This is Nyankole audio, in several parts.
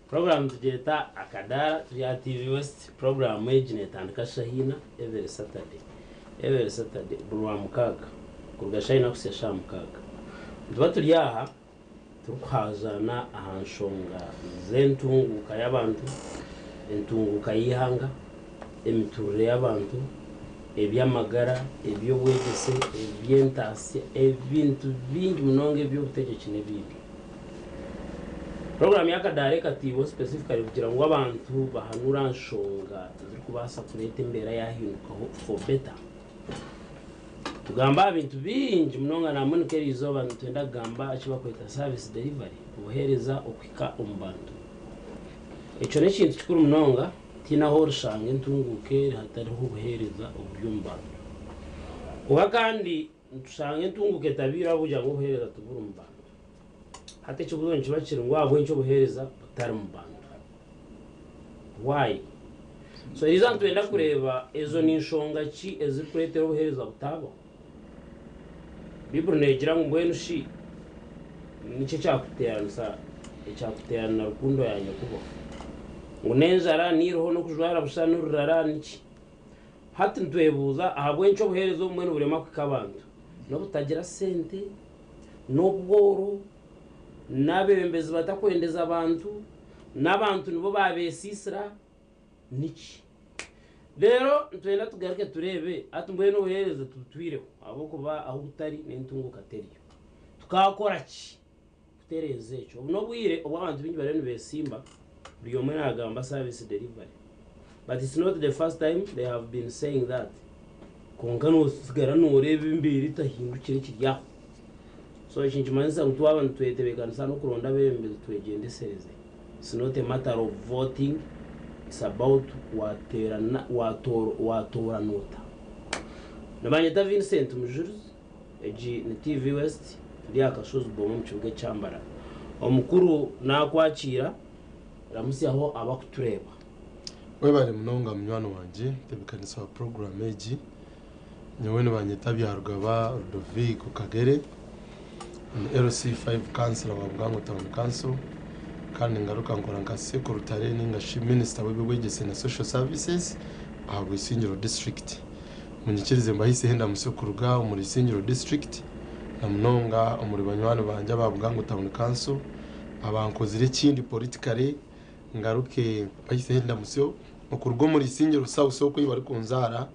Puroguraamu tugyeta Akadaara turi aha TV West. Puroguraamu egi neetandika shaaha ina every Saturday, every Saturday, buri Rwamukaaga kuruga shaaha ina kuhitsya shaaha mukaaga. Nituba turi aha turikuhaazaana aha nshonga z'entunguuka y'abantu, entunguuka y'eihanga, emituurire y'abantu, eby'amagara, eby'obwegyese, eby'entaasya, ebintu bingi munonga eby'obutegyeki n'ebindi. Puroguraamu y'akadaara ekataibwaho specifically kugira ngu abantu bahanuure aha nshonga ezirikubaasa kureeta embeera yaahindukaho for better. Tugamba aha bintu bingi munonga nambwenu nk'eriizooba nitwenda kugamba aha ki barikweta service delivery, obuheereza okuhika omu bantu. Ekyo n'ekintu kikuru munonga, tihaine ahu orishanga entunguuka eri hatariho obuheereza oburi omu bantu. Kwonka kandi nitushanga entunguuka etabaire ahabw'okugira ngu obuheereza tiburi omu bantu. Hati ekibuuzo nikiba kiri ngu ahabw'enki obuheereza butari mu bantu? Why? So eriizooba nitwenda kureeba ezo ni nshonga ki ezirikureetera obuheereza butabaho? Baiburi neegira ngu mbwenu shi niki ekyakuteeranisa ekyakuteerana na rukundo ya Nyakubaho? Ngu n'enjara, n'eiriho, n'okujwara busha, n'orurara, niki? Hati nitwebuuza ahabw'enki obuheereza obumwe niburema kuhika abantu? N'obutagira sente, n'obworo, n'abeebembezi batakwendeza bantu, n'abantu nibo baabeesiisira, niki? Reero nitwenda tugaruke tureebe hati mbwenu obuheereza tubutwireho ahabw'okuba ahu butari n'entunguuka teriyo. Tukaakora ki kutereeza ekyo? Obu n'obwire obu abantu baingi bariyo nibeesimba, buri omwe naagamba service delivery but it's not the first time they have been saying that kwonka nootsigara nooreeba embeera etahindukire ekiri aho. So eki nikimanyisa ngu twaba nitwetebeekanisa n'okuronda abeebembezi twegyendesereze. It's not a matter of voting, it's about wateerana watoorana ota. Nibanyeta Vincent Mujurizi, egi ni TV West, turi aha Kashozi Boma omu kibuga ekya Mbarara. Omukuru naakwakiira, ramutsyaho abakutureeba. Webare munonga munywani wangye mutebeekanisa wa puroguraamu egi. Nyowe nibanyeta Byarugaba Ludovico Kagere, ndi LC5 kansila wa Bugango Town Council kandi ningaruka nkora nka sekurutare ninga shi minisita w'eby'obwegyese na social services aha Bwisingiro district. Munyikirize mbahiseho endamutsyo kuruga omuri Isingiro district na munonga omuri banywani bangye aba Bugango Town Council abankozire ekindi politically ngaruke mbahiseho endamutsyo okuruga omuri Isingiro South oku ei barikunzaara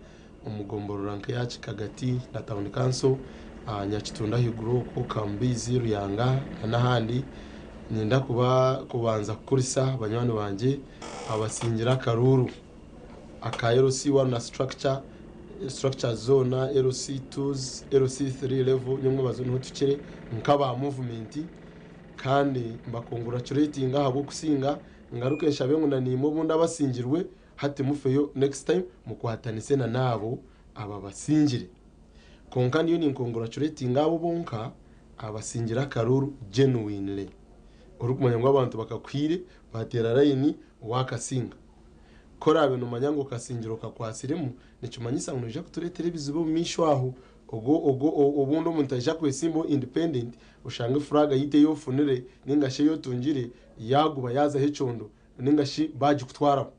omu gomborora nk'eya Kikagati na Town Council, Nyakitunda ahaiguru okwo, Kambiizi, Ruyanga n'ahandi. Niinyenda kubanza kukurisa banywani bangye abasingire akaruuru aka LC one na structure, structures zoona LC twos, LC three level nyomwebazo niho tuhikire nk'aba movement kandi mbakonguracuratinga ahabw'okusinga ngaruke nshabe ngu na naimwe obundi abasingirwe Hati mufeyo next time mukwatanise na naabo ababasingire. Kwonka ndiyo ni congratulatinga abo bonka abasingire akaruru genuinely. Orikumanya ngu abantu bakakuhiire bateera layini wakasinga. Ku oraabe nomanya ngu okasingira okakwatsiremu nikimanyisa ngu noija kutureetera ebizibu omu maisho aho. Ogwo ogwo obundi omuntu aija kwesimbaho independent oshange flag yaitu ei ofunire ninga shi ei otungire yaaguba yaazaho ekyondo. Ninga shi baagikutwaraho.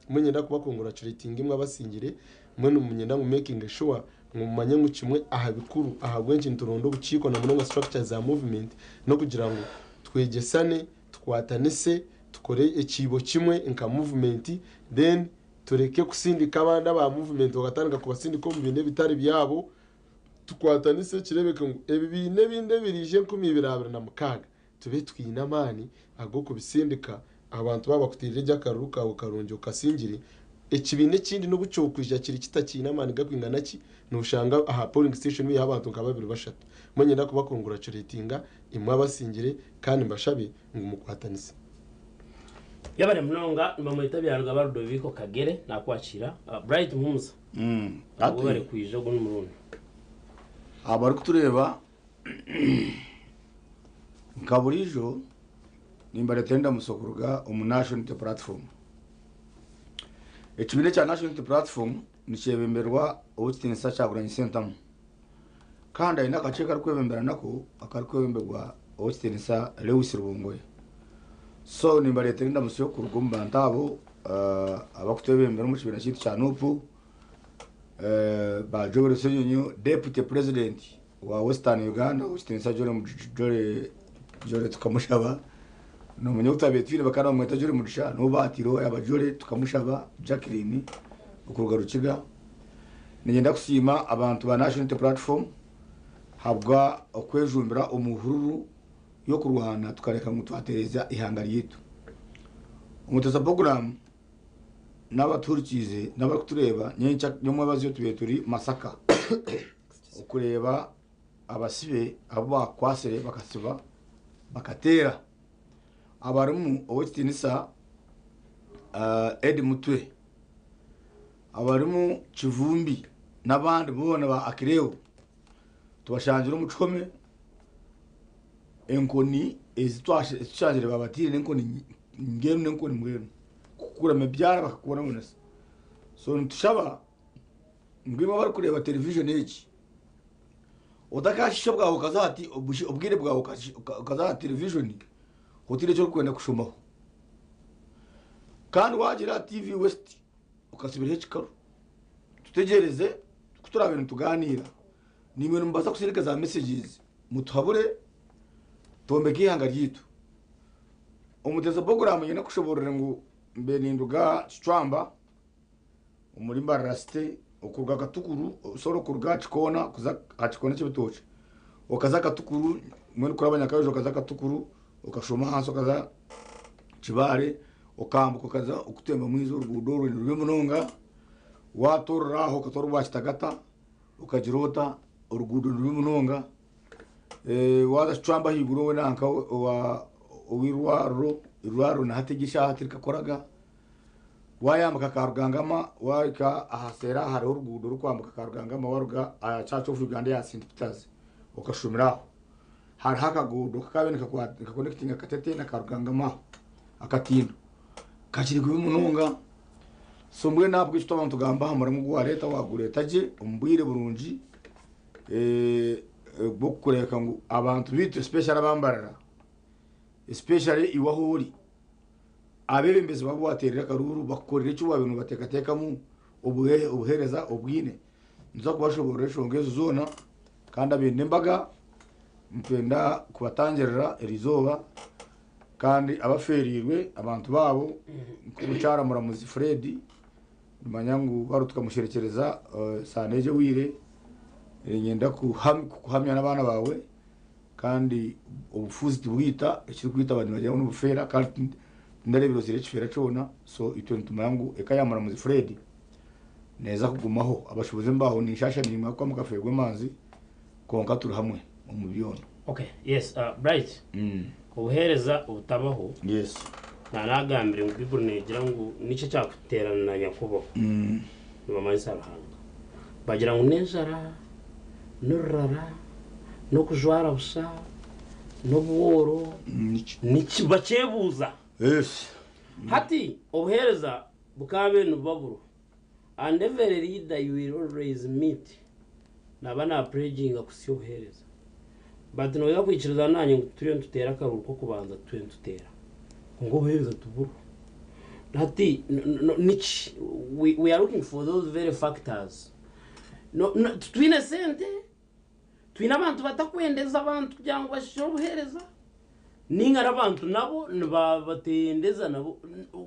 Mbwenu niinyenda kuba congratulatinga imwe abasingire, mbwenu niinyenda ngu makinge sure ngu mumanye ngu kimwe aha bikuru ahabw'enki nituronda obukiiko na munonga structures za movement n'okugira ngu twegyesane, tukwatanise, tukore ekiibo kimwe nka movement then tureke kusindika abandi aba movement bakatandika kubasindika omu biina ebitari byabo, tukwatanise kireebeke ngu ebibiina ebindi ebiriija 2026 tube twine amaani ag'okubisindika abantu baaba bakuteerire gye akaruru kaawe karungi okasingire, ekibiina ekindi n'obu kyokwija kiri kitakiine amaani garikwingana ki, nooshanga aha polling station haiho abantu nka babiri bashatu. Mbwenu niinyenda kuba congratulatinga imwe abasingire kandi mbashabe ngu mukwatanise. Yebare munonga nibamweta Byarugaba Ludovico Kagere nakwakiira. Bright Muhumuza webare kwija ogu n'omurundi. Abarikutureeba Nka buriijo nimbareetera endamutsyo kuruga omu National Unity Platform. Ekibiina ekya National Unity Platform nikyebemberwa Ow'ekitiinisa Kyagulanyi Ssentamu kandi aine akakiiko aku arikwebembera nako akarikwebemberwa Ow'ekitiinisa Lewis Rubongoya. So nimbareetera endamutsyo kuruga omu bantu abo abakutwebembera omu kibiina kyaitu kya NUP, ba Joel Ssenyonyi, Deputy President wa Western Uganda, ow'ekitiinisa Jolly Jolly tukamushaba, noomanya obu twabaire twine bakaba nibamweta Jolly Mugisha, n'obu baataireho yaaba Jolly tukamushaba Jacqueline okuruga Rukiga. Niinyenda kusiima abantu ba National Unity Platform ahabwa okwejumbira omu hururu y'okurwana tukareka ngu twatereeza eihanga ryaitu. Omuteesa puroguraamu n'abatuhurikiize n'abarikutureeba nyenkya nyomwebazyo tubaire turi Masaka okureeba abasibe abu baakwatsire bakasiba bakateera abarimu ow'ekitiinisa Eddie Mutwe, abarimu Kivumbi n'abandi boona ba Akileo tubashangire omu kihome. Enkoni ezi tushangire babataire n'enkoni mbwenu n'enkoni mbwenu kukurama ebyara bakakubonabonesa. So nitushaba ngu imwe abarikureeba television egi, otakashiisha obwawe okaza aha obwire bwawe okaza aha television otaine eki orikwenda kushomaho. Kandi waagira aha TV West okatsibiraho ekikaru, tutegyereze ku turaabe nitugaaniira. Naimwe nimubaasa kusindika za messages mutuhabure twombeke eihanga ryaitu. Omuteesa puroguraamu nyine kushoboorora ngu mbe ninduga Kicwamba omuri Mbarara City okuruga Katukuru sorry okuruga Kikoona kuza aha Kikoona ky'ebitookye okaza Katukuru mbwenu kuraba Nyakabijo okaza Katukuru okashuuma ahansi okaza Kibaare okambuka okaza okutemba mwizi oruguudo orwo nirubi munonga waatoorora aho okatwara orwa Kitagata. Okagira ota oruguudo nirubi munonga waaza kicwamba ahaiguru we nanka ow'eirwariro, eirwariro na hati egi eshaaha tirikakoraga, waayambuka Karugangama waahika aha seeri aha hariho oruguudo rurikwambuka Karugangama waaruga aha Church of Uganda eya St Peters okashumira aho, hariho akaguudo kakaabaire nikakonekitinga Katete na Karugangama aho akatindo kakiri kubi munonga. So mbwenu ahabw'eki twaba nitugamba aha murimo ogu wareeta wagureeta gye omu bwire burungi bw'okureebeka ngu abantu baitu especially aba Mbarara, especially iwe ahu ori, abeebembezi baawe abu wateerire akaruuru bakukorera eki waabaire noobateekateekamu obuheereza obwine. Nituza kubashoboorora enshonga ezo zoona kandi abaine embaga nitwenda kubatangirira eriizooba. Kandi abafeereirwe abantu baabo nk'omukyara Muramuzi Fred, nimanya ngu baro tukamusherekyereza saana egi ehweire, niinyenda kukuhamya n'abaana baawe kandi obufuuzi tibwita, ekirikwita abantu nibagira ngu n'obufeera kandi tindareebire ozaire ekifeera kyona, so itwe nitumanya ngu eka ya Muramuzi Fred neeza kugumaho. Abashuubuzi embaaho ninshaasha naimwe ahabw'okuba mukafeerwa emanzi kwonka turi hamwe omu byona. Okay, yes, Bright. Obuheereza obutabaho, Yes. Naanagambire ngu Baiburi neegira ngu niki ekyakuteerana na Nyakubaho? Nibamanyisa Ruhanga. Bagira ngu n'enjara, n'orurara, n'okujwara busha, n'obworo, Niki? niki? Bakyebuuza. Yes. Hati obuheereza bukaabaire nibuba buriho. And every leader you will always meet naba na pledginga kuhitsya obuheereza. But noija kwikiriza nanye ngu turiyo nituteera akaruuru k'okubanza turiyo nituteera kwonka obuheereza tiburiho. Hati niki? We are looking for those very factors. No, no, titwine sente, Twine abantu batakwendeza abantu kugira ngu bashushe obuheereza ninga n'abantu nabo nibabatendeza nabo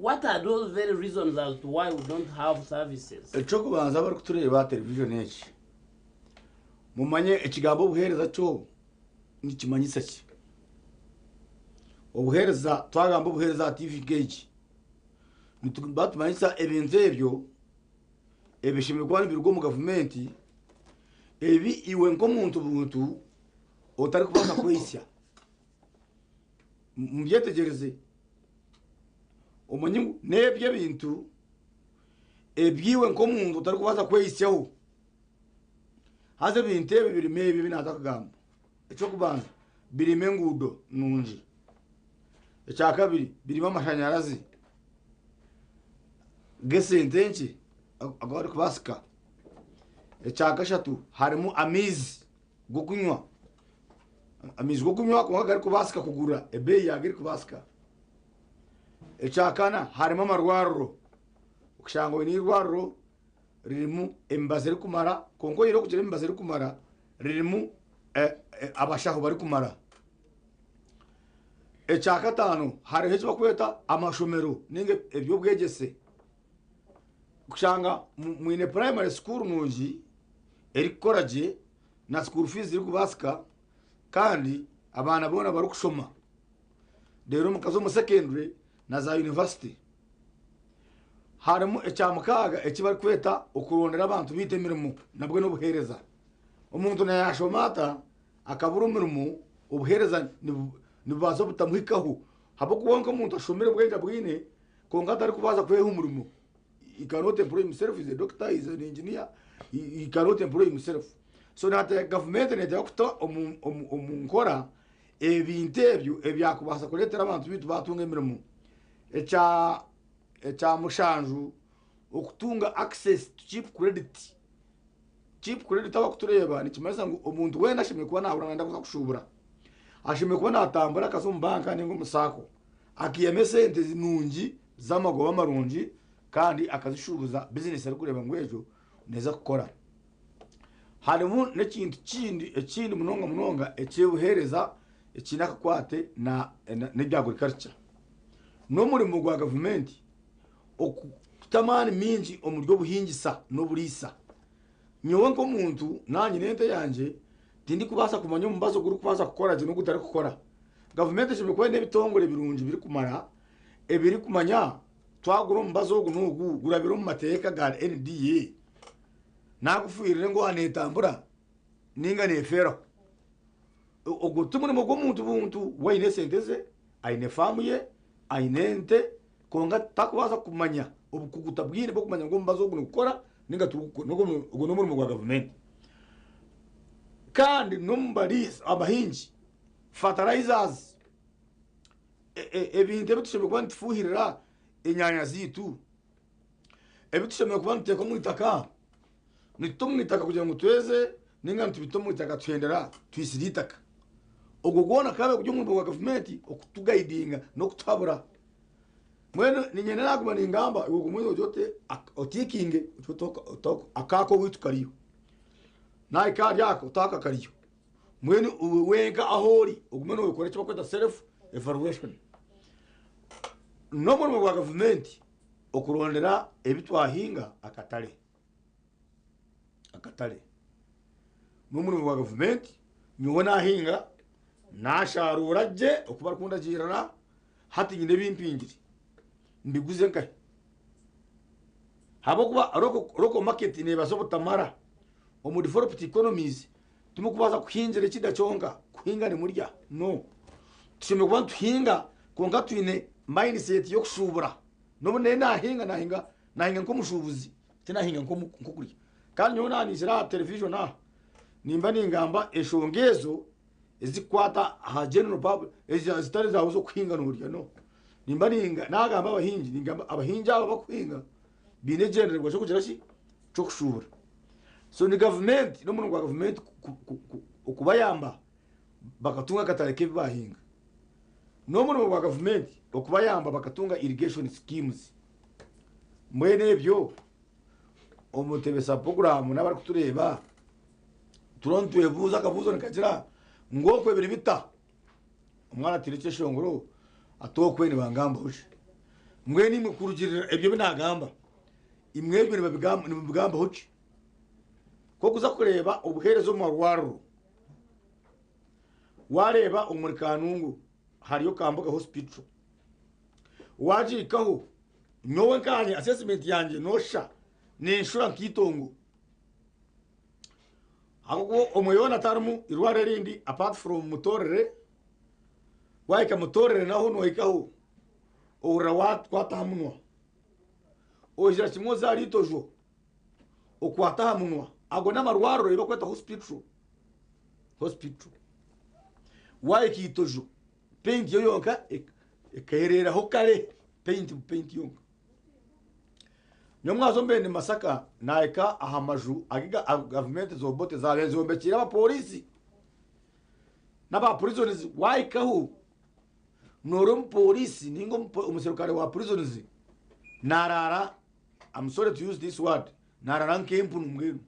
what are those very reasons as to why we don't have services? Eky'okubanza abarikutureeba aha television egi, mumanye ekigambo obuheereza kyo nikimanyisa ki? Obuheereza twagamba obuheereza aha TV nk'egi, nituba nitumanyisa ebintu ebyo ebishemereire kuba nibiruga omu gavumenti ebi iwe nk'omuntu buntu otarikubaasa kwehitsya. Mubyetegyereze, omanye ngu n'ebyo ebintu ebi iwe nk'omuntu otarikubaasa kwehitsyaho. Haza ebintu ebi birimu ebi ebi naaza kugamba. Eky'okubanza birimu enguudo nungi, ekyakabiri birimu amashanyarazi g'esente nkye agu barikubaasika. Ekyakashatu harimu amaizi g'okunywa, amaizi g'okunywa kwonka garikubaasika kugura ebeeyi yaago erikubaasika. Ekyakana harimu amarwariro. Okushanga oine eirwariro ririmu emibazi erikumara kwonka oyihireho okugira emibazi erikumara ririmu abashaho barikumara. Ekyakataano hariho eki barikweta amashomero ninga eby'obwegyese. Kushanga mwine primary school nungi erikukora gye na school fees zirikubaasika kandi abaana boona barikushoma reero mukaza omu secondary na za university. Harimu ekyamukaaga eki barikweta okurondera abantu baitu emirimo nabwo n'obuheereza. Omuntu naayashoma ata akabura omurimo obuheereza nibubaasa butamuhikaho ahabw'okuba nk'omuntu ashomire obwengye abwine kwonka atarikubaasa kweha omurimo he cannot employ himself, he's a doctor, he's an engineer, he cannot employ himself. So nate gavumenti neteekwa kuta omu, omu, omu nkora ebintu ebyo ebyakubaasa kureetera abantu baitu baatunga emirimo. Ekya ekya mushanju okutunga access to cheap credit. Cheap credit abakutureeba nikimanyisa ngu omuntu weena ashemereire kuba naahurira nayenda kuza kushuubura, ashemereire kuba naatambura akaza omu banka ninga omu saako akaihamu esente nungi z'amagoba marungi kandi akazishuubuza bizinesi arikureeba ngu egyo neeza kukora. Harimu n'ekintu kindi ekindi munonga munonga eky'obuheereza ekiine akakwate n'ebya agriculture. N'omurimo gwa gavumenti okuta amaani maingi omuri obuhingisa n'oburiisa. Nyowe nk'omuntu naaba nyine ente yangye tindikubaasa kumanya omubazi ogurikubaasa kukora gye n'ogutarikukora. Gavumenti eshemereire kuba eine ebitongore birungi birikumara ebirikumanya twagura omubazi ogu n'ogu gurabire omu mateeka ga NDA nagufuhirire ngu netambura ninga nefeeraho. Ogwo ti murimo gw'omuntu buntu we aine esente ze, aine faamu ye, aine ente kwonka takubaasa kumanya obukugu tabwine bw'okumanya ngu omubazi ogu nigukora ninga tigurikukora. Ogwo n'omurimo gwa gavumenti. Kandi n'omu bariisa abahingi fertilizers ebintu ebi tushemereire kuba nitufuhirira enyanya zaitu, ebi tushemereire kuba nituteeka omu itaka, nituta omu itaka kugira ngu tweze ninga nitubita omu itaka tuhendera twisire itaka. Ogwo gwona gukaba guri omurimo gwa gavumenti okutugayidinga n'okutuhabura. Mbwenu niinyenda naguma ningamba iwe ogume ogire oti otikinge akaako owaitu kariyo, nahika ahari ako otaho aka kariyo. Mbwenu iwe wenka ahu ori ogume noyekora eki barikweta self evaluation. N'omurimo gwa gavumenti okurondera ebi twahinga akatare, akatare. N'omurimo gwa gavumenti nyowe nahinga nasharuura gye oku barikundagiirira hati nyine ebi mpingire mbiguze nkahi? Ahabw'okuba local market neebaasa obutamara omu developed economies Timukubaasa kuhingira ekida kyonka, kuhinga nimurya. No. Tushemereire kuba nituhinga kwonka twine mindset y'okushuubura. N'obu naye naahinga, naahinga naahinga nk'omushuubuzi, tinahinga nk'okurya. Kandi nyowe naaba niizira aha television aha, nimba ningamba enshonga ezo ezikukwata aha general public, ezitari zaawe z'okuhinga noorya, no. Nimba nagamba abahingi, ningamba abahingi abo abakuhinga baine ekigyendererwa ky'okugira ki? Ky'okushuubura. So ni gavumenti n'omurimo gwa gavumenti okubayamba bakatunga akatare k'ebi baahinga. N'omurimo gwa gavumenti okubayamba bakatunga irrigation schemes. Mbwenu ebyo omutebesa puroguraamu n'abarikutureeba turiho nitwebuuza akabuuzo nikagira ngu okwe biri bita? Omwana atiire ekyeshongoro ati okwe nibangambaho ki? Mbwenu imwe kurugiirira ebyo ebi naagamba Imwe ebyo nimubigambaho ki? Ku orikuza kureeba obuheereza omu marwariro, waareeba omuri Kanungu hariyo Kambuga Hospital, waagihikaho nyowe nkanye assessment yangye nooshusha nenshura nk'eitongo ahabw'okuba omwe yoona tarimu eirwariro erindi apart from Mutorere, waahika Mutorere naho noohikaho ohurira wakwata aha munwa. Ogira kimwe oze ahari itojo okwate aha munwa. Ago n'amarwariro ei barikweta hospital. Hospital. Waahika itojo, paint yo yonka ekeereeraho kare, paint bu paint yonka. Nyowe omwaka ogu mbaire ndi Masaka naahika aha maju agu gavumenti z'Obote zaabaire zombekiire abapooriisi n'aba prisons waahikaho. Noora omupoliisi ninga omuserukare wa prisons naraara, I'm sorry to use this word, naraara nk'empunu mbwenu.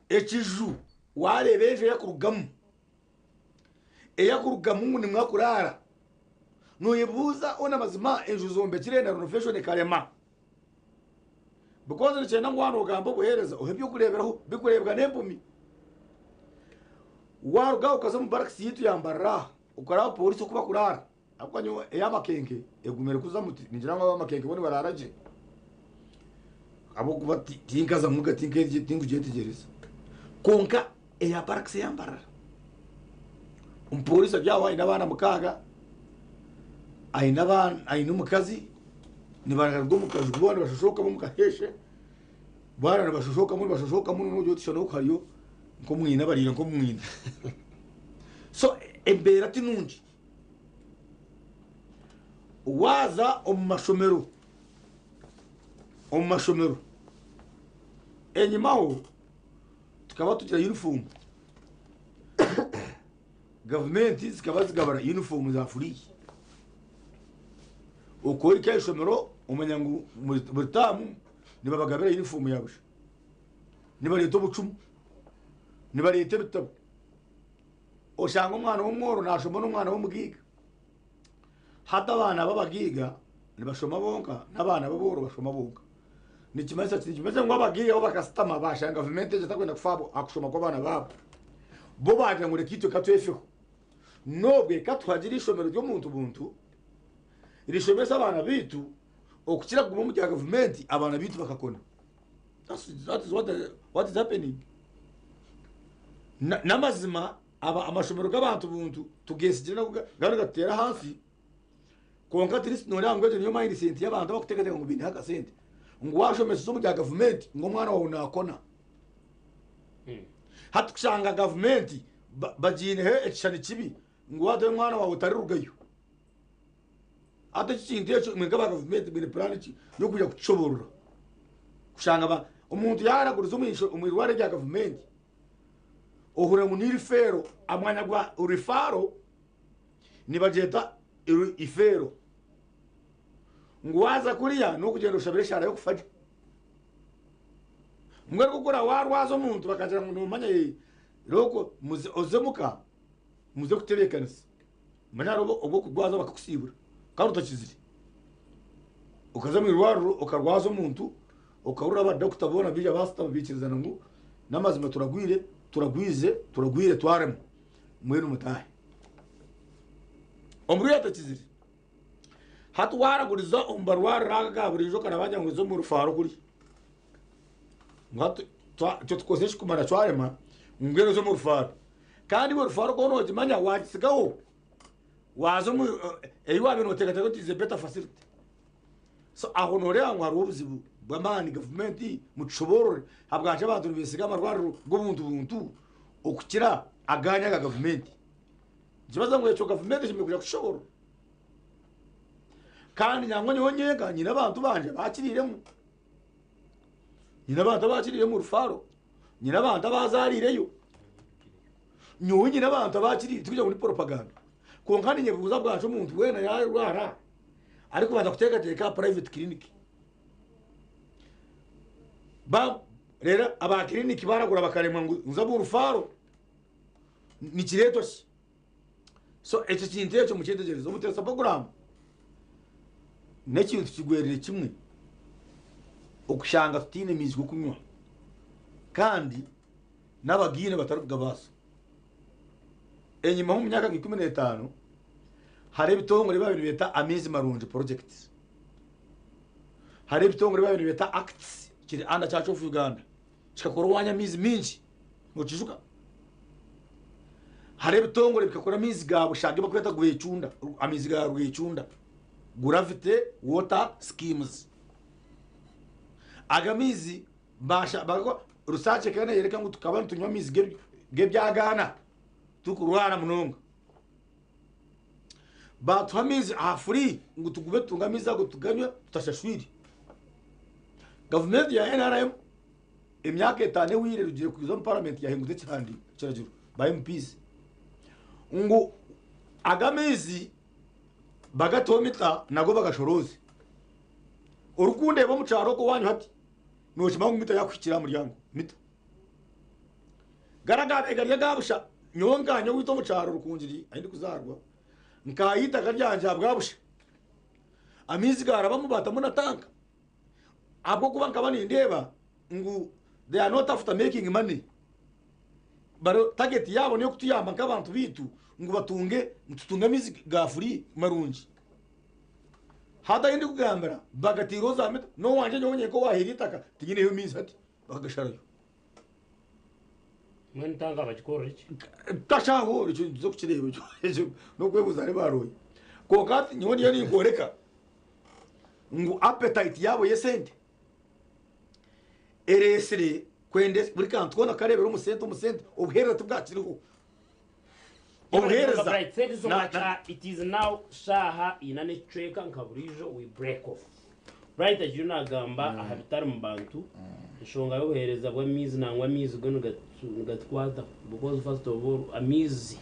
Ekiju wareeba enju eyakurugamu, eyakurugamu ngu nimwo akuraara, noyebuuza hoona mazima enju zombekire na renovation ekarema? Because nikyenda ngu waaba nogamba obuheereza ohe eby'okureeberaho bikureebwa n'empumi. Waruga aho okaza omu barracks yaitu ya Mbarara aha, okareba abapoliisi oku bakuraara, ahabw'okuba nyowe ey'amakenke egumire kuzamu ningira ngu ab'amakenke bo nibaraara gye ahabw'okuba tinkazamuga tinkugyetegyereza. Kwonka eya barracks eya Mbarara, omupoliisi ari aho aine abaana mukaaga, aine abaana aine omukazi, nibaruga omu kaju boona nibashoshokamu omu kaheeshe, Baana nibashoshokamu nibashoshokamu nogira oti shana oku hariyo nk'omwina bariire nk'omwina. So embeera ti nungi. Waaza omu mashomero, omu mashomero enyimaho tukaba tugira yunifoomu. Gavumenti zikaba zigabura yunifoomu za free. Oku ohika aha ishomero omanya ngu buri taamu nibabagabira yunifoomu ya busha. Nibareeta obucumu, nibareeta ebitabo. Oshanga omwana w'omworo naashoma n'omwana w'omugaiga. Hati abaana b'abagaiga nibashoma bonka n'abaana b'abooro bashoma bonka. Nikimanyisa ki? Nikimanyisa ngu abagaiga bo bakasitama baashanga gavumenti egi etarikwenda kufa aha kushoma kw'abaana baabo. Bo baagira ngu reka itwe katwefeho. N'obwe katuhagire eishomero ry'omuntu buntu rishomese abaana baitu okukira kuguma omu rya gavumenti abaana baitu bakakona. That is what is happening. N'amazima amashomero g'abantu buntu tugeesigire nago gariyo nigatuteera ahansi kwonka at least nooreeba ngu egyo niyo mindset y'abantu abarikuteekateeka ngu baineho akasente ngu waashomeseza omu rya gavumenti ngu omwana waawe naakona. Hati kushanga gavumenti bagiineho ekishushani kibi ngu waatayo omwana waawe tarirugayo. Hati eki kintu ekyo imwe nk'aba gavumenti mwine puraani ki y'okwija kukishoboorora? Kushanga ba omuntu yaaraguriza omu irwariro erya gavumenti ohurira ngu ni rifeero aha mwanya gwa rifaaro nibagyeta ifeero ngu waaza kuriya n'okugyenda oshabire eshaara y'okufa gye. Mbwenu ku orikuba waarwaza omuntu bakagira ngu noomanya reero oze omuka muze kutebeekanisa. Manya hariho obu okurwaza bakakusiibura kandi otakizire. Okaza omu irwariro okarwaza omuntu okahurira aba dokita boona baija baasitama baikirizana ngu n'amazima turagwire, turagwize, turagwire twaremwa mbwenu mutaahe. Omurwaire atakizire. Hati waaraguriza omu barwariro aga aga buriijo okaraba ngu oze omu rufaaro kuriya. Ngu hati itwe tukozire eki kumara twarema mbwenu oze omu rufaaro. Kandi iwe rufaro ku noogimanya waagitsigaho waaza omu ei waabaire nooteekateeka oti is a better facility. So aho nooreeba ngu hariho obuzibu bw'amaani gavumenti mutushoboorore ahabwaki abantu nibeesiga amarwariro g'obuntu buntu okukira agaanyu aga gavumenti. Nikibaasa ngu ekyo gavumenti eshemereire kwija kukishoboorora. Kandi nangwa nyowe nyenka nyine abantu bangye abakiriiremu, nyine abantu abakiriire omu rufaro. Nyine abantu abazaariireyo. Nyowe nyine abantu abakiriire, tikugira ngu ni poropaganda. Kwonka ninyebuuza bwaki omuntu weena yaarwara arikubanza kuteekateeka aha private clinic. Ba reero aba clinic baragura bakaremwa ngu nza omu rufaaro, nikireetwa ki? So ekyo kintu ekyo mukyetegyereze. Obuteesa puroguraamu n'ekintu kigwerire kimwe okushanga tutaine maizi g'okunywa kandi n'abagaine batarikugabaasa. Enyimaho omu myaka nka 15 hariho ebitongore ebi baabaire nibeeta Amaizi Marungi Projects. Hariho ebitongore ebi baabaire nibeeta ACTS kiri under Church of Uganda kikakora owaanyu amaizi maingi. Nokijuka? Hariho ebitongore bikakora amaizi ga busha agu barikweta Rwecunda, amaizi ga Rwecunda, Gravity Water Schemes. Ago amaizi basha bakakora research ekaba neyoreka ngu tukaba nitunywa amaizi g'ebyagaana turikurwara munonga. Baatuha amaizi aha free ngu tugume tutunge amaizi ago tuganywe tutashashwire. Gavumenti ya NRM Emyaka etaano ehweire erugire kwija omu paramenti yahinguza ekihandiiko, ekiragiro, ba MPs, ngu aga amaizi Bagateho mita nago bagashorooze. Orikundeeba omu kyaro okwo owaanyu hati, nookimanya ngu mita yaakuhikire aha muryango, mita. Gari agaabaire gari aga busha, nyowe nkaanye owaitu omu kyaro Rukungiri ahi ndikuzaarwa, nkaaha eitaka ryangye ahabwa busha. Amaizi gaarabamu baatamu na tanka. Ahabw'okuba nkaba nindeeba ngu they are not after making money. Bari target yaabo n'ey'okutuyamba nk'abantu baitu ngu batunge tutunge amaizi ga free marungi. Hati ahi ndikugambira bagataireho za mita n'owangye nyowe nyenka owahaire eitaka tinyineyo maizi hati bakagasharayo. Mbwenu tanka bagikorera ki? Tashaaho ekyo nituza kukireeba ekyo ekyo n'okwebuuza ahari baarooya. Kwonka hati nyowe ndiyo ninkworeka ngu appetite yaabo y'esente ereetsire kwenda buri kantu koona kukareebera omu sente omu sente obuheereza tibwakiriho. Obuheereza Bright, thank you so na- much. na- It is now shaaha ina n'ekicweka nka buriijo we break off. Bright agiire nagamba aha bitari mu bantu, enshonga y'obuheereza bw'amaizi nangwa amaizi go nigatukwataho because first of all amaizi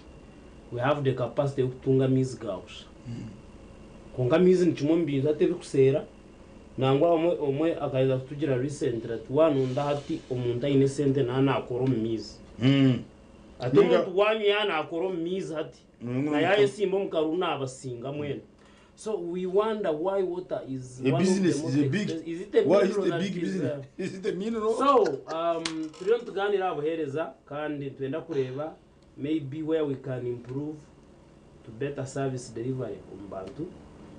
we have the capacity y'okutunga amaizi ga busha. Kwonka amaizi ni kimwe omu bintu hati ebikuseera nangwa omwe omwe akaheza kutugira recently ati wanunda hati omuntu aine esente naaba nakora omu maizi. Ati Ninga- omuntu wanyu yaaba nakora omu maizi hati Ninga- na yayesimba omu karuru nabasinga mwena. So we wonder why water is A one of the business most is a big expensive. Is it a why is mineral it a that big is, business? Is it a mineral? So turiyo nitugaanira aha buheereza kandi nitwenda kureeba maybe where we can improve to better service delivery omu bantu.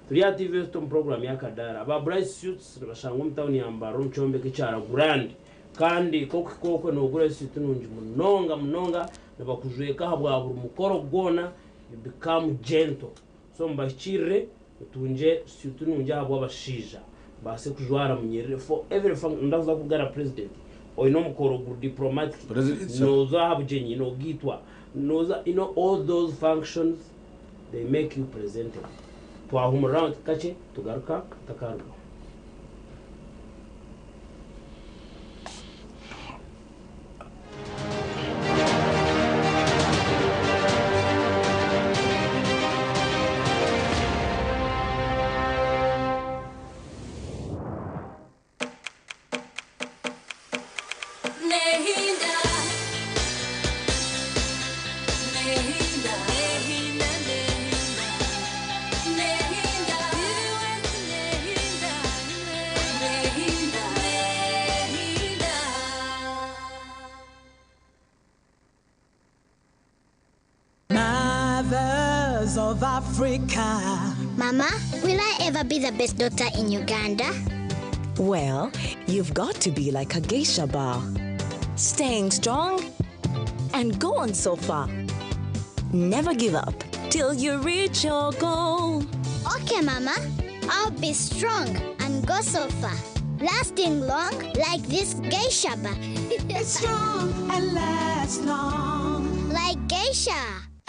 Turi aha TV West omu program y'Akadaara. Aba Bright Suits nibashangwa omu tawuni ya Mbarara omu kyombeko ekya La Grande. Kandi k'okuhika okwe noogura esuuti nungi munonga munonga nibakujweka aha bwa buri mukoro gwona you become gentle. So mubahikirire mutungye suit nungi ahabw'abashaija mubaase kujwara munyirire for every function ndakuza kugara president oine omukoro guri diplomatic President sir. noza aha bugyenyi nogaitwa noza you know all those functions they make you presentable twahumurira kakye tugaruka tutakarugaho. Nehinda, nehinda, nehinda, nehinda, nehinda, nehinda, nehinda. Mothers of Africa. Mama, will I ever be the best doctor in Uganda? Well, you've got to be like a geisha bar. Staying strong and go on so far. Never give up till you reach your goal. Okay, Mama. I'll be strong and go so far. Lasting long like this geisha bar. It's strong and lasts long. Like geisha.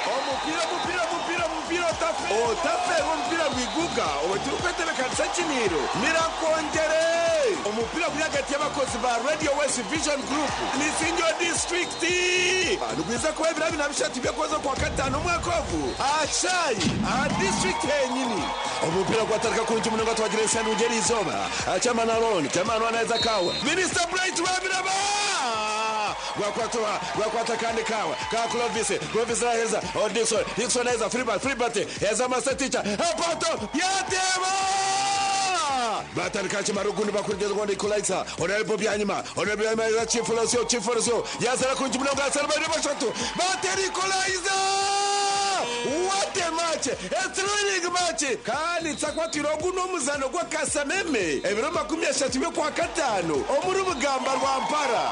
Omupiira omupiira omupiira omupiira otafe otafeerwa omupiira gwiguga obu turikwetebekanisa kiniiro mirakwongyere omupiira guri ahagati y'abakozi ba Radio West Vision Group n'Isingiro disiturikiti nigwiza kuba ebiro abiri na bishatu by'okwezi okwakataano omwaka ogu aha kishaayi aha disiturikiti henyini omupiira gwatandika kurungi munonga twagira ensi nungi eriizooba Chairman Aaron Chairman Aaron Kawa Minisita Bright Rwabiraba gwakwatwa gwakwata kandi kawa ka Clovis Clovis araheza oh Dickson Dickson aheza Filibert Filibert heza Master Teacher Apoto yateba batandika kimarugundi bakurigeza ngo Nikolaiza Honorable Byanyima Honorable Byanyima heza Chief Losio Chief Losio yazara kurungi munonga yazara babiri bashatu batera Equalizer What a match! A thrilling match! Kandi nsakwatira ogu n'omuzano gw'akasameme ebiro 30 by'okwakataano omuri Bugamba Rwampara.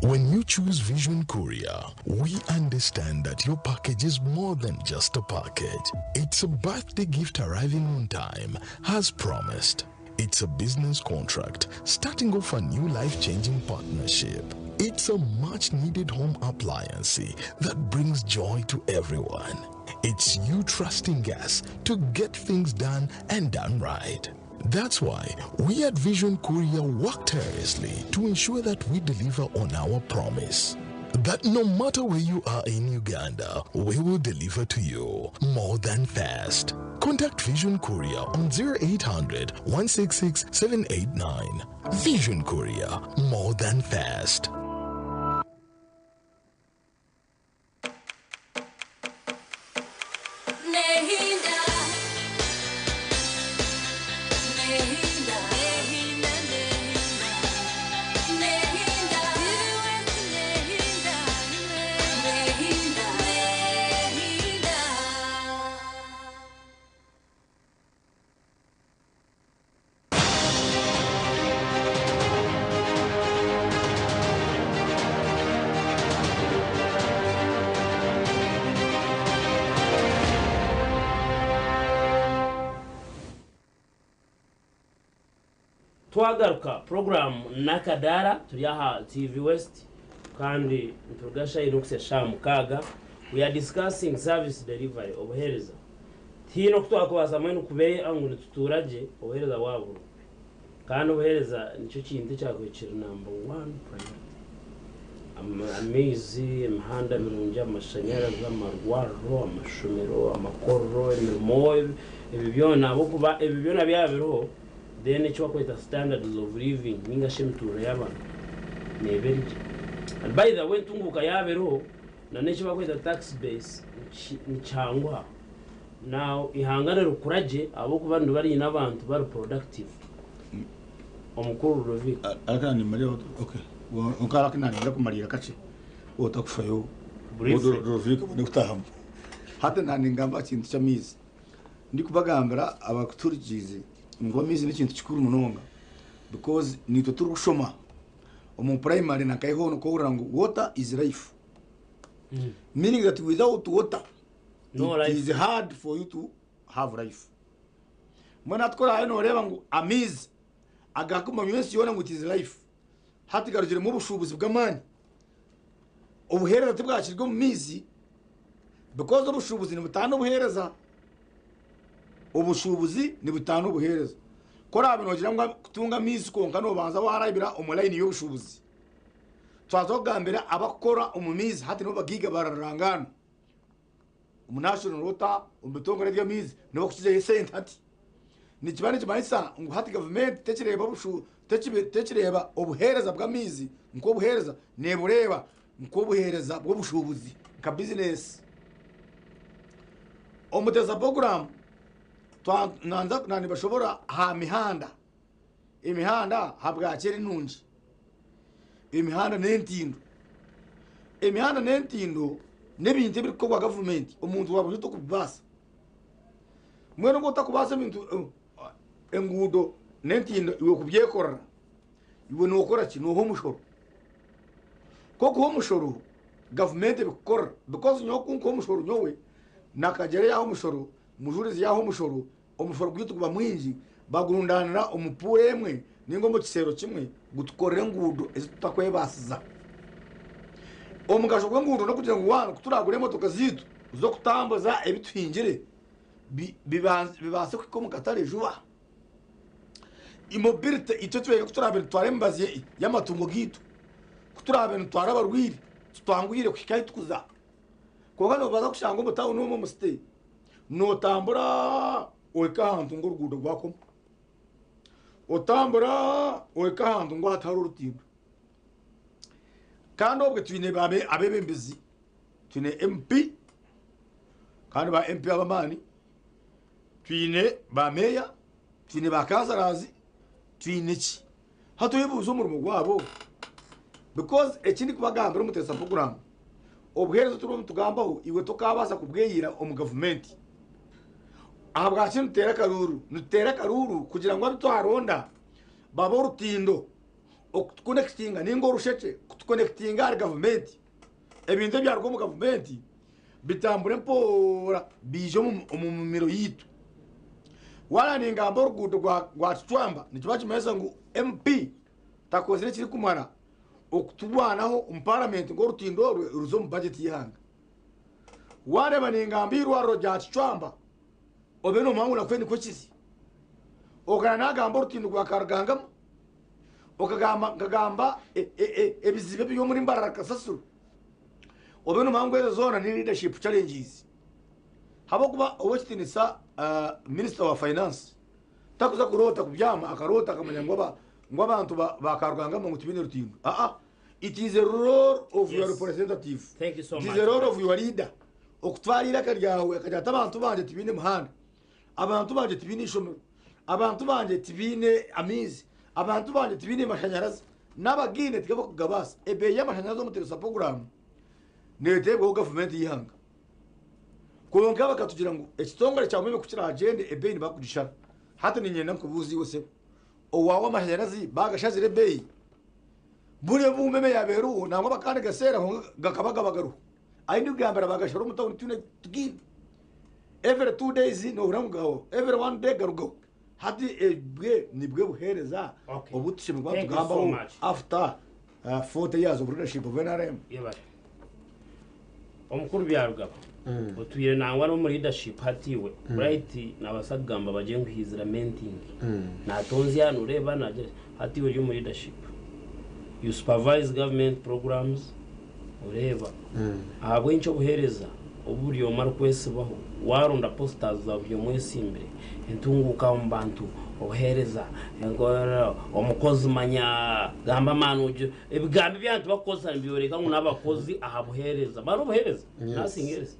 When you choose Vision Courier, we understand that your package is more than just a package. It's a birthday gift arriving on time, as promised. It's a business contract starting off a new life-changing partnership. It's a much-needed home appliance that brings joy to everyone. It's you trusting us to get things done and done right. That's why we at Vision Courier work tirelessly to ensure that we deliver on our promise. that no matter where you are in Uganda, we will deliver to you more than fast. Contact Vision Courier on 0800 166 789. Vision Courier, more than fast. Nehinda, nehinda, nehinda, nehinda, nehinda, nehinda, nehinda. Twagaruka puroguramu n'akadaara turi aha TV West kandi nituruga shaaha ina okuhitsya shaaha 6. We are discussing service delivery, obuheereza. Tihaine oku twakubaasa mbwenu kubeeha ngu nitutuura gye obuheereza bwaba buri bubi. Kandi obuheereza nikyo kintu ekyakubaire kiri number one priority. Amaizi, emihanda mirungi, amashanyarazi, amarwariro, amashomero, amakorero, emirimo, ebi byona ahabw'okuba ebi byona byaba biriho then eki barikweta standards of living ninga shi emituurire y'abantu neeba eri gye. And by the way entunguuka yaaba eriho na n'eki barikweta tax base nikyanguha. Now eihanga nirikura gye ahabw'okuba niriba riine abantu bari productive. Omukuru Ludovico. Nkarakinaninda kumarira kakye otakufayo. Briefly. Ludovico abone kutahamu. Hati naningamba aha kintu ky'amaizi. Ndikubagambira abakutuhurikiize ngu amaizi n'ekintu kikuru munonga because nitwe turikushoma omu primary na nkahi hoona okahurira ngu water is life. Meaning that without water No it life. is hard for you to have life. Mbwenu hati ku oraabe nooreeba ngu amaizi agakumanywa ensi yoona ngu it is life hati garugiremu obushuubuzi bw'amaani. Obuheereza tibwakirwe omu maizi because obushuubuzi nibutaana obuheereza. Obushuubuzi nibutaana obuheereza. Ku oraabe noogira ngu kutunga amaizi kwonka noobanza waarabira omu layini y'obushuubuzi. Twaza kugambira abakukora omu maizi hati nibo bagaiga bararangaanwa. Omu National Water, omu bitongore eby'amaizi nibo bakukizayo esente hati. Nikiba nikimanyisa ngu hati gavumenti tekireeba obushu tekireeba obuheereza bw'amaizi nk'obuheereza, neebureeba nk'obuheereza bw'obushuubuzi nka bizinesi. Omuteza puroguraamu nibashobora aha mihanda, emihanda habwaki eri nungi? Emihanda n'entindo. Emihanda n'entindo n'ebintu ebirikukorwa gavumenti omuntu wa buriijo tokubibaasa. Mbwenu obu otakubaasa ebintu enguudo n'entindo iwe kubyekorera, iwe nookora ki? Nooha omushoro. Ku okuha omushoro, gavumenti ebikukorera because nyowe ku nkuha omushoro nyowe, Nakagyere yaaha omushoro, Mujurizi yaaha omushoro, omushoro gwaitu guba mwingi, bagurundaanira omu puuru emwe nainga omu kiseero kimwe gutukorera enguudo ezi tutakwebaasiza. Omugasho gw'enguudo n'okugira ngu waana ku turaagure emotoka zaitu z'okutambuza ebi tuhingire bibaase kuhika omu katare juba. Immobility itwe tweka ku turaabe nitutwara emibazi y'amatungo gaitu, ku turaabe nitutwara abarwaire kitwanguhire kuhika ahu turikuza. Kwonka noobaasa kushanga omu tawuni omu omu site nootambura ohika ahantu ngu oruguudo rwakoma. Otambura ohika ahantu ngu hatariho orutindo. Kandi obwe twine abeebembezi, twine MP kandi ba MP ab'amaani, twine ba meeya, twine ba kansarazi, twine ki. Hati oyebuuze omurimo gwabo because eki ndikubagambira omu Teesa Program, obuheereza obu turiyo nitugambaho iwe tokaabaasa kubweyira omu gavumenti. Ahabwaki nituteera akaruuru? Nituteera akaruuru kugira ngu abu twaronda babe orutindo okutukonekitinga ninga orushekye kutukonekitinga ahari gavumenti. Ebintu ebyaruga omu gavumenti bitambure mpoora biije omu mimiro yaitu. Waaba ningamba oruguuto rwa Kicwamba nikiba nikimanyisa ngu MP takozire ekirikumara okuturwanaho omu paramenti ngu orutindo orwe ruze omu bajeti y'eihanga. Waareeba ningamba eirwariro rya Kicwamba obe noomanya ngu nakwo nikwo kiri. Okaba naagamba orutindo rwa Karugangama, okagamba nkagamba ebizibu ebiri omuri Mbarara kasasiro. Obe nomanya ngu ezo zoona ni leadership challenges habwokuba owekitinisa minister wa finance takuza kuroota kubyama akaroota akamanya ngu aba ngu abantu ba Karugangama ngu tibaine rutindo aa it is a role of your representative Thank you so it is much. a role of your leader okutwara eiraka ryawe akagira ati abantu bangye tibaine muhanda abantu bangye tibaine ishomero abantu bangye tibaine amaizi abantu bangye tibaine mashanyarazi n'abagaine tigabakugabaasa ebeeyi y'amashanyarazi omu Teresa program neeteebwaho gavumenti y'eihanga. Kwonka bakatugira ngu ekitongore kya Umeme ku kiragyende ebeeyi nibakugishara. Hati niinyenda nkubuuze iwe sebo, owaawe amashanyarazi baagashazire ebeeyi? Buri obu Umeme yaaba eriho nangwa bakaba nigaseera kwonka gakaba gaba gariho. Ahi ndikugambira baagashara omu tawuni twine tugiine. Every 2 days noohurira ngu gabaho, every one day garugaho. Hati ebwe nibwe buheereza obu tushemereire kuba Thank you so nitugambaho much. after 40 years of leadership of NRM. Yebare. Omukuru Byarugaba, otwire nangwa n'omu leadership hati iwe, Bright nabaasa kugamba bagye ngu he is lamenting. Natonzya noreeba nagira hati iwe ori omu leadership. You supervise government programs, oreeba. Ahabw'enki obuheereza obu buri omwe arikwesibaho, waaronda posters za buri omwe esimbire, entunguuka omu bantu, obuheereza, omukozi manya gamba amaani ogire, ebigambo ebi abantu barikukozesa nibyoreka ngu n'abakozi aha buheereza. Manya obuheereza, nothing else.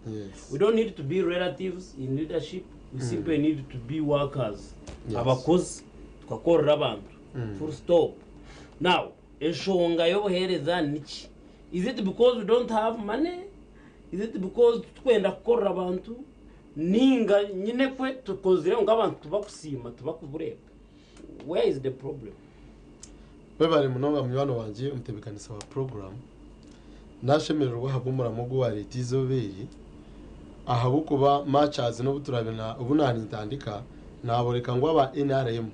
We don't need to be relatives in leadership, we simply need to be workers. Abakozi tukakorera abantu. Full stop. Now, enshonga y'obuheereza niki? Is it because we don't have money? Is it because titukwenda kukorera abantu? Ninga nyine kwe tukozire ngu abantu tibakusiima, tibakubureeba. Where is the problem? Webare munonga munywani wangye omutebeekanisa wa puroguraamu. Nashemererwa ahabw'omurimo ogu wareeta eizooba eri ahabw'okuba much as n'obu turaabe obu naanintandika naaboreka ngu aba NRM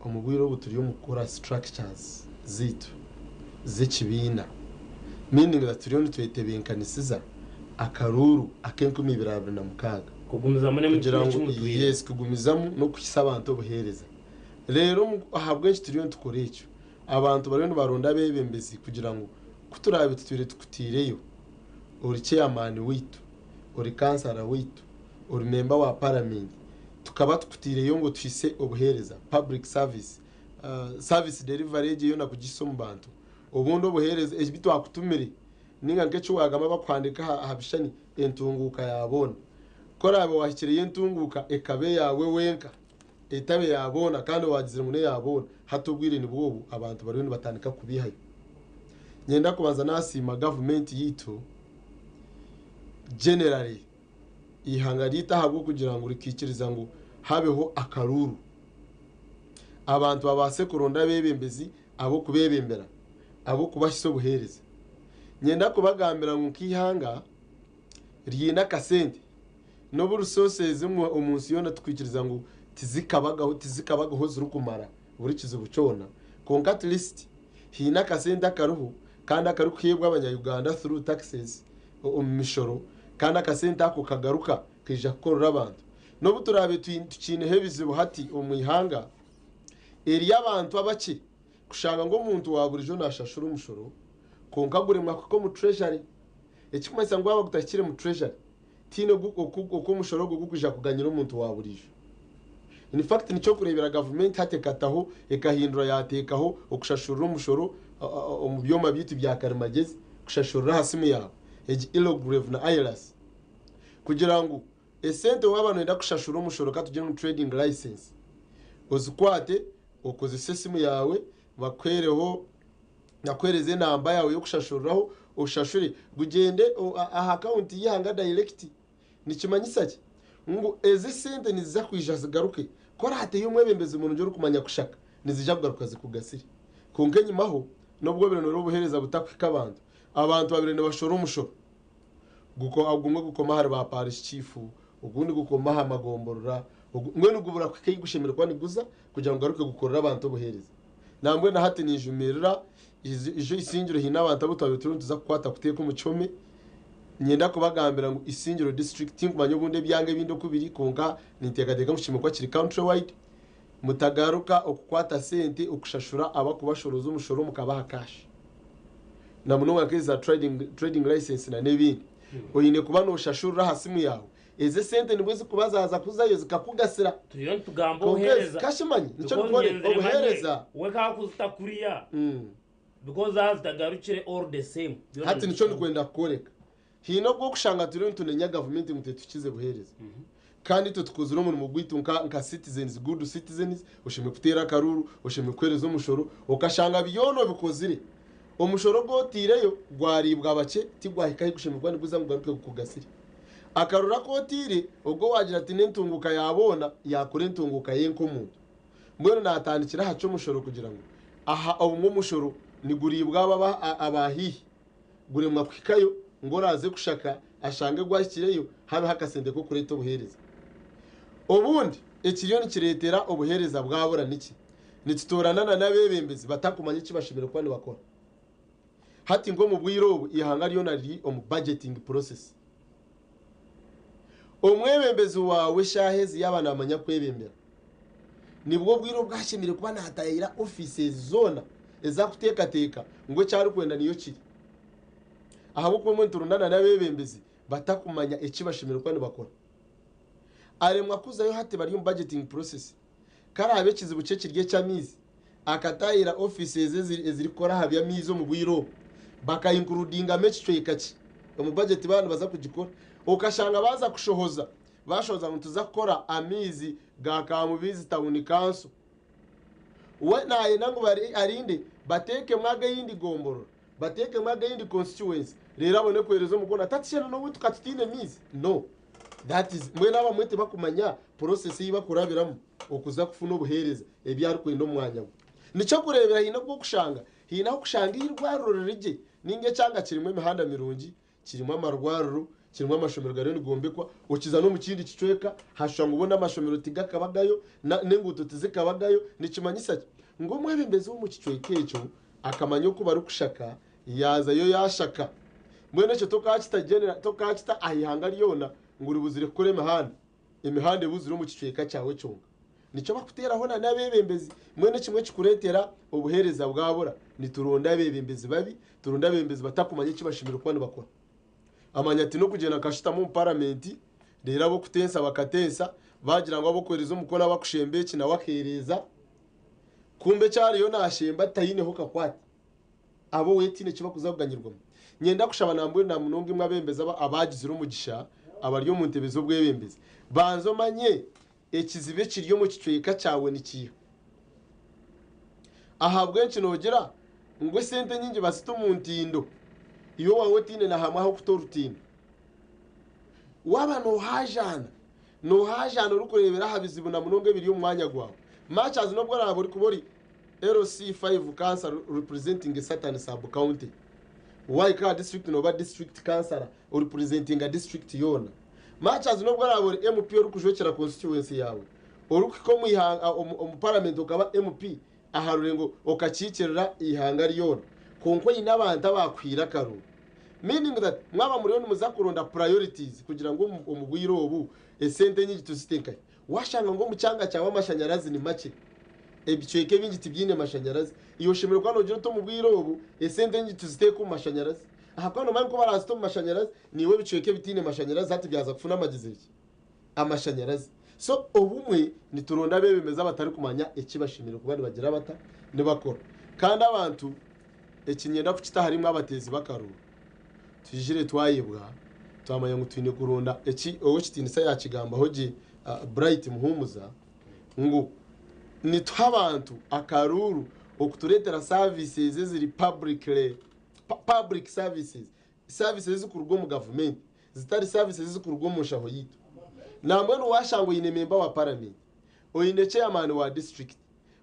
omu bwire obu turi omu kukora structures zaitu z'ekibiina meaning that turiyo nitwetebeekanisiza akaruuru ak'e2026. Kugumizamu Kugira n'eki ngu mutwire. Yes, kugumizamu n'okuhisa abantu obuheereza. Reero ahabw'enki turiyo nitukora ekyo? Abantu bariyo nibaronda abeebembezi kugira ngu ku turaabe tutwire tukutiireyo, ori chairman waitu, ori kansara waitu, ori memba wa paramenti, tukaba tukutiireyo ngu tuhise obuheereza, public service, service delivery egyo yoona kugihisa omu bantu. Obundi obuheereza ebi twakutumire ninga nk'eki waagamba bakuhandiika aha bishushani entunguuka ya boona. Ku oraabe waahikireyo entunguuka ekaba eyaawe wenka, etaba eya boona kandi waagizire ngu n'eya boona, hati obwire nibwo obu abantu bariyo nibatandika kubiihayo. Niinyenda kubanza naasiima gavumenti yaitu generally eihanga ryaitu ahabw'okugira ngu rikaikiriza ngu habeho akaruuru. Abantu babaase kuronda abeebembezi ab'okubeebembera, ab'okubahisa obuheereza. Niinyenda kubagambira ngu nk'eihanga riine akasente n'obu resources omu nsi yoona tukwikiriza ngu tizikabagaho tizikabagaho zirikumara buri kizibu kyona kwonka at least haine akasente akariho kandi akarikuheebwa abanya-Uganda through taxes omu mishoro kandi akasente ako kagaruka kaija kukorera abantu. N'obu turaabe tukiineho ebizibu hati omu ihanga ery'abantu abakye kushanga ngu omuntu wa burijo naashashura omushoro kwonka guremwa kuhika omu treasury ekikumanyisa ngu gwaba gutahikire mu treasury tihaine oku omushoro ogwo gukwija kuganyira omuntu wa burijo. In fact nikyo kureebera gavumenti hati ekataho ekahindura yaateekaho okushashurira omushoro omu byoma byaitu bya karimagyezi kushashurira aha simu yaawe egi Elograve na IRAS kugira ngu esente waaba nooyenda kushashura omushoro katugire ngu trading license ozikwate okozese esimu yaawe bakuheereho bakuheereze enamba yaawe y'okushashuriraho oshashure gugyende aha akawunti y'eihanga direct. Nikimanyisa ki? Ngu ezi sente niziza kwija zigaruke ku oraateyo omwebembezi murungi orikumanya kushaka niziija kugaruka zikugasire. Kwonka enyimaho n'obu obaire nooreeba obuheereza butakuhika abantu, abantu babaire nibashora omushoro gumwe gukoma ahari ba parish chief, ogundi gukoma aha magomborora, mbwenu gubura kuhika ahi gushemereire kuba niguza kugira ngu gugaruke gukorere abantu obuheereza. Nambwenu na hati ninjumirira ijo Isingiro haine abantu abu twabaire turiyo nituza kukwata kuteeka omu kihome. Niinyenda kubagambira ngu Isingiro district tinkumanya obundi ebyanga ebindi oku biri kwonka ninteekateeka ngu kishemereire kuba kiri country wide. Mutagaruka okukwata sente okushashura abakubashoroza omushoro mukabaha cash. Na munonga nk'eza trading, trading license na n'ebindi. Oine kuba nooshashurira aha simu yaawe. Ezo esente nibwo zikuba zaaza kuzayo zikakugasira. Turiyo nitugamba Kwonka ezi, obuheereza. kashimanye, nikyo Because ndikworeka, nyenzire manye obuheereza. we kakuzita kuriya because zaaba zitagarukire all the same. Byona Hati nikyo nibishushana. ndikwenda kukworeka. Haine obu okushanga turiyo nitunenya gavumenti ngu tetuhikize buheereza. Kandi itwe tukozire omurimo gwaitu nka nka citizens, good citizens, oshemereire kuteera akaruuru, oshemereire kuheereza omushoro, okashanga byona obikozire. Omushoro ogu otaireyo gwariibwa bakye tigwahika ahu gushemereire kuba niguza ngu gugaruke gukugasire. Akaruru aku otaire, ogwo waagira ati n'entunguuka ya boona, yaakora entunguuka ye nk'omuntu. Mbwenu naatandikira aha ky'omushoro kugira ngu aha obumwe omushoro niguriibwa abo aba haihi. Guremwa kuhikayo ngu oraaze kushaka ashange gwahikireyo habeho akasente k'okureeta obuheereza. Obundi ekiriyo nikireetera obuheereza bwabura niki? Nitutoorana na n'abeebembezi batakumanya eki bashemereire kuba nibakora. Hati nk'omu bwire obu eihanga ryona riri omu budgeting process. Omwebembezi waawe eshaaha ezi yaaba naamanya kwebembera, nibwo obwire obu ashemereire kuba naatayayira offices zoona ezi arikuteekateeka ngu eki arikwenda niyo kiri. Ahabw'okuba obumwe niturundana n'abeebembezi batakumanya eki bashemereire kuba nibakora. Aremwa kuzayo hati bari omu budgeting process. Ku araabe ekizibu kye kiri eky'amaizi, akataayira offices ezirikukora aha by'amaizi omu bwire obu, baka includingamu ekicweka kye omu budget baaba nibaza kugikora. Okashanga baaza kushohoza, baashohoza ngu nituza kukora amaizi ga Kamubiizi Town Council. We naayenda ngu arinde bateekemu ag'eyindi gomborora, bateekemu ag'eyindi constituency reero abone kuheereza omukono ati ati shana n'obu tuka tutaine maizi. No. That is, mbwenu abamwe tibakumanya process ei bakurabiramu okuza kufuna obuheereza ebi arikwenda omu mwanya gwe. Nikyo kureebera haine obu okushanga haine ahu okushanga eirwariro riri gye ninga ekyanga kirimu emihanda mirungi, kirimu amarwariro, kirimu amashomero gariyo nigombekwa, okiza n'omu kindi kicweka hashusha ngu boona amashomero tigakabagayo n'enguuto tizikabagayo. Nikimanyisa ki? Ngu omwebembezi w'omu kicweka ekyo akamanya oku barikushaka yaazayo yaashaka. Mbwenu ekyo tokaakita general, tokaakita aha ihanga ryona ngu ribuzire kukora emihanda. Emihanda ebuzire omu kicweka kyawe kyonka. Nikyo bakuteeraho na n'abeebembezi. Mbwenu ekimwe ekikureetera obuheereza bwabura, nituronda abeebembezi babi, turonda abeebembezi batakumanya eki bashemereire kuba nibakora. Amanya ati n'okugyenda nkashutama omu paramenti, reero ab'okutensa bakatensa, baagira ngu ab'okwereeza omukono abakushemba eki nawe akeereeza, kumbe eki ariyo naashemba taineho kakwate. Abo we tihaine eki barikuza kuganyirwamu. Niinyenda kushaba nambwenu namunonga imwe abebembezi abaagizire omugisha abari omu ntebe z'obwebembezi, banza omanye ekizibu ekiri omu kicweka kyawe nikiiha. Ahabw'enki noogira ngu esente nyingi bazita omu ntindo iwe owaawe otaine na hamwe ah'okuta orutindo? Waaba noohaajaana, noohaajaana orikureebera aha bizibu namunonga ebiri omu mwanya gwawe. Much as n'obu oraabe orikuba ori LC5 councillor representing a certain sub county wahika aha district noba district councillor orepresentinga district yoona. Much as nobwo oraabe ori MP orikujwekyera constituency yaawe, orikuhika omu ihanga omu parliament okaba MP aha rurengo okakiikirira eihanga ryoona kwonka oine abantu abaakuhaire akaruuru. Meaning that mwaba muriyo nimuza kuronda priorities kugira ngu omu bwire obu esente nyingi tuzite nkahi? Waashanga ngu omu kyanga kyawe amashanyarazi ni makye, ebicweka ebingi tibyine mashanyarazi, iwe oshemereire kuba noogira oti omu bwire obu esente nyingi tuziteeke omu mashanyarazi ahakuba noomanya ngu ku baraazite omu mashanyarazi naiwe ebicweka ebitaine mashanyarazi hati byaza kufuna amagyezi ki? Amashanyarazi. So obumwe nituronda abeebembezi abatarikumanya eki bashemereire kuba nibagira bata? Nibakora. Kandi abantu eki niinyenda kukita ahari imwe abateezi b'akaruuru. Twijire twayebwa twamanya ngu twine kuronda eki ow'ekitiinisa yaakigambaho gye Bright Muhumuza ngu nituha abantu akaruuru okutureetera services eziri publicly public services, services ezirikuruga omu gavumenti zitari services ezirikuruga omu nshaho yaitu. Nambwenu waashanga oine memba wa paramenti, oine chairman wa district,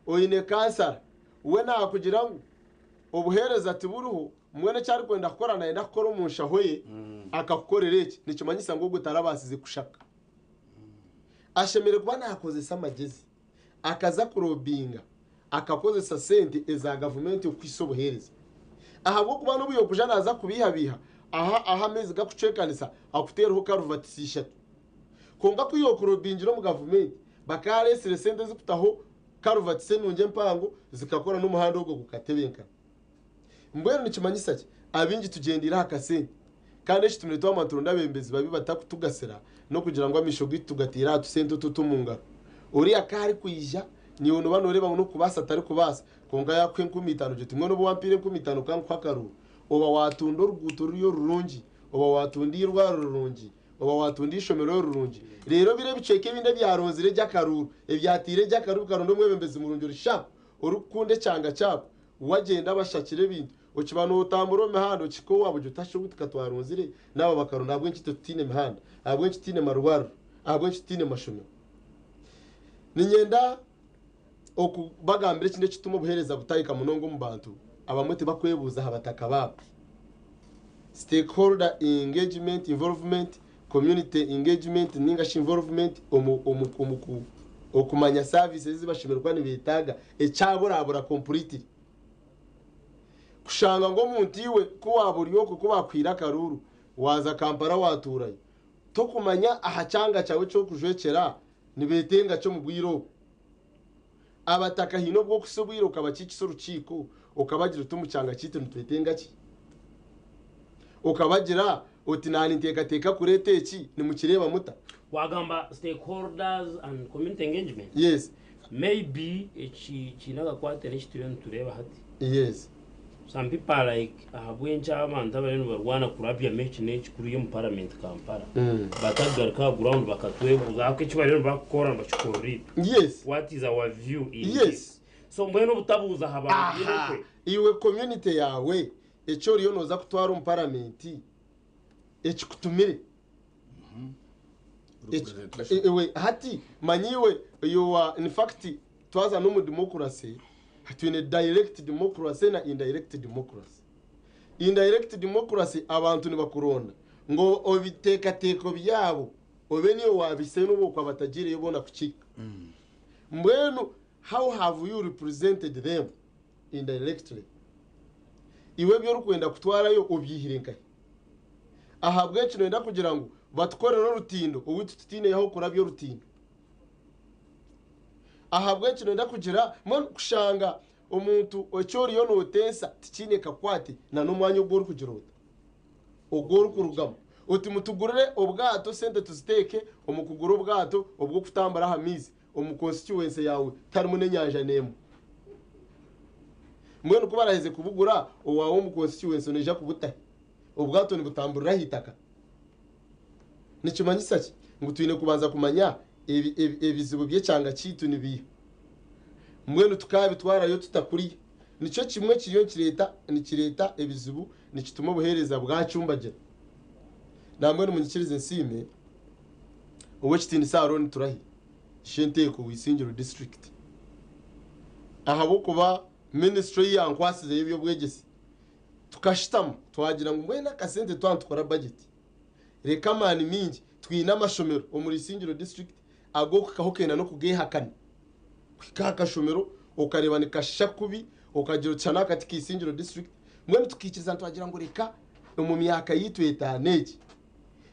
oine kansara, we naakugira ngu obuheereza tiburiho, Mbwenu eki arikwenda kukora nayenda kukora omu nshaho ye akakukorera eki, nikimanyisa ngu ogwo tarabaasize kushaka. Ashemereire kuba naakozesa amagyezi, akaza kurobinga, akakozesa sente eza gavumenti okuhisa obuheereza. Ahabw'okuba n'obu yookuja naaza kubeihabeiha aha ahu amaizi gakucwekanisa akuteereho karuvatisi ishatu. Kwonka ku yookurobingira omu gavumenti, bakaareetsire sente ezikutaho karuvatisi enungi empango zikakora n'omuhanda ogwo gukatebenkana. Mbwenu nikimanyisa ki? Abaingi tugyendeire aha kasente. Kandi ekitumire twamara nituronda abeebembezi babi batakutugasira n'okugira ngu amaisho gaitu tugateire aha tusente otu otu omu ngaro. Oriya ku arikwija, naiwe nooba nooreeba ngu n'okubaasa tarikubaasa, kwonka yaakuha 5000 ogire oti mbwenu obu wampiire 5000 ka nkuhe akaruru. Oba waatunda oruguuto ruri orurungi, oba waatunda eirwariro rirungi, oba waatunda eishomero rirungi. Reero biri ebicweka ebindi ebyaronzire gye akaruuru, ebyateire gye akaruuru bikaronda omwebembezi murungi ori sharp, orikukunda ekyanga kyabo, wagyenda abashakire ebintu, okiba nootambura omu mihanda okihika owaabo ogira oti hashi obu tukatwaronzire n'aba bakaronda ahabw'enki itwe tutaine mihanda, ahabw'enki tutaine marwariro, ahabw'enki tutaine mashomero. Niinyenda okubagambira ekindi ekituma obuheereza butahika munonga omu bantu, abamwe tibakwebuuza aha bataka baabo. Stakeholder engagement, involvement, community engagement ninga shi involvement omu omu omu ku okumanya services ezi bashemereire kuba nibeetaaga ekyaburabura completely. Kushanga ngu omuntu iwe ku waaba ori okwo ku baakuhaire akaruuru waaza Kampala waatuurayo, tokumanya aha kyanga kyawe eki orikujwekyera nibeetenga ki omu bwire obwo. Abataka haine obu orikuhitsya obwire okabakiikisa orukiiko okabagira oti omu kyanga kyaitu nitwetenga ki? Okabagira oti naanye ninteekateeka kureeta eki, nimukireeba muta? Wagamba stakeholders and community engagement? Yes. Maybe eki kiine akakwate n'eki turiyo nitureeba hati. Yes. Some people are like ahabw'enki abantu abariyo nibarwana kurabyamu eki n'eki kuriya omu parliament Kampala batagaruka aha ground bakatwebuuza ahabw'okuba eki bariyo nibakukora nibakikorera itwe. Yes. What is our view in Yes. this? So mbwenu obutabuuza aha bantu biine Aha. okwe. Iwe community yaawe eki oriyo nooza kutwara omu paramenti ekikutumire Iwe hati manya iwe you are in fact twaza n'omu democracy twine direct democracy na indirect democracy. Indirect democracy abantu nibakuronda ngu ebiteekateeko byabo obe niiwe waabihisayo n'obu okuba batagiireyo boona kukiika. Mbwenu how have you represented them indirectly? Iwe ebi orikwenda kutwarayo obyihire nkahi? Ahabw'enki noyenda kugira ngu batukorere orutindo owaitu tutiineyo ah'okurabya orutindo? Ahabw'enki noyenda kugira mbwenu kushanga omuntu eki oriyo nootensa tikiine kakwate na n'omwanya ogu orikugira ota ogu orikurugamu oti mutugurire obwato sente tuziteeke omu kugura obwato obw'okutambura aha maizi omu constituency yaawe tiharimu n'enyanja n'emwe. Mbwenu ku baraheze kubugura owaawe omu constituency noija kubutahi? Obwato nibutamburira aha itaka. Nikimanyisa ki? Ngu twine kubanza kumanya ebi, ebi, ebizibu by'ekyanga kyaitu nibiiha. Mbwenu tukaabitwarayo tuta kuriya? Nikyo kimwe kiriyo nikireeta, nikireeta ebizibu, nikituma obuheereza bwacumbagira. Nambwenu munyikirize nsiime Ow'ekitiinisa Aaron Turahi, Ishenteeko w'Isingiro District ahabw'okuba minisitule ei yankwasize ey'eby'obwegyese tukashutama twagira ngu mbwenu akasente twaba nitukora bajeti reka amaani maingi twine amashomero omuri Isingiro District ag'okuhikaho okenda n'okugeehakana kuhika aha kashomero okareeba nikashusha kubi okagira oti shana aka ti ka Isingiro District mbwenu tukaikiriza twagira ngu reka omu myaka yaitu etaano egi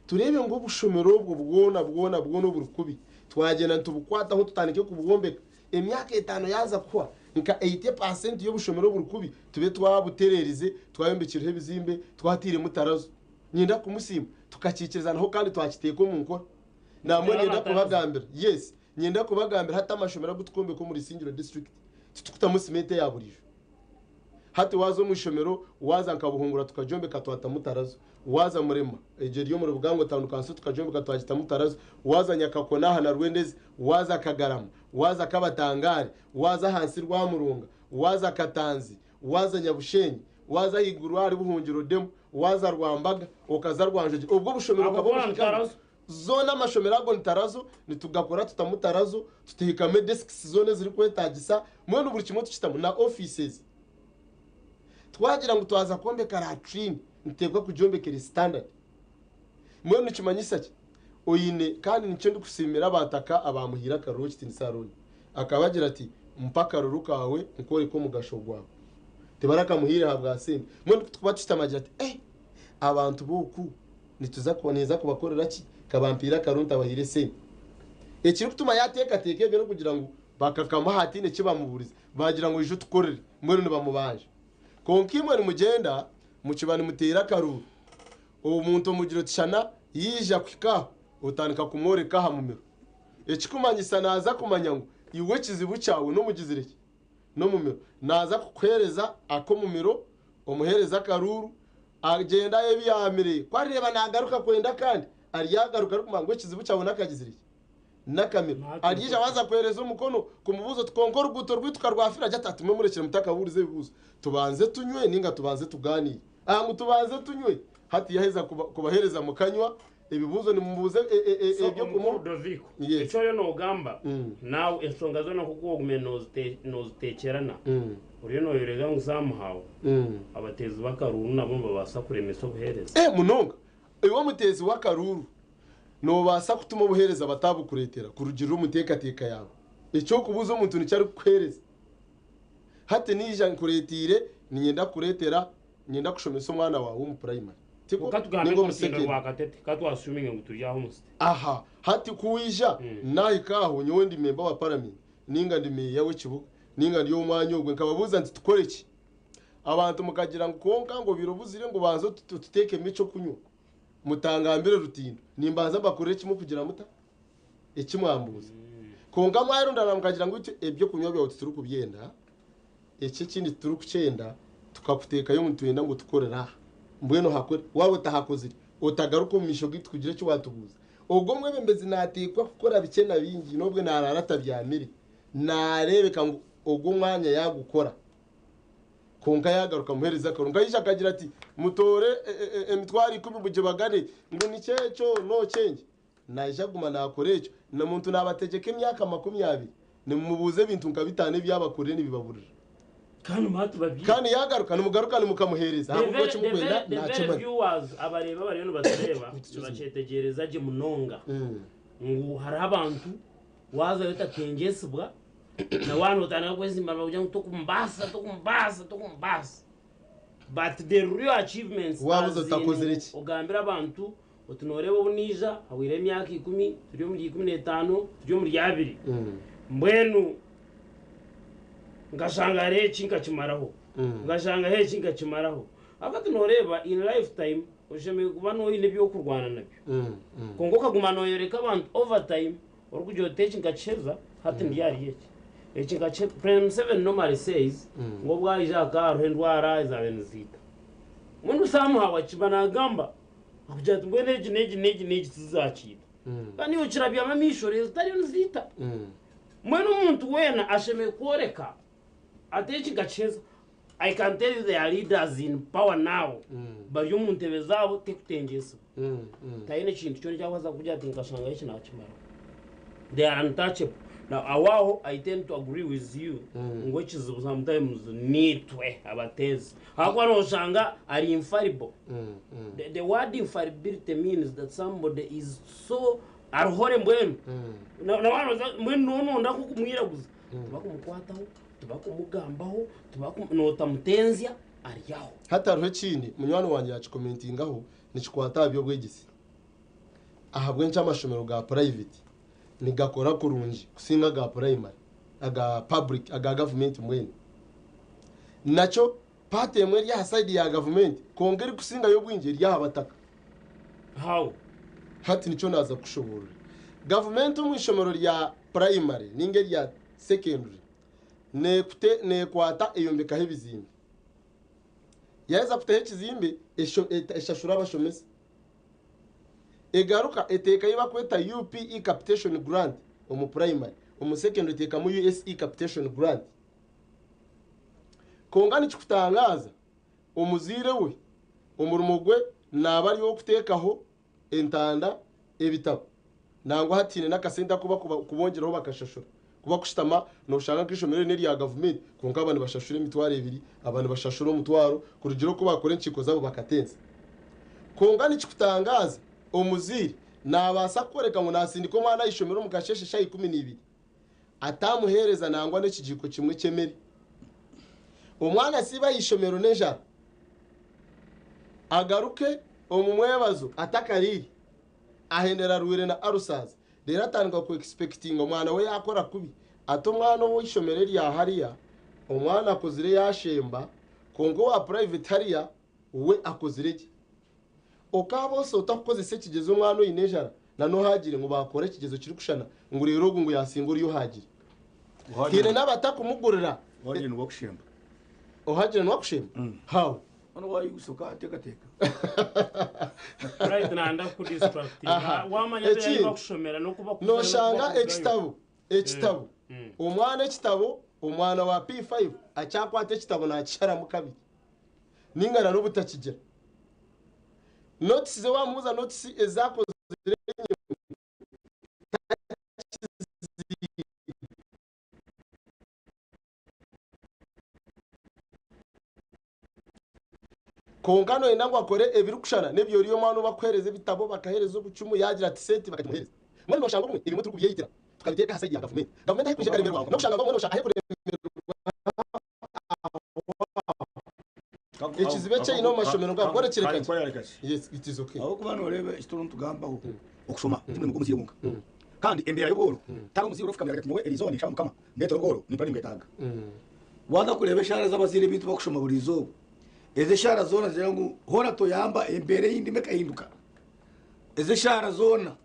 Tureebe ngu obushomero obwo bwona bwona bwona oburi kubi twagyenda nitubukwataho tutandike kubwombeka. Emyaka etaano yaaza kuhwa, nka 80% y'obushomero oburi kubi tube twabutereerize, twayombekireho ebizimbe, twatairemu tarazo. Niinyenda kumusiima, tukakiikirizanaho kandi twakiteeka omu nkora. Nambwenu niinyenda kubagambira, yes, niinyenda kubagambira hati amashomero agu turikwombeka omuri Isingiro district titurikutamu simenti eya buriijo. Hati waaza omu ishomero, waaza nka Buhungura tukagyombeka twatamu tarazo, waaza Murema egyo eri omuri Bugango Town Council tukagyombeka twagitamu tarazo, waaza Nyakakona aha na Rwendezi, waaza Kagarama, waaza Kabatangare, waaza ahansi Rwamurunga, waaza Katanzi, waaza Nyabushenyi, waaza ahaiguru ahari Buhungiro Demo, waaza Rwambaga, okaza Rwanjogye, obwo obushomero Ago okaba goona ni obuhikamu. tarazo. Zoona amashomero ago ni tarazo, nitugakora tutamu tarazo, tutihikamu edesks zoona ezirikwetagisa, mbwenu buri kimwe tukitamu na offices. Twagira ngu twaza kwombeka latrine, nituteekwa kugyombeka eri standard. Mbwenu nikimanyisa ki? Oine, kandi nikyo ndikusiimira abataka abaamuhaire akaruru Owekitiinisa Arooni. Akabagira ati, Mpa akaruru kaawe nkworeke omugasho gwawe. Tibarakamuhaire ahabwa sente. Mbwenu kutukuba tushutami agira ati, Eh! Abantu b'oku nituza ninza kubakorera ki? Ka bampiire akaruru ntabahaire esente. Ekirikutuma yaateekateeka ebyo n'okugira ngu bakakamuha hataine eki bamubuurize. Baagira ngu ija otukorere, mbwenu nibamubanja. Kwonka imwe nimugyenda Mukiba nimuteera akaruuru, omuntu omugira oti shana yaija kuhika aho, otandika kumworeka aha mumiro. Ekikumanyisa naaza kumanya ngu iwe ekizibu kyawe n'omugizire ki? N'omumiro. Naaza kukuheereza ak'omumiro, omuheereze akaruuru, agyende ayebyamire. Ku arireeba naagaruka kwenda akandi, aryagaruka arikumanya ngu ekizibu kyawe n'akagizire ki? N'akamiro. Aryaija waaza kuheereza omukono kumubuuza oti kwonka oruguuto rwaitu ka rwafire? Agira ati ati mwe murekire mutakabuuriza ebibuuzo. Tubanze tunywe nainga tubanze tugaaniire? Aha ngu tubanze tunywe. Hati yaaheza kubaheereza mukanywa, ebibuuzo nimubuuza So eby'okumuha. omukuru Doviko, Yes. eki oriyo noogamba, naawe enshonga zoona nk'oku ogumiire nooziteekyerana, oriyo nooyoreka ngu somehow abateezi b'akaruuru nabo nibabaasa kuremesa obuheereza. Eh munonga. Iwe omuteezi w'akaruuru, noobaasa kutuma obuheereza bataabukureetera kurugiirira omu nteekateeka yaawe. Eky'okubuuza omuntu nikyo arikukuheereza. Hati naija nkureeteire, niinyenda kukureetera, niinyenda kushomesa omwana waawe omu purayimari. Tikwo? Ka tugambe Nainga omu nk'orutindo sekendari. rwa Katete, ka twasuminge ngu turi aho omu site. Aha, hati ku waija naahika aho, nyowe ndi memba wa paramenti, nainga ndi meeya w'ekibuga, nainga ndi ow'omwanya ogwe, nkababuuza nti tukore ki? Abantu mukagira ngu kwonka ngu obaire obuzire ngu banza otuteekemu eky'okunywa. Mutangambire rutindo. Nimbanza mbakorere kimwe kugira muta? Eki mwambuuza. Kwonka mwarundaana mukagira ngu itwe eby'okunywa byawe titurikubyenda, eki ekindi titurikukyenda, tukakuteekayo ngu nitwenda ngu otukorere aha. Mbwenu ohakore. Waaba otahakozire, otagaruka omu maisho gaitu kugira eki waatubuuza. Ogwo omwebembezi naateekwa kukora bikye na bingi n'obwe naaraara atabyamire. Naareebeka ngu ogwo omwanya yaagukora. Kwonka yaagaruka amuheereza akaru. Nkaija akagira ati, Mutoore emitwaro ikumi mugibagane, ngu nikyo ekyo nookyengye. Naija kuguma naakora ekyo. N'omuntu naabategyeka emyaka 20, nimumubuuza ebintu nka bitaano ebi yaabakorire nibibaburira. Kandi mwatubabyine. Kandi yaagaruka, nimugaruka nimukamuheereza The ahabw'okuba very, eki the mukwenda very, the very naakimanya. viewers abareeba abariyo nibatureeba nibakyetegyereza gye munonga ngu hariho abantu waazayo otatengyesibwa na waaba nootandika kwezimba nibakugira ngu tokumbaasa, tokumbaasa, tokumbaasa. But the real achievements Waabuza as in otakozire ki? ogambire abantu oti nooreeba obu naija hahweireho emyaka ikumi, turi omuri 15, turi omuri abiri. Mbwenu nkashanga hariho eki nkakimaraho, nkashangaho eki nkakimaraho. Ahabw'okuba nooreeba in lifetime oshemereire kuba noine eby'okurwana nabyo. Kwonka okaguma nooyoreka abantu over time Orikugira oti eki nkakiheza, hati ndi ahari eki. Eki nkakihe, President Museveni normally says ngu obu aija hakaba hariho endwara ezaabaire niziita. Mbwenu somehow akiba naagamba akugira ati mbwenu egi n'egi n'egi n'egi tizizakiita. Kandi iwe okirabyama amaisho oreeba zitariyo niziita. Mbwenu omuntu weena ashemereire kworeka ati eki nkakiheza. I can tell you there are leaders in power now bari omu ntebe zaabo tikutengyesibwa. Tayine ekintu kyona ekyakubaasa kugira ati nkashanga eki nakimaraho. They are untouchable. Now aho aho I tend to agree with you ngu ekizibu sometimes niitwe abateezi. Ahakuba noshanga ari infallible. The word infallibility means that somebody is so arihore mbwenu. Na na waroza mbwenu nononda nkokumwiraguza tibakumukwataho. Tibakumugambaho, tibaku, nootamutenzya, ari aho. Hati hariho ekindi munywani wangye yaakikomentingaho nikikwata aha by'obwegyese. Ahabw'enki amashomero ga purayiveti nigakora kurungi kusinga aga purayimari, aga public, aga gavumenti mbwenu? Nakyo paati emwe eri aha sayidi ya gavumenti kwonka erikusingayo obwingi eri aha bataka. How? Hati nikyo naaza kukushoboororera. Gavumenti omu ishomero rya purayimari nainga erya secondary nekute nekwata eyombekaho ebizimbe. Yaheza kutaho ekizimbe esho eshashura abashomesa. Egaruka eteekayo eyi bakweta UPE capitation grant omu primary, omu secondary eteekamu USE capitation grant. Kwonka nikikutangaaza omuzaire we omurimo gwe naaba ari ow'okuteekaho entanda, ebitabo nangwa hati haine n'akasente aku barikubongyeraho bakashashura. Ku barikushutama nooshanga nk'eishomero eri n'erya gavumenti kwonka aba nibashashura 2000, aba nibashashura omutwaro kurugiirira oku baakora enkiiko zaabo bakatensa. Kwonka nikikutangaaza, omuzaire naabaasa kukworeka ngu naasindika omwana aha ishomero omu kasheeshe shaaha 12 ataamuheereza nangwa n'ekigiiko kimwe ky'emere. Omwana asiibe aha ishomero n'enjara, agaruke omu mwebazo atakariire, ahendera arwaire na ulcers, reero atandika ku expectinga omwana we yaakora kubi. Ati omwana ow'eishomero erya hariya, omwana akozire yaashemba, kwonka owa private hariya, We akozire gye. Okaaba osa otakukozesa ekigyezo omwana oine enjara na n'ohagire ngu baakora ekigyezo kirikushushana ngu reero ogu ngu yaasinga oriya ohagire. Haine n'abatakumugurira. Ohagire niwe akushemba. Ohagire niwe akushemba? How? Mbwenu waayigusa okateekateeka. Right nanda kukudistractinga. Aha. Wamanya ebi Ekindi, bakushomera n'oku bakuzayo n'oku Noshanga bakurugayo. ekitabo, ekitabo, omwana ekitabo, omwana wa P5 akyakwata ekitabo nakisharamu kabiri ninga na n'obutakigira. Notisi ze wamubuuza notisi ezi akozire enyima takiziine. Kwonka noyenda ngu akore ebirikushushana n'ebi oriya omwana ou barikuheereza ebitabo, bakaheereza obucumu, yaagira ati sente bakagimuheereza. Mbwenu nooshanga obumwe ebimwe turikubyeyitira tukabiteeka aha sayidi ya gavumenti. Gavumenti ahu erikwija ekaremerwa n'okushanga ngu obumwe nooshanga ahu erikuremerwa aho aho. Ekizibu eki eine omu mashomero nka kworekire kakye. Yes, it is okay. Ahabw'okuba nooreeba eki turiyo nitugambaho, okushoma ti murimo gw'omuzaire gwonka. Kandi embeera y'obworo, tihariho omuzaire orifukamira ati nyowe eriizooba ninshaba Mukama ndeetere obworo nimpurira nimbwetaaga. Waaza kureeba eshaara z'abazaire baitu bakushoma buri izooba, ezo eshaara zoona nizigira ngu hoona toyamba embeera ei ndimu ekahinduka. Ezo eshaara zoona.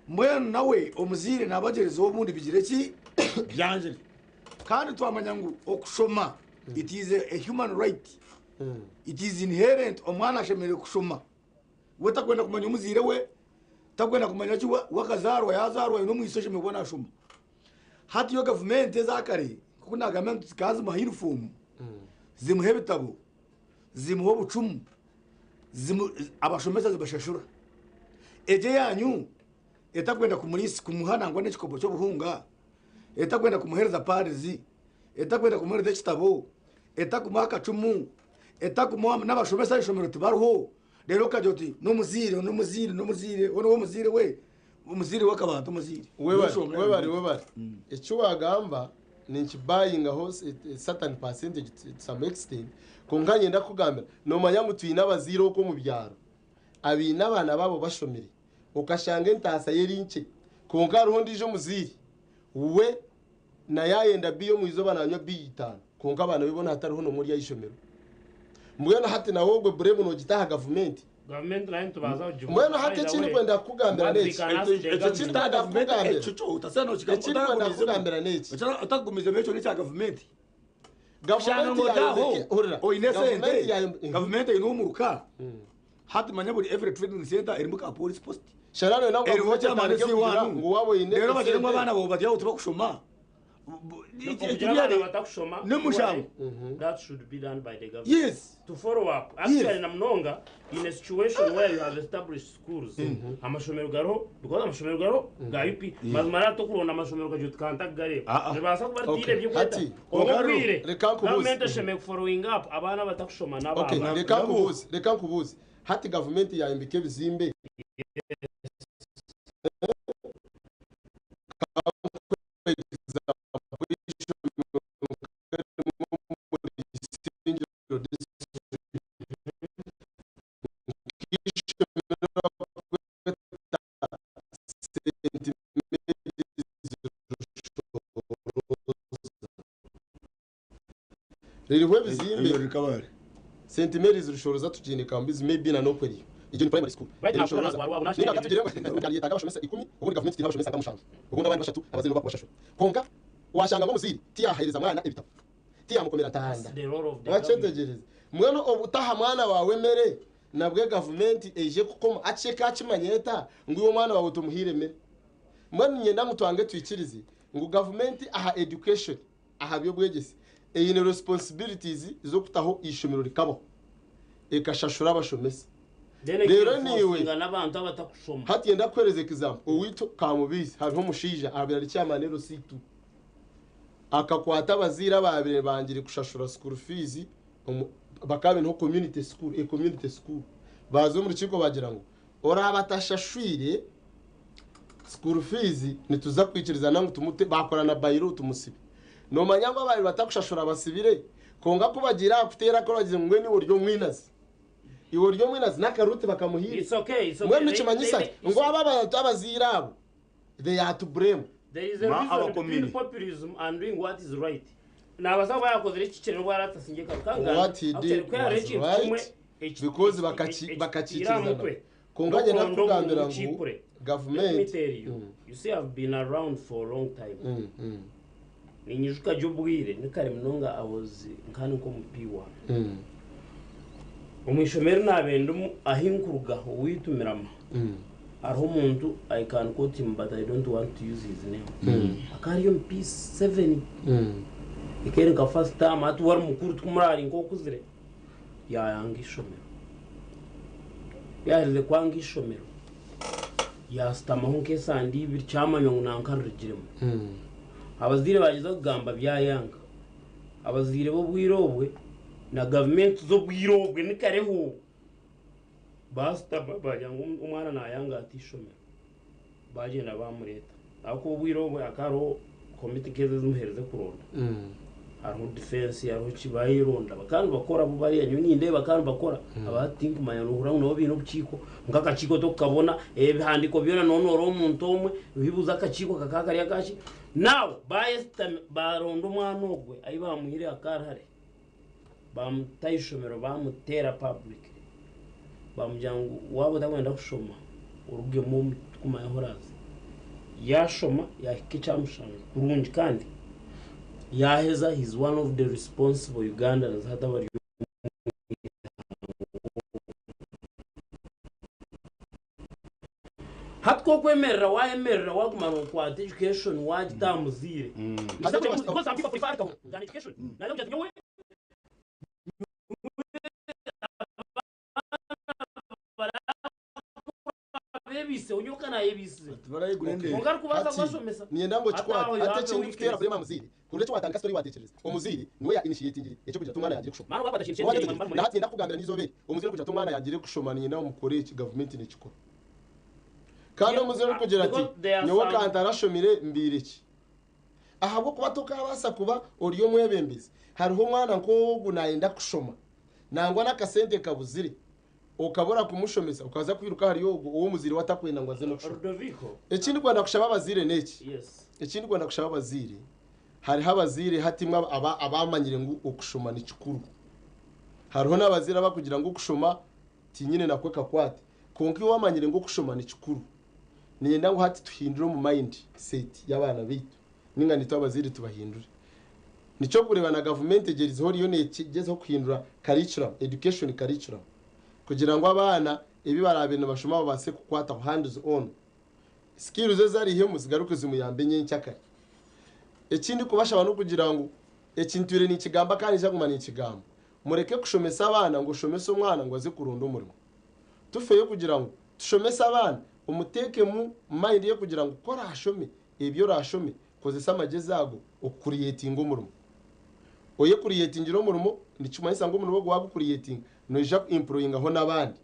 Mbwenu nawe omuzaire naaba agyerezeho obundi bigire ki? Byangire. Kandi twamanya ngu okushoma it is a human right, it is inherent omwana ashemereire kushoma. We takwenda kumanya omuzaire we, takwenda kumanya ki, we akazaarwa yaazaarwa aine omwitsyo ashemereire kuba naashoma. Hati yo gavumenti eza kare nk'oku naagamba nti zikaba zimuha yunifoomu, zimuha ebitabo, zimuha obucumu, abashomesa zibashashura. Egyo eyaanyu etakwenda kumuriisa kumuha nangwa n'ekikopo ky'obuhunga, etakwenda kumuheereza paadizi, etakwenda kumuheereza ekitabo, etakumuha akacumu, etakumuha n'abashomesa aha ishomero tibariho, reero okagira oti n'omuzaire n'omuzaire n'omuzaire we niwe muzaire we. Omuzaire we akaba ata omuzaire? Webare, webare, webare. Eki wagamba ninkibayingaho certain percentage to some extent, kwonka niinyenda kukugambira, nomanya ngu twine abazaire okwo omu byaro abaine abaana baabo bashomire, okashanga entaasa ye eri nkye, kwonka hariho ondiijo omuzaire we na yaayenda biya omu izooba naanywa biya itaano, kwonka abaana be boona hatariho n'omwe ori aha ishomero. Mbwenu hati nawe ogwo buremu noogita aha gavumenti? Gavumenti nayo nitubaasa kugibuuza Mbwenu hati by the eki way. ndikwenda kukugambira What we n'eki, can ask the eki government. ndikwenda kukugambira, Ekyo kyo otasana eki ndikwenda kukugambira n'eki, otakugumiizemu ekyo n'ekya gavumenti. Shanga gavumenti ngu ori aho yaayombeka, hurira, oine gavumenti esente, yaayombeka, gavumenti eine omuruka, hati manya buri every trading center erimu ka police post. Shana noyenda ngu Eriho gavumenti chairman etandike kugira C1. ngu waaba oine Reero bagire ngu esente, abaana bawe bari aho tibakushoma. Okugira abaana batakushoma, N'omushango. surely that should be done by the government. Yes. To follow up. Actually na munonga in a situation where you have established schools, amashomero gariho, because amashomero gariho ga UP. Mazima rero tokuronda amashomero okagira oti ka ntakagareeba. Ah, ah. Nibaasa kuba Okay. ritiire eby'okweta. Hati, Kwonka Ogaru, obwire, reka nkubuuze. government eshemereire kufollowing up abaana abatakushoma Okay, n'abaaba. reka nkubuuze, reka nkubuuze. Hati gavumenti yayombeka ebizimbe, ririho ebizimbe Ebyo rikabare. St Mary's Rushoroza tugiine Kambizi maybe na n'oku eriyo. Egyo ni primary school. Right Eri now, Rushoroza. Rwabo Ninga national katugire ngu yetaaga abashomesa ikumi, obundi gavumenti tiine abashomesa nka mushanju. Obundi abandi bashatu abazaire nibo bakubashashura. Kwonka washanga ngu omuzaire tiyahahereza mwana ebitabo, tiyamukomera ntanda. That's the role of the government. Wakyetegyereza? Mbwenu obutaha mwana waawe emere nabwe gavumenti eije kukoma akye ekakimanya eta ngu iwe omwana waawe tomuhaire mere? Mbwenu niinyenda ngu twange twikirize ngu gavumenti aha education aha by'obwegyese eine responsibilities z'okutaho eishomero rikabaho ekashashura abashomesa. Then Reero niiwe ekenforcinga n'abantu abatakushoma. hati yenda kukuheereza example owaitu Kamubizi hariho omushaija abaire ari chairman LC2 akakwata abazaire abaabaire bangire kushashura school fees omu bakaba baineho community school a community school baaza omu rukiiko baagira ngu Oraaba atashashwire school fees nituza kwikirizana ngu tumute baakora na bail tumusibe. Noomanya ngu abaabaire batakushashura basibire kwonka ku bagiire aha kuteera akoro bagize ngu mbwenu iwe ori omwinazi. Iwe ori omwinazi n'akaruuru tibakamuhaire. It's okay, it's okay. Mbwenu They, nikimanyisa they, ki? they, Ngu abo abantu abazaire abo they are to blame. There is a Ma reason between abakomini. populism and doing what is right. Naabaasa kuba yaakozire ekihikire n'obu araabe atasingire karuka What he Actually, did ku yaareba was ekintu kimwe right. Because bakakiikirizana. Kwonka nyenda kukugambira ngu gavumenti You see, I've been around for a long time. Ninyijuka gye obwire ni kare munonga I was nkandi nk'omu P1. Omu ishomero naabaire ndimu ahi nkuruga owaitu Mirama hariho omuntu I can quote him but I don't want to use his name akaba ari omu P7 ekaba eri nka first term hati we ari mukuru tikumurari nk'okuzire yaayanga ishomero. Ku yaaherize kwanga ishomero yaashutamaho nk'esande ibiri kyamanywa ngu nanka arirugiremu. Abazaire baagyeza kugamba byayanga. Abazaire b'obwire obwe na gavumenti z'obwire obwe ni kareho baashutama baagira ngu omwana naayanga ata ishomero. Baagyenda baamureeta. Ahabw'okuba obwire obwe hakaba hariho komiti nk'ezo ezimuheerize kuronda. Hariho difensi hariho ki baayeronda bakaba nibakora bo bariya nyowe nindeeba bakaba nibakora aba hati tinkumanya noohurira ngu nabo baine obukiiko kwonka akakiiko tokukabona ebihandiiko byona nooba nooreeba omuntu omwe oibuuza akakiiko kakaba kari akaki now baayesitami baaronda omwana ogwe ahi baamwihire hakaba hari hare baamuta aha ishomero baamuteera publicly baamugira ngu waaba otakwenda kushoma orugemu omu tikumanya ahu oraaze. Yaashoma yaahika ekya mushanju kurungi kandi yaaheza he is one of the responsible Ugandans hati abari omu Hati ku okwemerera wayemerera waguma nokwata education wagita aha muzaire. Because some people prefer than education. Naija kugira ati nyowe Bebiiseho nyowe ka nayebiisize. Kwonka arikubaasa Hati kubashomesa. niinyenda ngu Hati aho okikwate. you Hati have a ekindi kuteera weakness. blame aha muzaire. Hurira eki waatandika story waatekyereza. Omuzaire niwe ya initiatingire eky'okugira ati omwana yangire kushoma. Mara wakwata kintu Waaba ky'engyeri oteegyereza. Na hati niinyenda kukugambira n'eizooba eri, omuzaire orikugira ati omwana yangire kushoma niinyenda ngu mukore eki, gavumenti nekikora. Kandi Yeah, omuzaire orikugira ati because there are nyowe some ka ntarashomire mbaire ki? Ahabw'okuba tokaabaasa kuba ori omwebembezi. Hariho omwana nk'ogu naayenda kushoma nangwa n'akasente kabuzire. Okabura kumushomesa okaza kwiruka ahari ogwo ou omuzaire we atakwenda ngu aze n'okushoma. Rudoviko. Eki ndikwenda kushaba abazaire n'eki, Yes. eki ndikwenda kushaba abazaire, hariho abazaire hati imwe aba abamanyire ngu okushoma ni kikuru. Hariho n'abazaire abakugira ngu okushoma tinyine nakwo kakwate. Kwonka iwe wamanyire ngu okushoma ni kikuru, niinyenda ngu hati tuhindure omu mind set y'abaana baitu ninga naitwe abazaire tubahindure. Nikyo orikureeba na gavumenti egyerizeho eriyo negyezaho kuhindura curriculum, education curriculum kugira ngu abaana ebi baraabe nibashoma babaase kukwataho hands on. Skills ezi ariihemu zigaruke zimuyambe nyenkyakare. Eki ndikubashaba n'okugira ngu eki ntwire ninkigamba kandi niinyija kuguma ninkigamba, mureke kushomesa abaana ngu oshomese omwana ngu aze kuronda omurimo. Tufeyo kugira ngu tushomese abaana omuteekemu mind y'okugira ngu ku oraashome ebi oraashome Kozesa amagyezi ago okukuriyetinga omurimo. Oyekuriyetingira omurimo nikimanyisa ngu omurimo ogu wagukuriyetinga noija ku impuroyingaho n'abandi.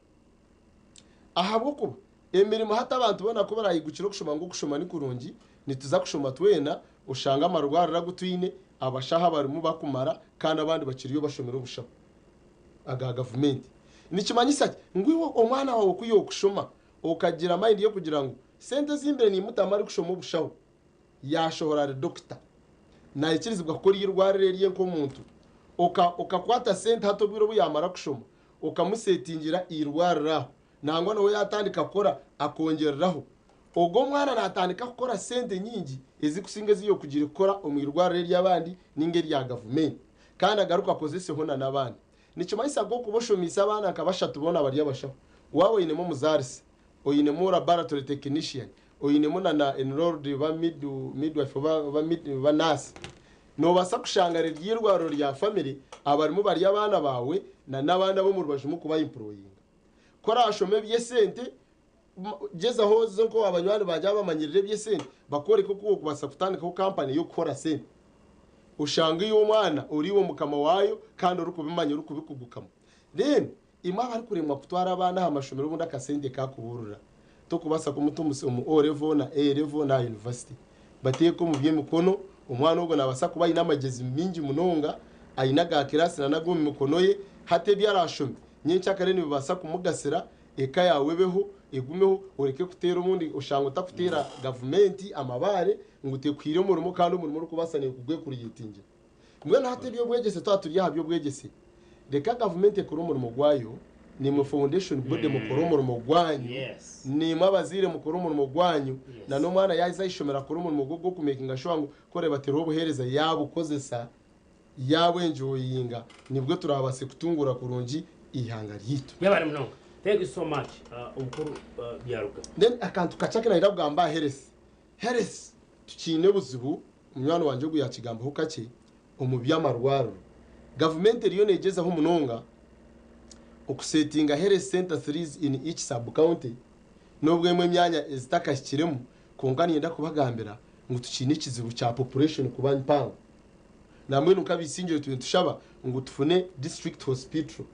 Ahabw'okuba emirimo hati abantu boona ku barayigukire okushoma ngu okushoma ni kurungi, nituza kushoma twena oshange amarwariro agu twine abashaho abarimu bakumara kandi abandi bakiriyo bashomire obushaho aga gavumenti. Nikimanyisa ki? Ngu iwe omwana waawe ku yokushoma okagira mind y'okugira ngu sente ezi mbaire nimutamu arikushoma obushaho yaashohora ari dokita, naikirizibwa kukora eirwariro erye nk'omuntu. Oka, okakwata sente hati obwire obu yaamara kushoma, okamuseetingira eirwariro aho. Nangwa nawe yaatandika kukora akongyereraho. Ogwo omwana naatandika kukora sente nyingi ezikusinga ezi yookugiire kukora omu irwariro ery'abandi nainga erya gavumenti. Kandi agaruke akozeseho na n'abandi. Nikimanyisa ngu okuba oshomiise abaana nka bashatu boona bari abashaho, waaba oinemu omuzaarisa, oinemu laboratory technician, oinemu na na enrolled oba midwife oba oba nurse, nobaasa kushanga riri eirwariro rya family abarimu bari abaana baawe na n'abandi ab'omu rubaju mukuba employinga. Ku oraashome eby'esente, gyezaho oze nk'owa banywani bangye abamanyirire eby'esente bakworeke oku orikubaasa kutandikaho kampani ey'okukora sente. Oshange iwe omwana ori iwe mukama waayo kandi orikubimanya orikubikugukamu. Then Imwe abarikuremwa kutwara abaana aha mashomero obundi akasente kakuburira tokubaasa kumuta omu O level na A level n'aha university. Bateeke omu by'emikono, omwana ogwo nabaasa kuba aine amagyezi mingi munonga, aine aga kiraasi na n'ag'omu mikono ye, hati ebi araashome nyenkyakare nibibaasa kumugasira, eka yaawe ebeho, egumeho, oreke kuteera obundi oshange otakuteera gavumenti amabaare ngu tekuhaire omurimo kandi omurimo orikubaasa naiwe kugwekuriyetingira. Mbwenu hati eby'obwegyese twaba turi aha by'obwegyese, reka gavumenti ekore omurimo gwayo. Nimwe foundation body mukore omurimo gwanyu. Nimwe abazaire mukore omurimo gwanyu. Na n'omwana yaaza aha ishomero akore omurimo gwe ogw'okumekinga shuwa ngu ku oreeba teriho obuheereza yaabukozesa, yaabwenjoyinga, nibwo turaabaase kutunguura kurungi eihanga ryaitu. Yebare munonga. Thank you so much omukuru Byaruga. Then akantu kakye aku nayenda kugamba aha health. Health tukiine obuzibu, munywani wangye ogu yaakigambaho kakye, omu by'amarwariro. Gavumenti eriyo neegyezaho munonga okusetinga health centre threes in each sub-county n'obu emwe emyanya ezitakahikiremu kwonka niinyenda kubagambira ngu tukiine ekizibu kya population kuba mpango. Nambwenu nk'abaisingiro turiyo nitushaba ngu tufune district hospital.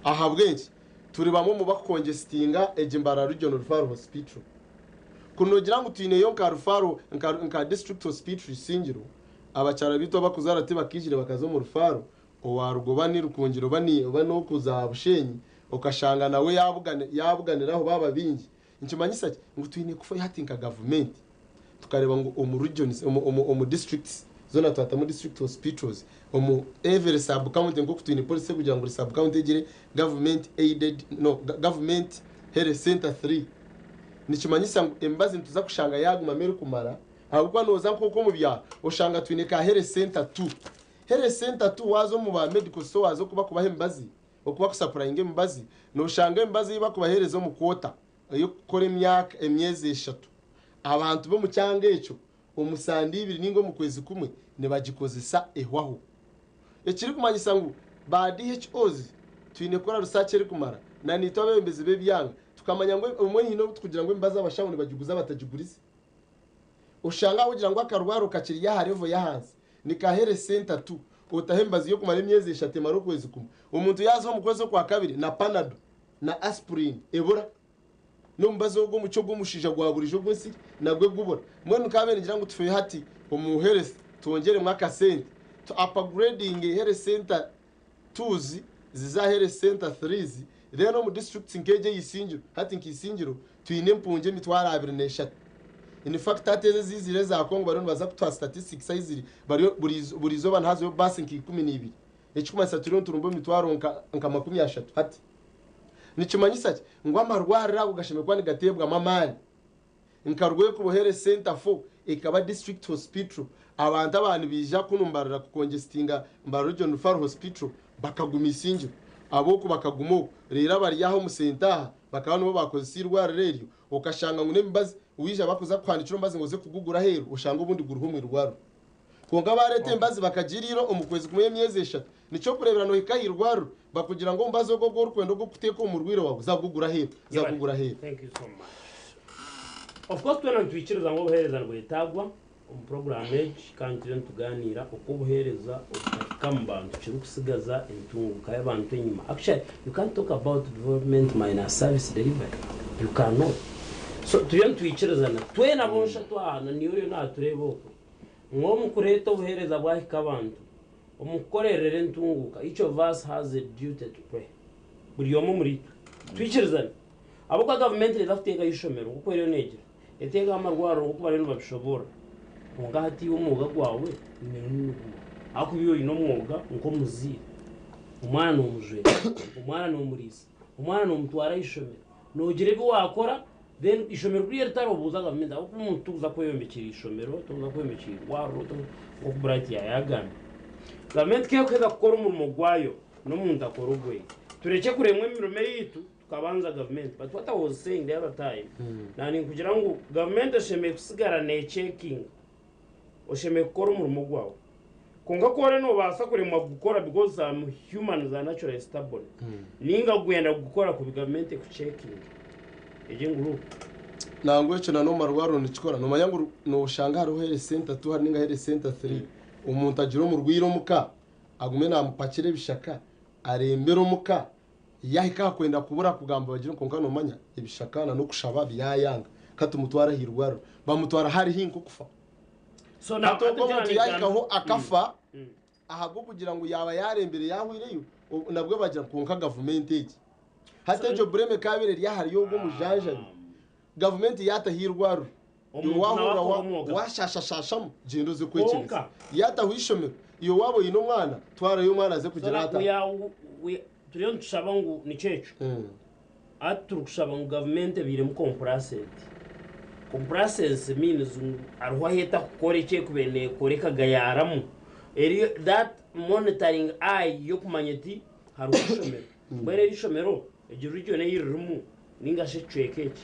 Ahabw'enki? Turi bamwe omu bakukonjesitinga egi Mbarara Regional Referral Hospital. Ku noogira ngu twineyo nka referral nka nka district hospital Isingiro, abakyara baitu abakuzaara tibakaijire bakaza omu referral owa Rugo oba ni Rukungiri oba ni oba n'okuza aha Bushenyi okashanga nawe yaabugana yaabuganiraho baaba baingi. Nikimanyisa ki? Ngu twine kufayo hati nka gavumenti tukareeba ngu omu regions, omu, omu, omu districts zoona twatamu district hospitals, omu every sub county nk'oku twine policy ekugira ngu buri sub county egire government aided, no, government health center 3. Nikimanyisa ngu emibazi nituza kushanga yaagumamu erikumara ahabw'okuba nooza nk'oku omu byaro oshanga twine ka health center 2. Health center 2 waaza omu ba medical stores oku bakubaha emibazi, oku bakusapurayinga emibazi, nooshanga emibazi ei bakubaheereza omu kwota ey'okukora emyaka emyezi eshatu, abantu b'omu kyanga ekyo omu sande ibiri ninga omu kwezi kumwe nibagikozesa ehwaho. Ekirikumanyisa ngu ba DHOs twine kukora research erikumara na naitwe abeebembezi b'ebyanga tukamanya ngu obumwe haine obu turikugira ngu emibazi abashaho nibagiguza batagigurize. Oshanga ahabw'okugira ngu akarwaro kakiri aha level y'ahansi nikaheera esente tu otaho emibazi y'okumara emyezi eshatu emare okwezi kumwe. Omuntu yaaza omu kwezi okwakabiri na panado na aspirin ebura. N'omubazi ogwo omukye ogw'omushaija gwa buriijo ogw'ensiri nagwo gubura. Mbwenu nkaabaire ningira ngu tufeyo hati omu health twongyeremu akasente tu upgradinge health center twos zize aha health center threes then omu districts nk'egi eya Isingiro hati nka Isingiro twine empungi emitwaro 23. In fact hati ezi eziizire eza Congo bariyo nibaza kutuha statistics ahi ziri bariyo buri izooba nihazayo baasi nka 12 ekirikumanyisa turiyo niturumba emitwaro nka 30 hati. Nikimanyisa ki? Ngu amarwariro ago gashemereire kuba nigateebwamu amaani. Nka Rwekubo Health Centre 4 ekaba District Hospital, abantu ababa nibaija kunu Mbarara kukonjesitinga Mbarara Regional Referral Hospital bakaguma Isingiro, ab'oku bakaguma oku, reero abari aha omu senta aha bakaba nibo baakozesa eirwariro eryo, okashanga ngu n'emibazi waija bakuza kukuhandikira omubazi ngu oze kugugura aheeru oshange obundi guriho omu irwariro. Kwonka baareeta emibazi bakagiiriira omu kwezi kumwe y'emyezi eshatu. Nikyokureebera noohika aha irwariro bakugira ngu omubazi ogu ogu orikwenda ogw'okuteeka omu murwaire waawe za kugugura aheeru, za kugugura aheeru. Thank you so much. Of course twena nitwikiriza ngu obuheereza nibwetaagwa omu puroguraamu egi kandi turiyo nitugaaniira oku obuheereza obutahika omu bantu kirikusigaza entunguuka y'abantu enyima. Actually you can't talk about development minus service delivery. You cannot. So turiyo nitwikirizana twena bonshatu aha na niiwe oriyo naatureeba okwe Ngu omu kureeta obuheereza bwahika abantu, omu kukorerera entunguuka, each of us has a duty to play. Buri omwe omuri itwe. Twikirizane. Ahabw'okuba gavumenti neeza kuteekaho eishomero nk'oku eriyo neegira, eteekeho amarwariro nk'oku bariyo nibabishoboorora. Kwonka hati iwe omwoga gwawe niguha? Ahakuba iwe oine omwoga nk'omuzaire. Omwana noomujweka, omwana noomuriisa, omwana noomutwara aha ishomero, noogira ebi waakora Then eishomero kuriya ritari obuuza gavumenti ahabw'okuba omuntu tokuza kweyombekyera eishomero, tokuza kweyombekyera eirwariro nk'oku Bright yaayagambire. Gavumenti ku erikuheza kukora omurimo gwayo n'omuntu akora ogweye. Turekye kuremwa emirimo eyaitu tukabanza gavumenti but what I was saying the other time naninkugira ngu gavumenti eshemereire kusigara nechekinga oshemereire kukora omurimo gwawe kwonka ku ori nobaasa kuremwa kugukora because some humans are naturally stubborn ninga gwenda kugukora kubi gavumenti ekuchekinge egye ngu look. Nangwa ekyo na n'omumarwariro nikikora. Noomanya ngu nooshanga hariho health centre two ninga health centre three, omuntu agira omurwaire omuka agume naamupakira ebishaka arembere omuka, yaahika aha kwenda kubura kugamba bagire ngu kwonka noomanya ebishaka na n'okushaba byayanga ka tumutware aha irwariro. Bamutwara hariho nk'okufa. So now Hati ogwo hati omuntu ngira yaahikaho nigamba akafa ahabw'okugira ngu yaaba yaarembire yaahweireyo, nabwo bagira ngu kwonka gavumenti egi. Hati so egyo bureme ekaabaire eri ahari ogwo omujanjabi, gavumenti yaataho eirwariro, iwe omuntu nawe waahurira akora omwoga waashashashashamu gyenda oze kwekyebeza. kwonka Yaataho eishomero, iwe waaba oine omwana, twarayo omwana aze so kugira now ata? we are we Turiyo nitushaba ngu nikyo ekyo. Hati turikushaba ngu gavumenti ebairemu complacent. Complacency means ngu hariho ahu etakukora eki erikubaire neekora ekagayaaramu. Eriyo that monitoring eye y'okumanya eti hariho eishomero. Mbwenu eri ishomero egi region ei ririmu ninga shi ekicweka eki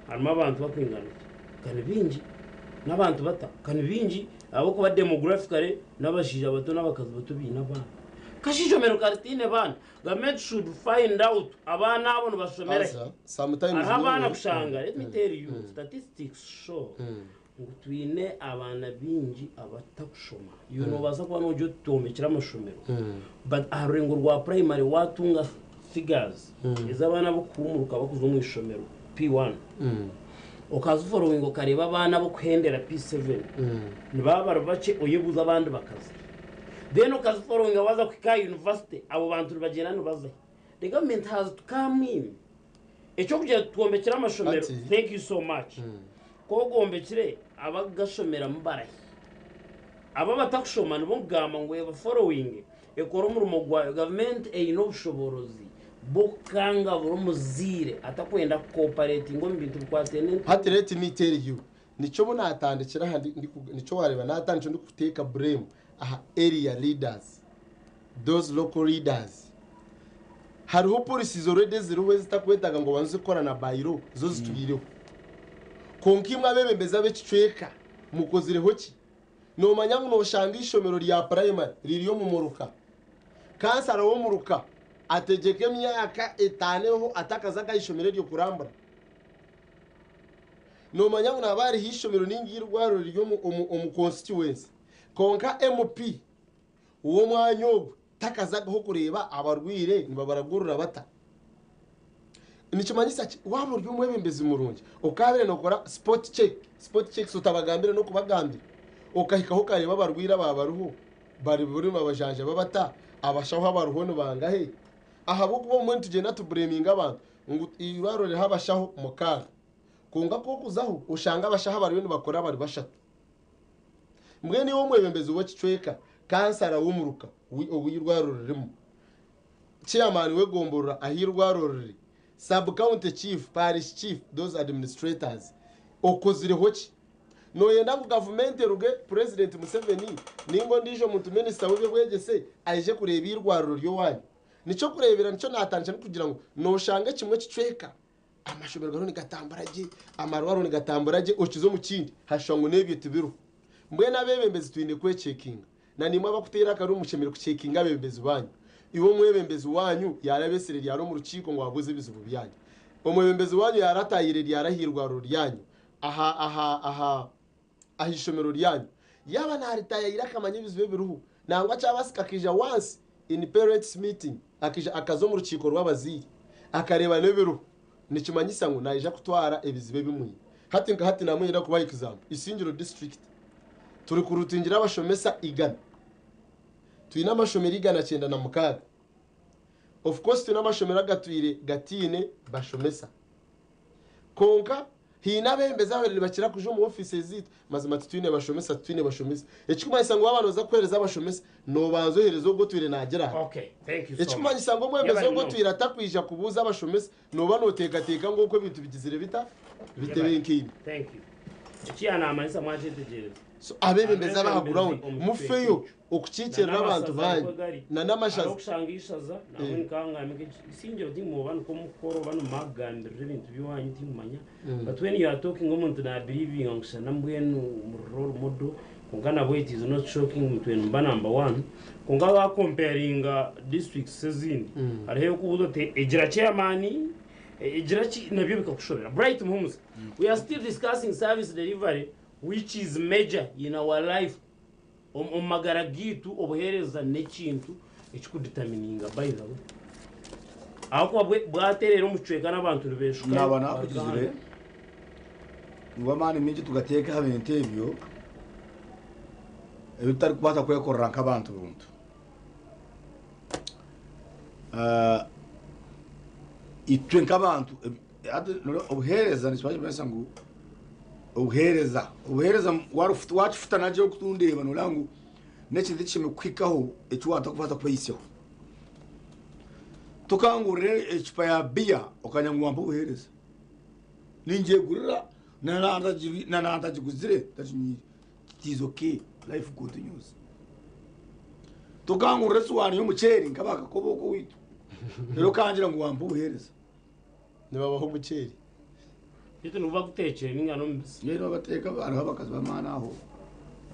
harimu abantu barikwingana ki? Ka ni baingi. N'abantu bata? Ka ni baingi ahabw'okuba demographically n'abashaija bato n'abakazi bato baine abaana. Ka shi eishomero ka ritaine baana? Gavumenti should find out abaana abo nibashomera hi. Haza sometimes Hariho abaana nyowe kushanga, let me tell you, statistics show ngu twine abaana baingi abatakushoma. Iwe noobaasa kuba noogira oti twombekire amashomero but aha rurengo rwa primary waatunga figures ez'abaana ab'okuhuumuruka bakuza omu ishomero P1 okaziforowinga okareeba abaana ab'okuhendera P7 nibaba bari bakye oyebuuza abandi bakaza hi. Then okaziforowinga waaza kuhika aha university abo bantu nibagyenda nibaza hi. The government has to come in. Eky'okugira ngu twombekire amashomero, Hati thank you so much. Ku ogombekire, abakugashomeramu barahi? Abo abatakushoma nibo nkugamba ngu eba following ekore omurimo gwayo. Gavumenti eine obushoboorozi bw'okukangavura omuzaire atakwenda kukooparatinga omu bintu bikwataine Hati let me tell you, nikyo obu natandikire aha ndi- ndiku- nikyo wareeba natandikire ndikuteeka blame aha area leaders, those local leaders. Hariho policies already eziriho ezitakwetaaga ngu obanze kukora na by-law, zo zitwireho. Kwonka imwe abeebembezi ab'ekicweka mukozireho ki? Noomanya ngu nooshanga eishomero rya primary riri omu muruka, kansara w'omuruka ategyeka emyaka etaano eho atakazaga aha ishomero eryo kurambura? Noomanya ngu naaba hariho eishomero nainga eirwariro riri omu constituency, kwonka MP w'omwanya ogwo takazagaho kureeba abarwaire nibabaragurira bata? Nikimanyisa ki? Waaba ori omwebembezi murungi, okaabaire nookora spot check, spot checks otabagambire n'okubagambira, okahikaho okareeba abarwaire abaaba bariho bari bariyo nibabajanjaba bata, abashaho abariho ni bangahe? Ahabw'okuba obumwe nitugyenda tubureeminga abantu ngu eirwariro ririho abashaho mukaaga, kwonka ku orikuzaho oshanga abashaho abariyo nibakora bari bashatu. Mbwenu iwe omwebembezi w'ekicweka, kansara w'omuruka ou eirwariro ririmu, chairman w'egomborora ahu eirwariro riri, sub-county chief, parish chief, those administrators, okozireho ki? Nooyenda ngu gavumenti eruge, Purezidenti Museveni nainga ondiijo muntu minisita w'eby'obwegyese aije kureeba eirwariro ry'owaanyu? Nikyo kureebera nikyo naatandikira ndikugira ngu nooshanga ekimwe ekicweka Amashomero gariho nigatambura gye, amarwariro nigatambura gye, okiza omu kindi hashusha ngu n'ebyo tibiriho. Mbwenu abeebembezi twine kwekyekinga. Na naimwe abarikuteera akaruru mushemereire kukyekinga abeebembezi baanyu. Iwe omwebembezi waanyu yaarabesire ryari omu rukiiko ngu abuuze ebizibu byanyu? Omwebembezi waanyu yaarataahire ryari aha irwariro ryanyu, aha, aha, aha, aha ishomero ryanyu? Yaaba naaritaayaayira akamanya ebizibu ebiriho, nangwa kyabaasika akaija once in parents meeting, akaija akaza omu rukiiko rw'abazaire akareeba n'ebiriho, nikimanyisa ngu naija kutwara ebizibu ebimwe. Hati nka hati naamwe niinyenda kubaha example, Isingiro district turikurutingira abashomesa igana, twine amashomero 196. Of course twine amashomero agatwire gataine bashomesa kwonka Haine abeebembezi ababaire nibakira kuja omu ofiisi zaitu, mazima titwine bashomesa, titwine bashomesa. Ekirikumanyisa ngu waaba nooza kuheereza abashomesa, noobanza oheereza ogwo otwire naagira ati. Okay, thank you so much. Ekirikumanyisa ngu omwebembezi Yebare ogwo munonga. otwire atakwija kubuuza abashomesa, nooba nooteekateeka ngu oku ebintu bigizire bita? Yebare. Bitebenkeine. Thank you. Eki yaanaamanyisa mwakyetegyereza. So abeebembezi ab'aha Abeebembezi ground omu kicweka mufeyo ekyo. Na okukiikirira abantu n'amashaza baanyu nikwo gari. na Hariho n'amashaza. okushanga eishaza nangwa Eh. nkangambye nk'eki Isingiro timuba nikwo mukukora oba nimwakugambirira ebintu by'owanyu timumanya but when you are talking omuntu na believinga ngu shana mbwenu muri role model kwonka nabwo it is not shocking mutwe nimuba number one kwonka wa comparinga districts ezindi hariho ey'okubuuza oti egira chairman egira ki nabyo bikakushobera. Bright Muhumuza we are still discussing service delivery which is major in our life Omu magara gaitu obuheereza n'ekintu ekikuditamininga by the way ahabw'okuba bwatereera omu kicweka n'abantu nibeshukayo Naaba baruga naakugizire ahandi. ngu amaani maingi tugateeke aha bintu ebyo ebi tutarikubaasa kwekorera nk'abantu buntu. Ah, itwe nk'abantu ebi- hati noreeba obuheereza nikiba nikimanyisa ngu Obuheereza, obuheereza wakifutana gye okutundeeba noreeba ngu n'ekintu ekishemereire kukuhikaho eki waatakubaasa kwehisyaho. Tokangurira ecupa ya biya okanya ngu wampa obuheereza. Ningyegurira na na ntagiguzire ntaginywire. It is okay, life continues. Tokangurira esuwaani y'omuceeri nka ba Kakoba okwo owaitu reero okangira ngu wampa obuheereza. Nibabaha omuceeri? Beitu niguba guteekire ninga n'omubisi? Mbwenu nibabateeka hariho abakazi b'amaani aho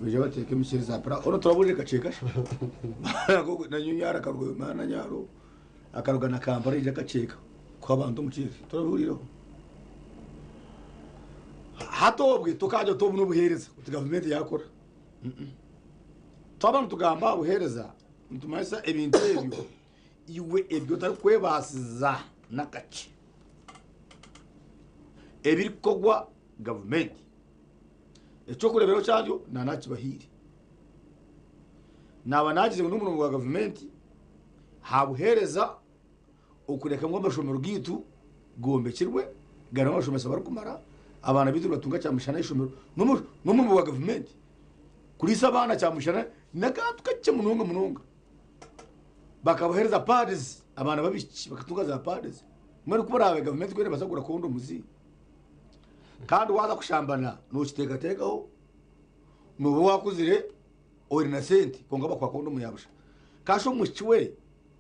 baija bateeka emiceeri za pilawo. Onu turaburire kakyeka shi na nyaro akaruga na nyaro akaruga na Kampala yaija akakyeka kuha abantu omuceeri turabihurireho. Hati obwe tokagira oti obu n'obuheereza oti gavumenti yaakora. Twaba nitugamba aha buheereza nitumanyisa ebintu ebyo iwe ebi otarikwebaasiza n'akakye ebirikukorwa gavumenti. Eky'okureeberaho kyaryo naanakibahaire. Naaba naagize ngu n'omurimo gwa gavumenti aha buheereza okureka ngu amashomero gaitu gombekirwe garimu abashomesa barikumara, abaana baitu nibatunga kyamushana aha ishomero. N'omurimo gwa gavumenti kuriisa abaana kyamushana n'akantu kakye munonga munonga. Bakabaheereza pads abaana b'abaishiki bakatunga za pads. Mbwenu ku oraabe gavumenti ku erikubaasa kugura kondomuzi kandi waaza kushambana nookiteekateekaho, nooba waakuzire ori na sente kwonka bakuha kondomu ya busha. Kasha omwishiki we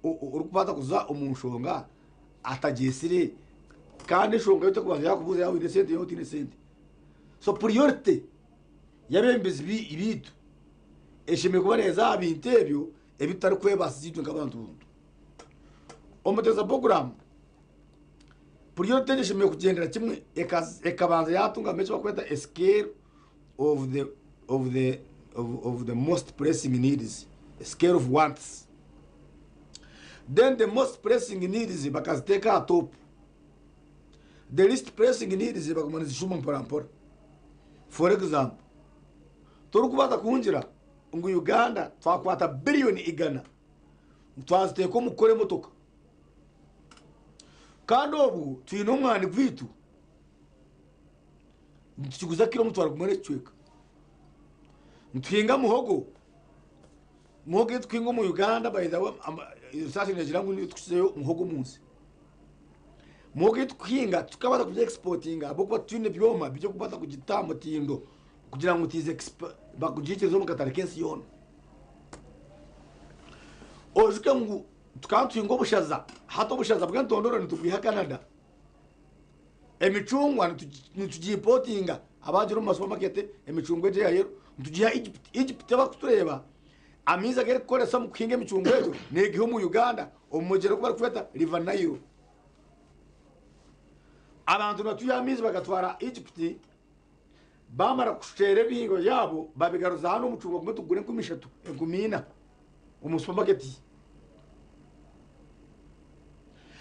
orikubaasa kuza omu nshonga atagyesire kandi enshonga yo terikubaasa yakubuuza yaaba oine sente yaaba otaine sente. So priority y'abeebembezi baitu eshemereire kuba neeza aha bintu ebyo ebi tutarikwebaasiza itwe nk'abantu buntu. Omuteeza puroguraamu priority egyo eshemereire kugyendera kimwe ekabanza yaatungamu eki barikweta a scale of the of the of the most pressing needs, a scale of wants. Then the most pressing needs bakaziteeka aha top. The least pressing needs bakaguma nizishuma mpora mpora. For example, torikubaasa kungira ngu Uganda twakwata biliyoni igana twaziteeka omu kukora emotoka kandi obwo twine omwani gwaitu nitukiguza kiro omutwaro gumwe n'ekicweka. Nituhinga muhogo, muhogo ei tukuhinga omu Uganda by the way research negira ngu niyo tukukizayo muhogo omu nsi. Muhogo ei tukuhinga tukabaasa kugi exportinga ahabw'okuba titwine byoma by'okubaasa kugita aha mutindo kugira ngu tiiza bakugiikirize omu katare k'ensi yoona. Oijuke ngu tukaba nituhinga obushaza, hati obushaza bw'entondore nitubwiha Canada. Emicungwa nitugiimpotinga abagira omu masupamaketi emicungwa egyo eya yero nitugiiha Egypt. Egypt abarikutureeba amaizi agu erikukoresa omu kuhinga emicungwa egyo neegiiha omu Uganda omu mugyera ogu barikweta River Nile. Abantu nibatwiha amaizi bagatwara Egypt bamara kushwera ebihingwa byabo babigaruza hanu omucungwa gumwe tugura 3000, 4000 omu supamaketi.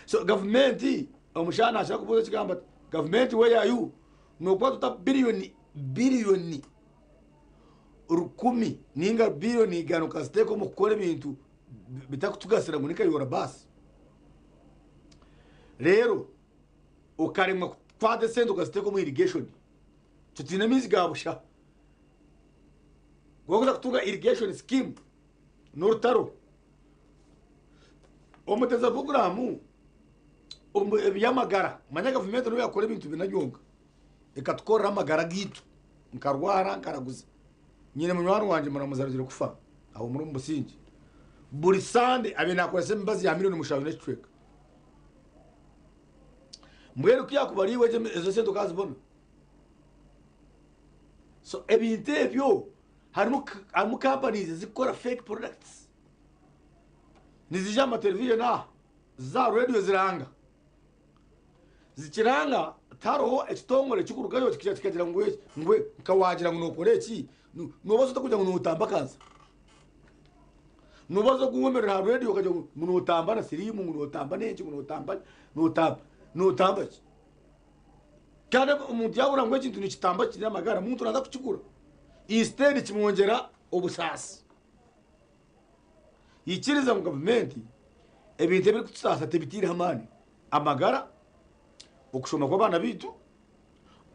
So gavumenti omushaija nakira kubuuza ekigambo ati gavumenti where are you? Nokuba tuta biliyoni biliyoni rukumi ninga biliyoni igana okaziteeka omu kukora ebintu bitakutugasira ngu nikayora baasi. Reero okaremwa kukwata esente okaziteeka omu irrigation titwine amaizi ga busha. Wakuza kutunga irrigation scheme n'orutaro. Omuteza puroguraamu omu eby'amagara manya gavumenti niyo yakora ebintu bina byonka ekatukorera amagara gaitu nkarwara nkaraguza. Nyine munywani wangye muramuzi arugire kufa ahumura omu busingye. Buri sande abaire nakoresa emibazi ya miriyoni mushanju n'ekicweka. Mbwenu ku yakuba ari iwe ezo sente okazibona? So ebintu ebyo harimu harimu companies ezikukora fake products. Niziija aha matelevision aha, ziza aha radio ziranga. Zikiranga tihariho ekitongore ekirikurugayo kikaija kikagira ngu ngu nka waagira ngu nookora eki, noobaasa ota kugira ngu nootamba kansa? Noobaasa kugumirira aha radio okagira ngu nootamba na siriimu ngu nootamba n'enki ngu nootamba nootamba nootamba ki? Kandi omuntu yaahurira ngu ekintu nikitamba kiine amagara, omuntu naaza kukigura. Instead kimwongyera obusaasi. Ikiriza ngu gavumenti ebintu ebirikutusaasa tebitaireho amaani, amagara, okushoma kw'abaana baitu,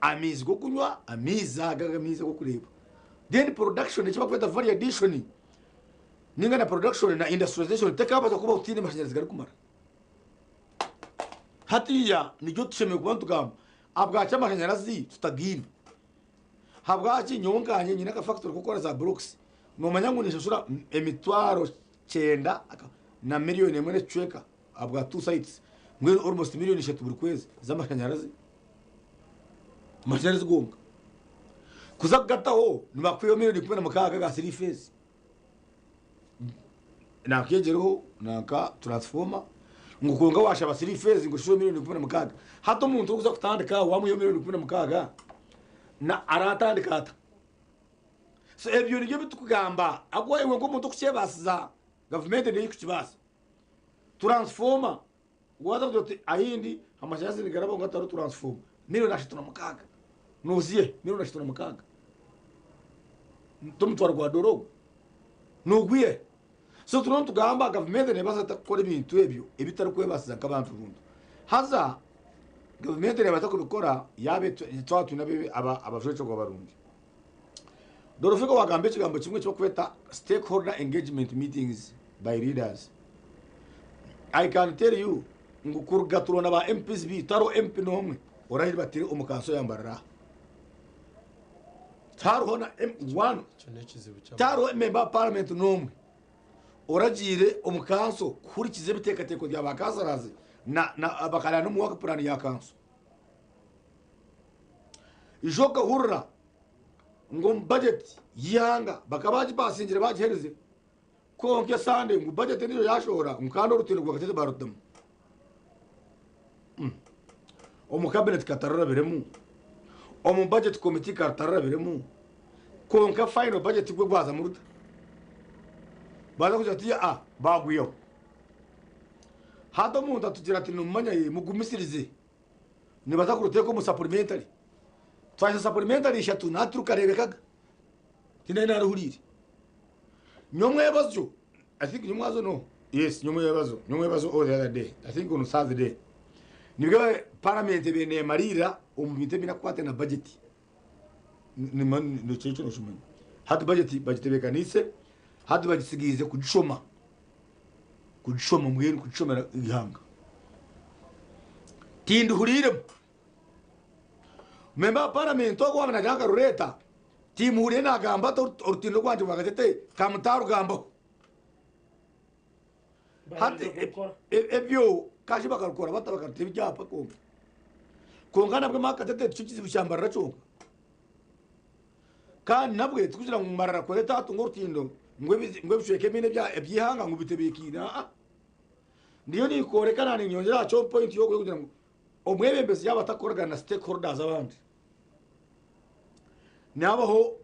amaizi g'okunywa, amaizi aga amaizi ag'okureeba. Then production eki barikweta value addition ninga na production na industrialization tekabaasa kubaho tutaine mashanyarazi garikumara. Hatiiya niryo tushemereire kuba nitugamba ahabwaki amashanyarazi tutagaine? Habwaki nyowe nkanye nyine akafactory k'okukora za blocks nomanya ngu ninshashura emitwaro kyenda na million emwe n'ekicweka ahabwa two sites mbwenu almost million ishatu buri kwezi z'amashanyarazi amashanyarazi gonka. Kuza kugataho nibakwihaho million 16 aga three phase. Naakegyereho nanka transformer ngu kwonka waashaba three phase ngu oshashure million 16. Hati omuntu orikuza kutandika aho wamuha million 16 na araatandika ata? So ebyo nibyo ebitukugamba ahabw'okuba iwe nk'omuntu okukyebaasiza gavumenti neyo ekukibaasa. Transformer waaza kugira oti ahindi amashanyarazi nigarabaho ngu hatariho transformer million 36 nooziiha hi million 36? T'omutwaro gwa doora ogwo? Noogwiha hi? So turiyo nitugamba gavumenti neebaasa eta kukora ebintu ebyo ebitarikwebaasiza nk'abantu buntu? Haza gavumenti neebaasa kubikora yaaba twaba twine abajwekyerwa barungi. Dorofiga waagamba ekigambo kimwe eki barikweta stakeholder engagement meetings by leaders. I can tell you ngu kuruga turonda ba MPs baitu tihariho MP n'omwe orahiribatire omu kanso ya Mbarara aha. Tihariho na one, tihariho member wa parliament n'omwe oragiire omu kanso kuhurikiza ebiteekateeko bya ba councillors na na bakareba n'omu work plan ya kanso. Ijo okahurira ngu omu budget y'eihanga bakaba bagipasingire bagiherize kwonka esande ngu budget endiijo yashohora ngu kandi orutindo rwa Katete barutamu. Omu cabinet katararabiremu, omu budget committee katararabiremu, kwonka final budget gwe gwazamu ruta? Baza kugira bati aa bagwihaho. Hati omuntu atugira ati nimumanya yee mugumisirize nibaza kuruteeka omu supplementary. Twaheza supplementary ishatu nahati tirukareebekaga tindari naruhuriire. Nyomwebazyo I think nyomwazo no yes nyomwebazo nyomwebazo or the other day I think on Saturday nibwo parliament ebaire nemariirira omu bintu ebiine kukwata na budget nikyo ekyo nokimanya hati budget bagitebeekaniise hati bagitsigaize kugishoma kugishoma mbwenu kugishomera eihanga tindihuriiremu Member wa parliament ogwo waaba nagira ngu akarureeta, timuhuriire nagamba ati orutindo rwangye rwa Gatete kamutarugambaho. Hati ebyo kashi bakarukora bata bakaruta ebyapa kwonka. Kwonka nabwe Mark Gatete tikyo kizibu kya Mbarara kyonka. Kandi nabwe tikugira ngu Mbarara kureta atunga orutindo ngu ebicweka ebindi eby'eihanga ngu bitebeekaine aa. Ndiyo ninkworeka na ninyongyera aha point y'okugira ngu Omwebembezi yaaba atakukoragana na stakeholders abandi, nihabaho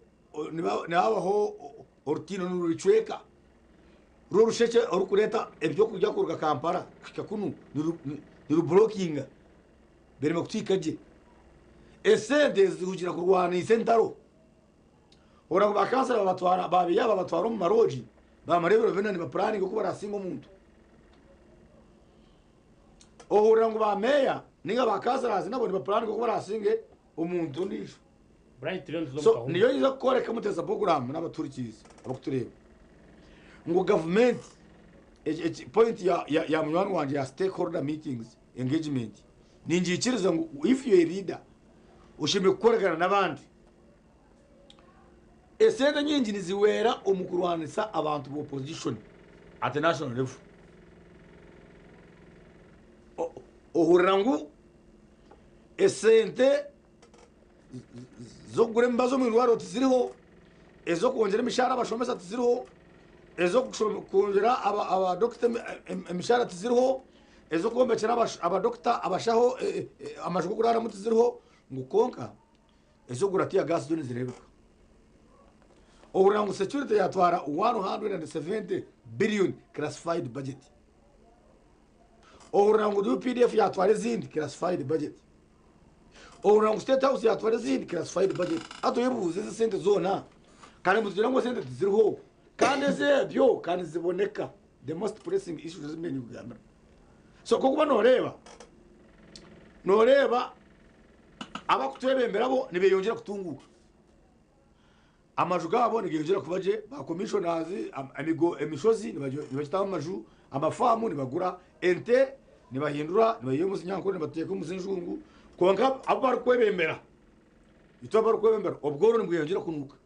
nihabaho orutindo niruricweka rw'orushekye orurikureeta ebyokurya kuruga Kampala kuhika kunu niruburokinga birema kutuhika gye. Esente zihugira kurwanisa entaro. Oraba ba kansara babatwara babiiha babatwara omu maroogi bamara ebiro bina nibapuraninga oku barasinge omuntu. Ohurira ngu ba meeya ninga ba councillors nabo nibapulaninga oku barasinge omuntu ondiijo. Bright turiyo nituza omu So kahumuro. niyo nyija kukworeka Mutesa program n'abatuhurikiize abarikutureeba ngu gavumenti eki eki point ya ya ya munywani wangye ya stakeholder meetings engagement ningiikiriza ngu if you are a leader oshemereire kukoragana n'abandi. Esente nyingi nizihwera omu kurwanisa abantu ba opposition at national level. Ohurira ngu esente z'okugura emibazi omu irwariro tiziriho, ez'okwongyera emishahara abashomesa tiziriho, ez'okwongyera abadokita emishahara tiziriho, ez'okwombekyera abadokita abashaho amaju g'okuraaramu tiziriho ngu kwonka Ez'okugura tear gas zo nizireebeka. Ohurira ngu security yatwara 170 billion classified budget. Ohurira ngu UPDF yatwara ezindi classified budget. Ohurira ngu State House yatwara ezindi classified budget. Hati oyebuuze ezi sente zoona kandi nitugira ngu esente tiziriho kandi ezebyo ka niziboneka the most pressing issues ezi mbire ninkugambira. So kokuba noreeba noreeba Abakutwebembera bo nibeyongyera kutunguuka. Amaju gaabo nigeyongyera kuba gye, ba commissioners, emigo, emishozi nibagitaho amaju, amafaamu nibagura, ente Nibahindura nibaiha omu zinyankore nibateeka omu zinjungu kwonka abu barikwebembera itwe abarikwebembera obworo nibweyongyera kunuuka.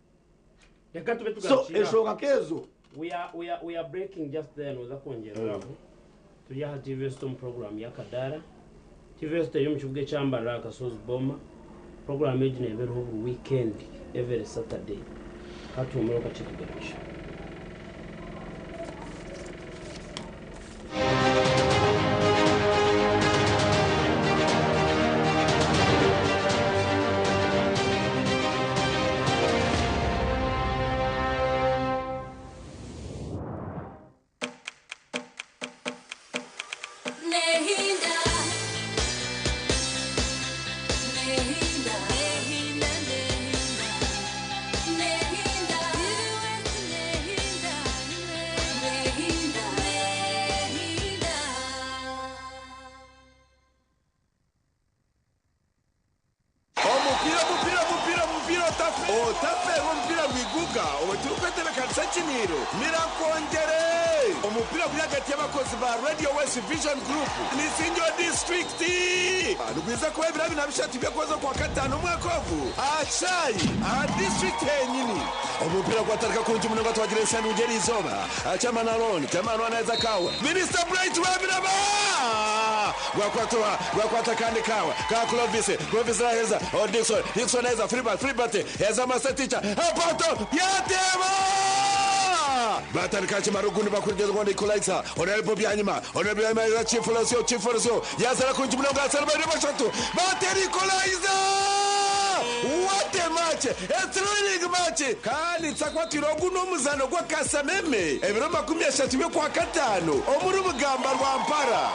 Reka tube So tugarukire aho. enshonga nk'ezo We are, we are, we are breaking just there noza kwongyerera aho. Turi aha TV West omu program y'Akadaara. TV West eri omu kibuga ekya Mbarara aha Kasozi Boma. Program egi neeba eriho buri weekend every Saturday. Ka tuhumureho kakye tugarukye. Nehinda, nehinda, nehinda, nehinda, nehinda, nehinda, nehinda. Omupiira omupiira omupiira omupiira otafe otafeerwa omupiira gwiguga obwe turikwetebekanisa ekiniiro mirakwongyere omupiira guri ahagati y'abakozi ba Radio West Vision Group n'Isingiro disiturikiti nigwiza kuba ebiro abiri na bishatu by'okwezi okwakataano omwaka ogu aha kishaayi aha disiturikiti henyini omupiira gwatandika kurungi munonga twagira ensi nungi eriizooba Chairman Aaron Chairman Aaron naheza kaawe Minisita Bright Rwabiraba gwakwatwa gwakwata kandi kaawe ka Clovis Clovis naheza oh Dickson Dickson naheza Freebert Freebert heza Master Teacher apato yateeba batandika kimarugu nibakurigeza ngo Nikolaiza Honorable Byanyima Honorable Byanyima heza Chief Losio Chief Losio yazara kurungi munonga asara babiri bashatu batera Equalizer What a match! A thrilling match! Kandi nsakwatwire ogu n'omuzaano gw'akasameme ebiro 30 by'okwakataano omuri Bugamba Rwampara.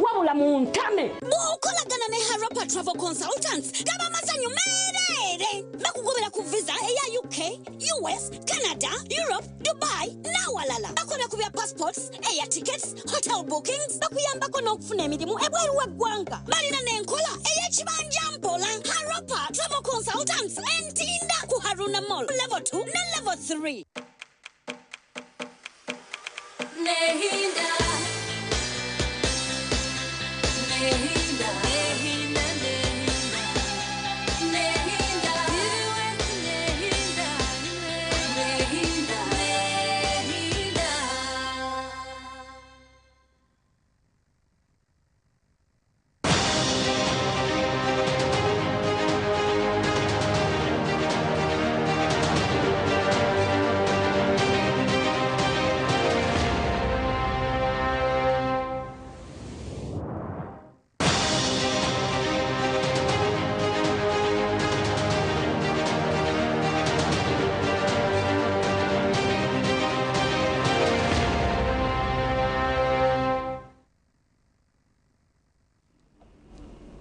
Wabula muntame. Bw'okolagana ne Harappa Travel Consultants gaba masanyu meereere. Bakugobera ku visa eya UK, US, Canada, Europe, Dubai n'awalala. Bakola ku bya passports, air tickets, hotel bookings, bakuyambako n'okufuna emirimu ebweru w'eggwanga. Balina n'enkola ey'ekibanja mpola. Harappa Travel Consultants Entinda ku Haruna Mall level 2 ne level 3. Nehinda, nehinda, nehinda, nehinda, nehinda, nehinda, nehinda.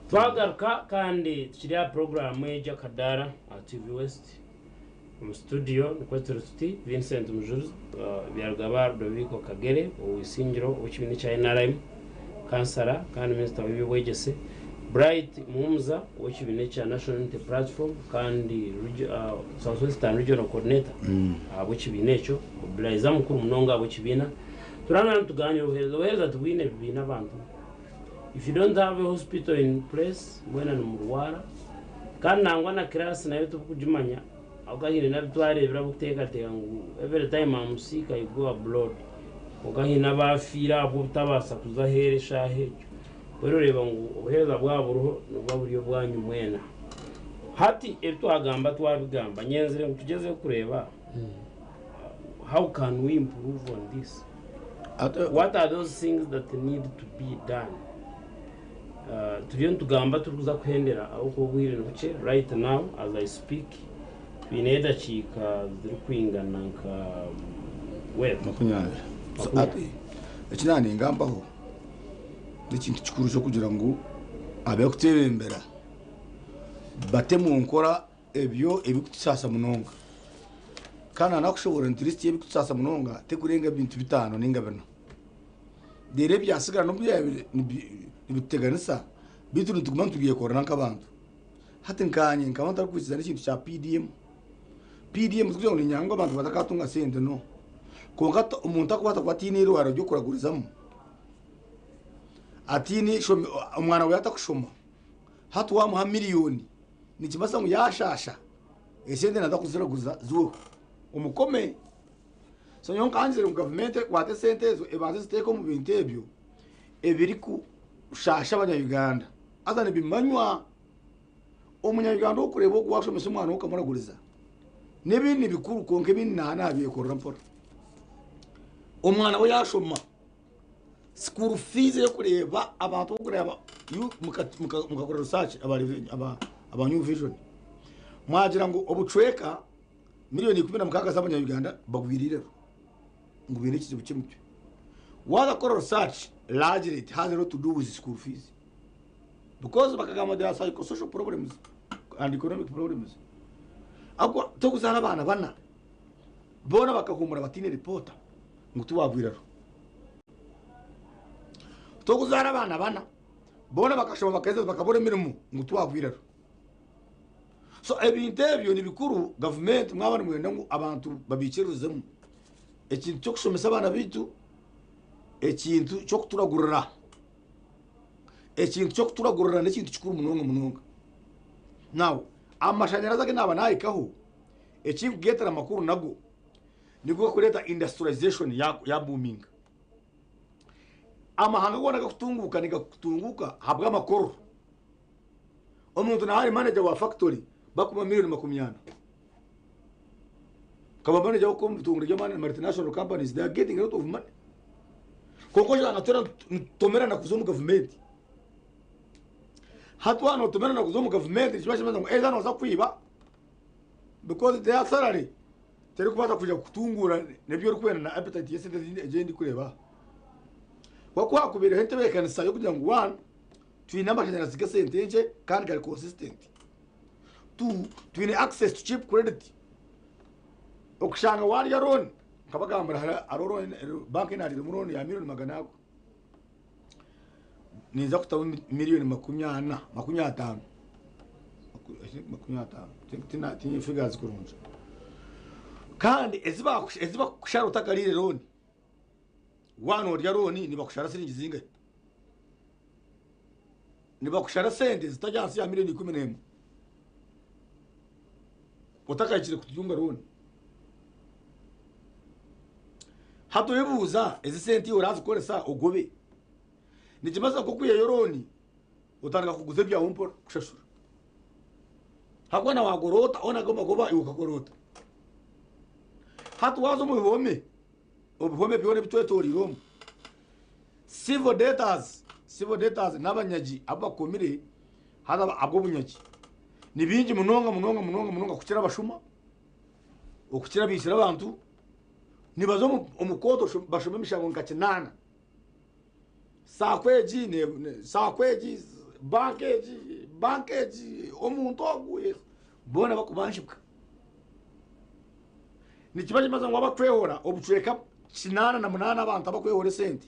Twagaruka kandi tukiri aha puroguraamu egi Akadaara aha TV West omu studio nikwo turi tuti Vincent Mujuru Byarugaba Rudoviko Kagere ow'eisingiro ow'ekibiina ekya NRM kansara kandi minisita w'eby'obwegyese Bright Muhumuza ow'ekibiina ekya National Unity Platform kandi South Western Regional Coordinator ahabw'ekibiina ekyo mobilizer mukuru munonga ahabw'ekibiina turaba nitugaanira obuheereza obuheereza tibwine bibiina abantu If you don't have a hospital in place mwena nimurwara kandi nangwa na class nayo tibukugimanya ahabw'okuba haine n'abu twareebire abarikuteekateeka ngu every time I'm sick I go abroad kwonka haine abaafiire ahabw'obutabaasa kuza aheeru eshaaha egyo mbwenu oreeba ngu obuheereza bwaba buriho nibuba buri obwanyu mwena. Hati ebi twagamba twabigamba nyenzire ngu tugyezeho kureeba how can we improve on this? What are those things that need to be done? Turiyo nitugamba turikuza kuhendera ahabw'okuba obwire nibukye right now as I speak twineyo edakiika zirikwingana nka well Makumyabiri. So, ati, eki naaningambaho n'ekintu kikuru ky'okugira ngu abarikutwebembera bate omu nkora ebyo ebirikutusaasa munonga. Kandi nanakushoboorora nti lisiti y'ebirikutusaasa munonga terikurenga ebintu bitaano nainga bina. Reero ebyatsigara n'obu byaabaire nibituteganisa beitu nituguma nitubyekorera nk'abantu. Hati nkaanye nkaba ntarikwikiriza n'ekintu kya PDM. PDM tikugira ngu niinyanga ngu abantu batakatunga sente no. Kwonka omuntu akubaasa kuba ataine eirwariro ry'okuragurizamu. Atiine ishome omwana we atakushoma hati wamuha miriyoni nikimanyisa ngu yashasha esente naza kuziraguza ziweho omukome. So nyowe nkangizire ngu gavumenti ekwate esente ezo ebanze eziteeke omu bintu ebyo ebirikushasha abanya-Uganda haza nibimanywa. Omunya-Uganda orikureeba ogu washomesa omwana we okamuraguriza n'ebindi nibikuru kwonka ebindi naaba nabyekorera mpora. Omwana we yashoma school fees erikureeba abantu abarikureeba mukakora research aba New Vision mwagira ngu obucweka miriyoni 16 z'abanya-Uganda bagwire eiraro ngu baine ekizibu ky'emitwe. Waaza kukora research largely it has a lot to do with school fees because bakagamba there are psychosocial problems and economic problems. Ahabw'okuba torikuzaara abaana bana boona bakahuumura bataine ripoota ngu tiwaagwa eiraro. Torikuzaara abaana bana boona bakashoma bakaheza bakabura emirimo ngu tiwaagwa eiraro. So ebintu ebyo ni bikuru gavumenti mwaba nimwenda ngu abantu babiikiririzemu. Ekintu ky'okushomesa abaana baitu, ekintu ky'okuturagurira, ekintu ky'okuturagurira n'ekintu kikuru munonga munonga. Now amashanyarazi agu naaba naahikaho, ekinkugeetera amakuru nago, nigo garikureeta industrialization yabuuminga. Amahanga goona agakutunguuka nigatunguuka ahabw'amakoro. Omuntu naaba ari manager wa factory bakumuha miriyoni 40. Akaba manager w'omu bitongore by'amaani multinational companies they are getting a lot of money. Kwonka oshanga twena nitutomerana kuza omu gavumenti. Hati waaba nootomerana kuza omu gavumenti nikiba nikimanyisa ngu either nooza kwiba because their salary terikubaasa kwija kukutunguura n'ebi orikwenda na appetite y'esente ezi ndikureeba aha. Kwonka ku haakubaireho entebeekanisa y'okugira ngu one twine amashanyarazi g'esente nkye kandi gari consistent, two twine access to cheap credit, okushanga waarya loan nkabagambira hariho loan banka ei naariiremu loan ya miriyoni 400 ninza kutamu miriyoni 40, 50, 50, tihaine figures kurungi kandi ezi bakukushara otakariire loan, waaba noorya loan nibakushara siringi zingahi? Nibakushara sente zitari ahansi ya miriyoni 11 otakahikire kutunga loan. Hati oyebuuza ezi sente iwe orazikoresa ogobe? Nikibaasa nk'okwihayo loan otandika kuguza ebyawe mpora kushashura. Ahabw'okuba na wagorota hoona ago magoba iwe okakora ota? Hati waaza omu bihome, ebihome byona ebitwetoreire omu, civil debtors, civil debtors n'abanyagi abu bakomire haza ahabw'obunyagi. Ni bingi munonga munonga munonga munonga kukira abashuma, okukira abaitsire abantu. Nibaza omu kooti bashoma emishango nka kinaana. Saako egi, saako egi, banka egi, banka egi, omuntu ogu, boona bakubanjibwa. Nikiba nikimanyisa ngu abakwehora obucweka 88 abantu abakwehora esente,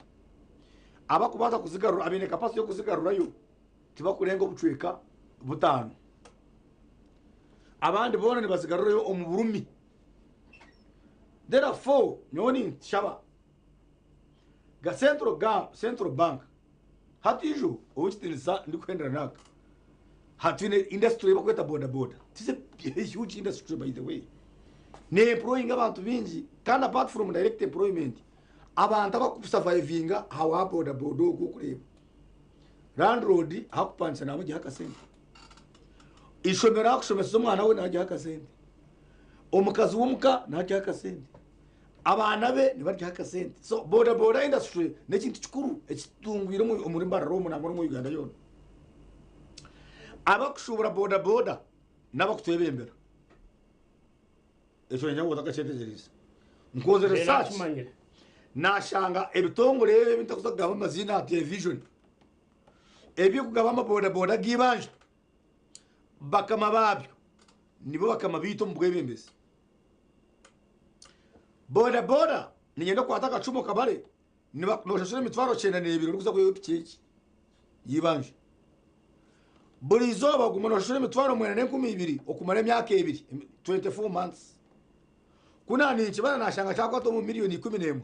abakubaasa kuzigarura abaine capacity y'okuzigarurayo tibakurenga obucweka butaano. Abandi boona nibazigarurayo omu burumi. Therefore, nyowe ninshaba ga Central ga Central Bank hati ijo ow'ekitiinisa ndikuhendera naaka hati twine industry ei barikweta boda boda it is a huge industry by the way ne employinga abantu baingi kandi apart from direct employment abantu abakusavayivinga aha wa boda boda ogwo orikureeba landlord ahakupangisa naamugyeho akasente ishomero ahakushomeseza omwana we naagyeho akasente omukazi w'omuka naagyeho akasente Abaana be nibaryaho akasente. So boda boda industry n'ekintu kikuru ekitungwire omuri Mbarara omu nangwa n'omu Uganda yoona. Abakushuubura boda boda n'abakutwebembera. Ekyo niinyija ngu otakakyetegyereize. Nkozire research nashanga ebitongore ebi ebi ntakuza kugamba amaziina aha television ebirikugaba amaboda boda ag'eibanja bakama baabyo nibo bakama baitu omu bwebembezi. Boda boda niinyenda kukwata akacumu okabare noshashura emitwaro 92 orikuza kwihayo piki egi y'eibanja. Buri izooba oguma noshashura emitwaro 9200 okumara emyaka ebiri, 24 months. Ku naaba ninkibara nashanga kyakwata omu miriyoni 11.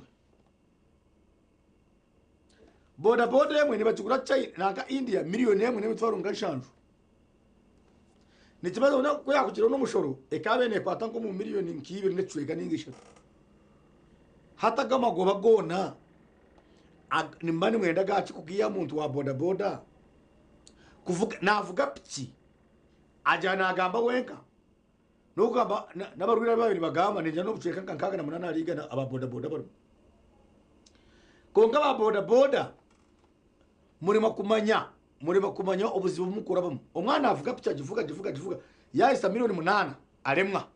Bodaboda emwe nibagigura China nanka India miriyoni emwe n'emitwaro nka nshanju. Nikibaasa kuba ku yaakugiraho n'omushoro ekaabaire neekwata nk'omu miriyoni nk'ibiri n'ekicweka nainga ishatu. Hati ago amagoba goona nimuba nimwenda gaaki kugiiha muntu wa bodaboda? Kuvuga naavuga piki agira naagamba wenka. N'okugamba n'abarwaire abu baabaire nibagamba ningira n'obucweka nka 68 ahari igana aba bodaboda barimu. Kwonka aba bodaboda murema kumanya murema kumanya obuzibu obu murikurabamu. Omwana avuga piki agivuga agivuga agivuga yaahitsya miriyoni munaana aremwa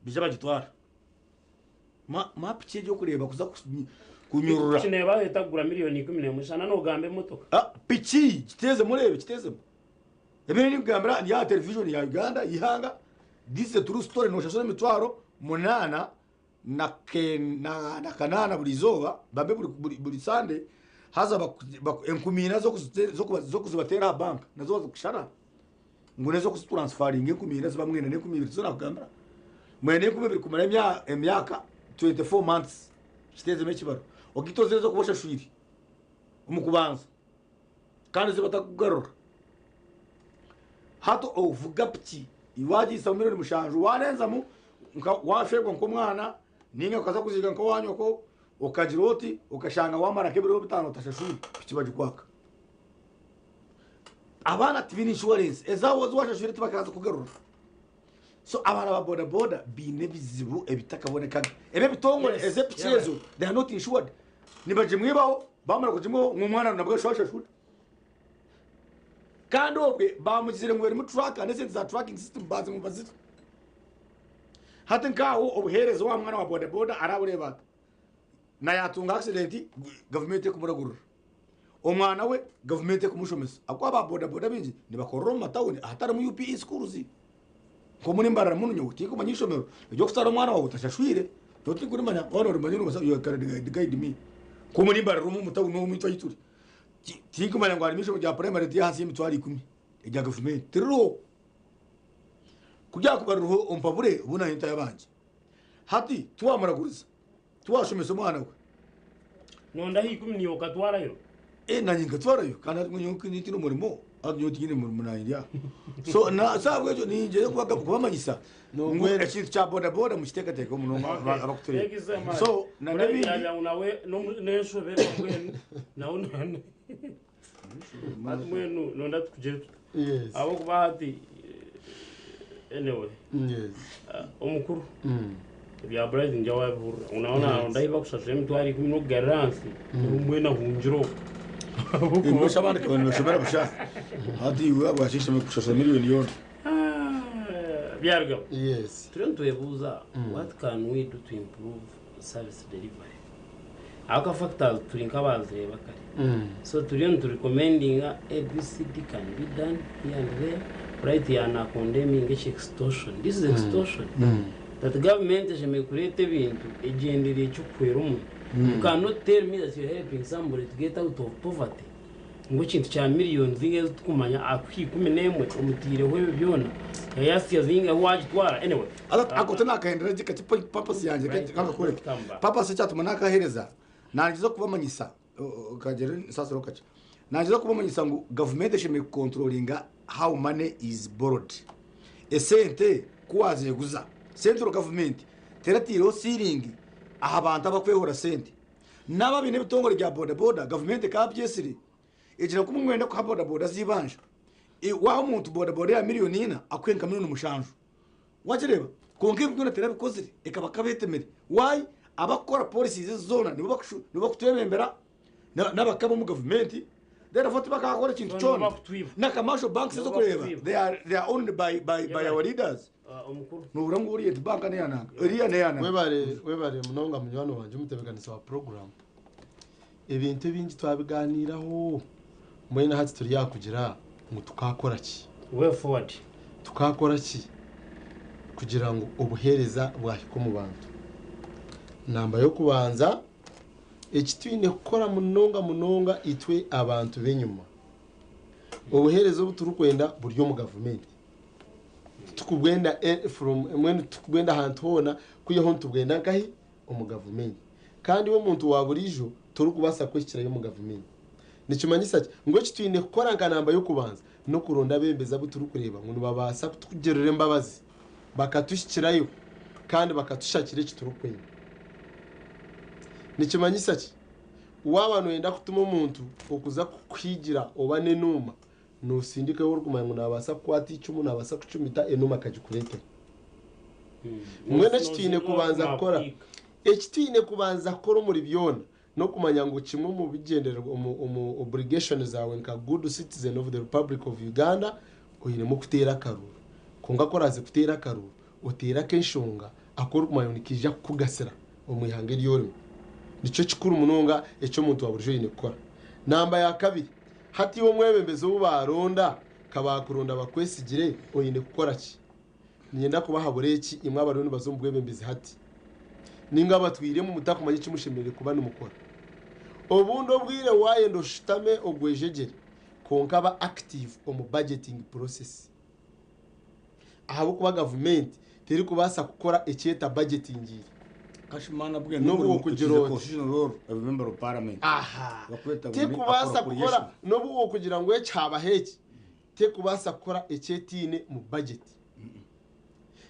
baija bagitwara. Ma piki egi orikureeba kuza kunyurura. Piki neebaho eta kugura miriyoni 11 shana noogamba emotoka. Piki giteezemu oreebe giteezemu. Ebi ndikugambira ndi aha television ya Uganda eihanga this is a true story noshashura emitwaro munana na na kanana buri izooba bambe buri Sunday haza enkumi ina z'okuzibateera aha bank nazo bazikushara ngu n'ez'okuzituransfaringa enkumi ina ziba mwenda n'enkumi ibiri tizo nakugambira mwenda n'enkumi ibiri kumara emyaka 24 months kiteezemu ekibaro ogaite ozireho ez'okuba oshashwire omu kubanza. Kandi ezi batakugarura. Hati ovuga piki wagihisamu miriyoni mushanju warenzamu nka wafeerwa nk'omwana ninga okaza kuziika nk'owanyoko okagira oti okashanga wamara nk'ebiro bitaano otashashwire piki bagikwaka. Abaana tibaine inshuwarensi ezaabo ezi washashwire tibakaza kugarura. So abaana ba boda boda baine ebizibu ebitakabonekaga. Ebi ebitongore ezi epiki ezo they are not insured. Nibagimwibaho bamara kugimwibaho ngu omwana nabwo ashashashura. Kandi obwe bamugizire ngu erimu tracker n'esente za tracking system bazimubazire. Hati nk'aho obuheereza wa mwana wa boda boda arabureeba ata? Na yatunga accident gavumenti ekumuragurira. Omwana we gavumenti ekumushomesa. Ahabw'okuba aba boda boda baingi nibakorera omu matawuni ahatarimu UPE schools. Nk'omuri Mbarara munu nyowe tinkumanya ishomero ery'okutwara omwana waawe otashashwire, nyowe tinkurimanya, waaba norimanya nobaasa you can guide me. Nk'omuri Mbarara omu omu tawuni omu itwe ahi turi, tinkumanya ngu harimu ishomero rya primary eriri ahansi y'emitwaro ikumi erya gavumenti, tiririho. Ku ryakuba ririho ompabure obu naanye ntahe abangye. Hati tiwamuraguriza, tiwashomesa omwana we. Nondaho 10 naiwe okatwarayo? Eh, nanye nkatwarayo kandi hati nyowe ntiine omurimo, hati nyowe tinyine murimo nanye ndi aha. So na so ahabw'ekyo ningyeza kubamanyisa ngu ekintu kya boda boda mukiteekateekeho munonga abakutureeba. So na n'ebindi Yagira ngu nawe n'enshoberwa mbwenu nawe hati mbwenu nonda tukugire tuta? Yes. Ahabw'okuba hati anyway Yes. Omukuru ebya Bright nigyo wabihurira ngu nawe naronda ahi bakushashura emitwaro ikumi n'okugarura ahansi mbwenu ahungire okwo. Mbwenu abandi bakaba nibashomera busha hati iwe bwakishome kushashura miriyoni yoona. Byarugaba. Yes. Turiyo nitwebuuza what can we do to improve service delivery? Ahabw'okuba factors turi nk'abazireeba kare. So turiyo nitu recommendinga ABCD can be done here and there. Bright ya na condemning eki extortion. This is extortion. That government eshemereire kureeta ebintu egyendereire ekyokuhwera omuntu. You cannot tell me that you're helping somebody to get out of poverty ngu ekintu kya millions zingahi ezi tukumanya akuha 11 omuteireho ebyo byona yayasya zingahi wagitwara anyway. Ako tinakahendera gye kakye purpose yangye kakakworeka. Purpose ekyatuma nakahereza nangyezaho kubamanyisa kagire nsaasira kakye. Nangyezaho kubamanyisa ngu gavumenti eshemereire kukontrolinga how money is borrowed. Esente ku wazeguza, central government terateireho ceiling aha bantu abakwehora sente. Naabo abaine ebitongore bya boda boda gavumenti ekabyesire egira ngu ku mwenda kuha boda boda z'eibanja, waaha omuntu boda boda eya miriyoni ina akuhe nka miriyoni mushanju. Wagireeba? Kwonka ebi byona terabikozire ekaba kabetemire. Why? Abakukora policies ezi zoona nibo bakutwebembera n'abakama omu gavumenti therefore tibakakora ekintu kyona. Na commercial banks ezi orikureeba they are owned by our leaders. Nohurira ngu Orient bank neya nanka, eriya neya nanka. Webare webare munonga munywani wangye omutebekanisa wa program. Ebintu ebingi twabiganiiraho mbwenu hati turi aha kugira ngu tukakora ki? Way forward. Tukakora ki kugira ngu obuheereza bwahika omu bantu? Namba y'okubanza, eki twine kukora munonga munonga itwe abantu b'enyima, obuheereza obu turikwenda buri omu gavumenti. Titukubwenda from mbwenu titukubwenda ahantu hoona kwihaho nitubwenda nkahi? Omu gavumenti. Kandi iwe omuntu wa buriijo. Torikubaasa kwehikirayo omu gavumenti. Nikimanyisa ki? Ngu eki twine kukora nka namba y'okubanza n'okuronda abeebembezi abu turikureeba ngu nibabaasa kutugirira embabazi bakatuhikirayo kandi bakatushakira eki turikwenda. Nikimanyisa ki? Waaba nooyenda kutuma omuntu okuza kukuhiigira oba n'enuuma, noosindika ou orikumanya ngu naabaasa kukwata eicumu, naabaasa kucumita enuuma akagikureetera. Mbwenu eki twine kubanza kukora, eki twine kubanza kukora omuri byona n'okumanya ngu kimwe omu bigyendererwa, omu omu obligation zaawe nka good citizen of the Republic of Uganda, oinemu kuteera akaruuru. Kwonka ku oraaze kuteera akaruuru, oteere ak'enshonga aku orikumanya ngu nikaija kukugasira omu ihanga eri orimu. Nikyo kikuru munonga eki omuntu wa burijo aine kukora. Namba ya kabiri, hati iwe omwebembezi ou baaronda, ka baakuronda bakwesigire, oine kukora ki? Niinyenda kubahabura eki imwe abariyo nibaza omu bwebembezi hati, nainga abatwiremu mutakumanya eki mushemereire kuba nimukora. Obundi obwire waayenda oshutame ogwejegyere, kwonka ba active omu budgeting process. Ahabw'okuba gavumenti terikubaasa kukora eki etabajetingiire. N'obu okugira oti. Aha! Terikubaasa kukora n'obu okugira ngu eki haabaho eki, terikubaasa kukora eki etaine mu bajeti.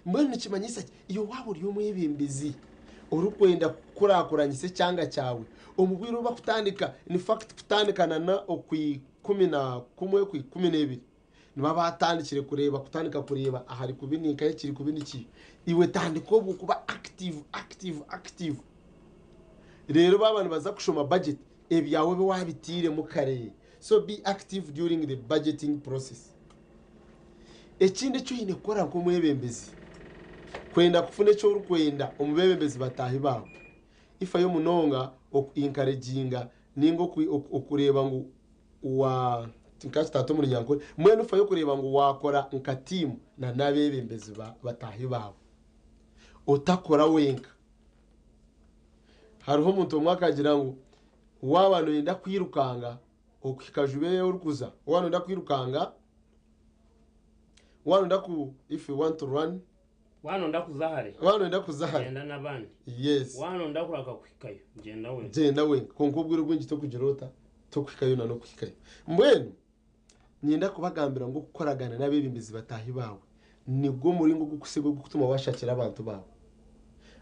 Mbwenu nikimanyisa ki? Iwe waaba ori omwebembezi orikwenda kukurakuranyisa ekyanga kyawe, omu bwire obu bakutandika, in fact kutandika na okw'ikumi-na-kumwe okw'ikumi-n'ebiri, nibaba baatandikire kureeba kutandika kureeba ahari kubi ninkahi ekiri kubi niki. Iwe tandika obwo kuba active, active, active. Reero baaba nibaza kushoma budget, ebyawe obe waabitairemu kare. So be active during the budgeting process. Ekindi eki oine kukora nk'omwebembezi, kwenda kufuna eki orikwenda omu beebembezi bataahi baawe, ifayo munonga oku encouraginga ninga okureeba ngu wa nkakitaata omu Runyankore, mbwenu fayo kureeba ngu waakora nka tiimu na n'abeebembezi bataahi baawe. Otakora wenka. Hariho omuntu omwe akagira ngu waaba nooyenda kwirukanga okuhika juba ei orikuza, waaba nooyenda kwirukanga, waaba nooyenda ku if you want to run, Waaba nooyenda kuza hare, waaba nooyenda kuza hare, gyenda n'abandi. Yes. Waaba nooyenda kuraka kuhikayo, gyenda wenka. Gyenda wenka. Kwonka obwire obwingi tokugira ota? Tokuhikayo na n'okuhikayo. Mbwenu niinyenda kubagambira ngu okukoragana n'abeebembezi bataahi baawe nigwo muringo ogurikusiga ogurikutuma waashakira abantu baawe.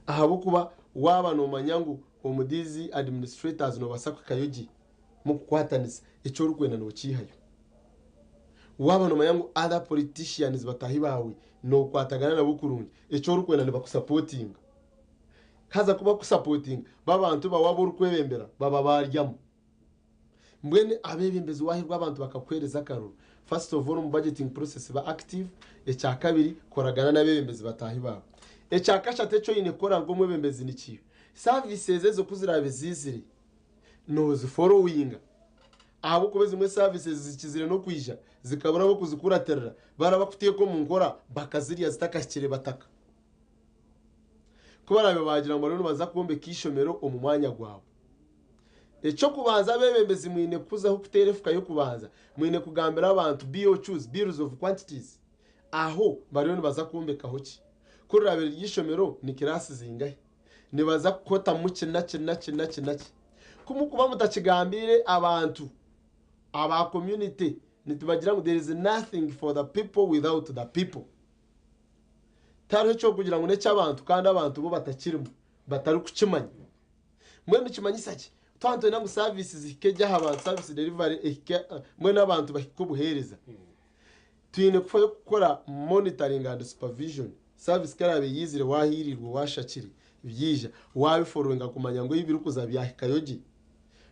Ahabw'okuba waaba noomanya ngu omu these administrators noobaasa kuhikayo gye mukukwatanisa, eki orikwenda nookiihayo. Waaba noomanya ngu other politicians bataahi baawe nookwatagana nabo kurungi, eki orikwenda nibakusapotinga. Haza ku bakusapotinga, b'abantu baawe abu orikwebembera baba baaryamu. Mbwenu abeebembezi waahirwa abantu bakakuheereza akaruru, first of all omu budgeting process ba active, ekyakabiri koragana n'abeebembezi bataahi baawe. Ekyakashatu eki oine kukora nk'omwebembezi nikiiha, services ezo ku ziraabe ziizire, nooziforowinga ahabw'okuba ezimwe services zikizire n'okwija zikabura ab'okuzikuratirira baraba kuteeka omu nkora bakazirya zitakahikire bataka. Ku baraabe baagira ngu bariyo nibaza kwombeka eishomero omu mwanya gwawe, eky'okubanza abeebembezi mwine kuzaho kuteera efuka y'okubanza, mwine kugambira abantu BOQs, Bills of Quantities, aho bariyo nibaza kwombekaho ki? Ku riraabe riri eishomero ni kiraasi zingahi? Nibaza kukotamu ki na ki na ki na ki na ki. Ku mukuba mutakigambiire abantu aba community nitubagira ngu there is nothing for the people without the people. Tihariho eky'okugira ngu n'eky'abantu kandi abantu bo batakirimu, batarikukimanya. Mbwenu nikimanyisa ki? Twaba nitwenda ngu service zihike gye aha bantu, service delivery ehike, mbwenu abantu bahike obuheereza. Twine kufayo kukora monitoring and supervision. Service ku eraabe yaizire waahiirirwe, waashakire, byaija, waabiforowinga kumanya ngu ei birikuza byahikayo gye.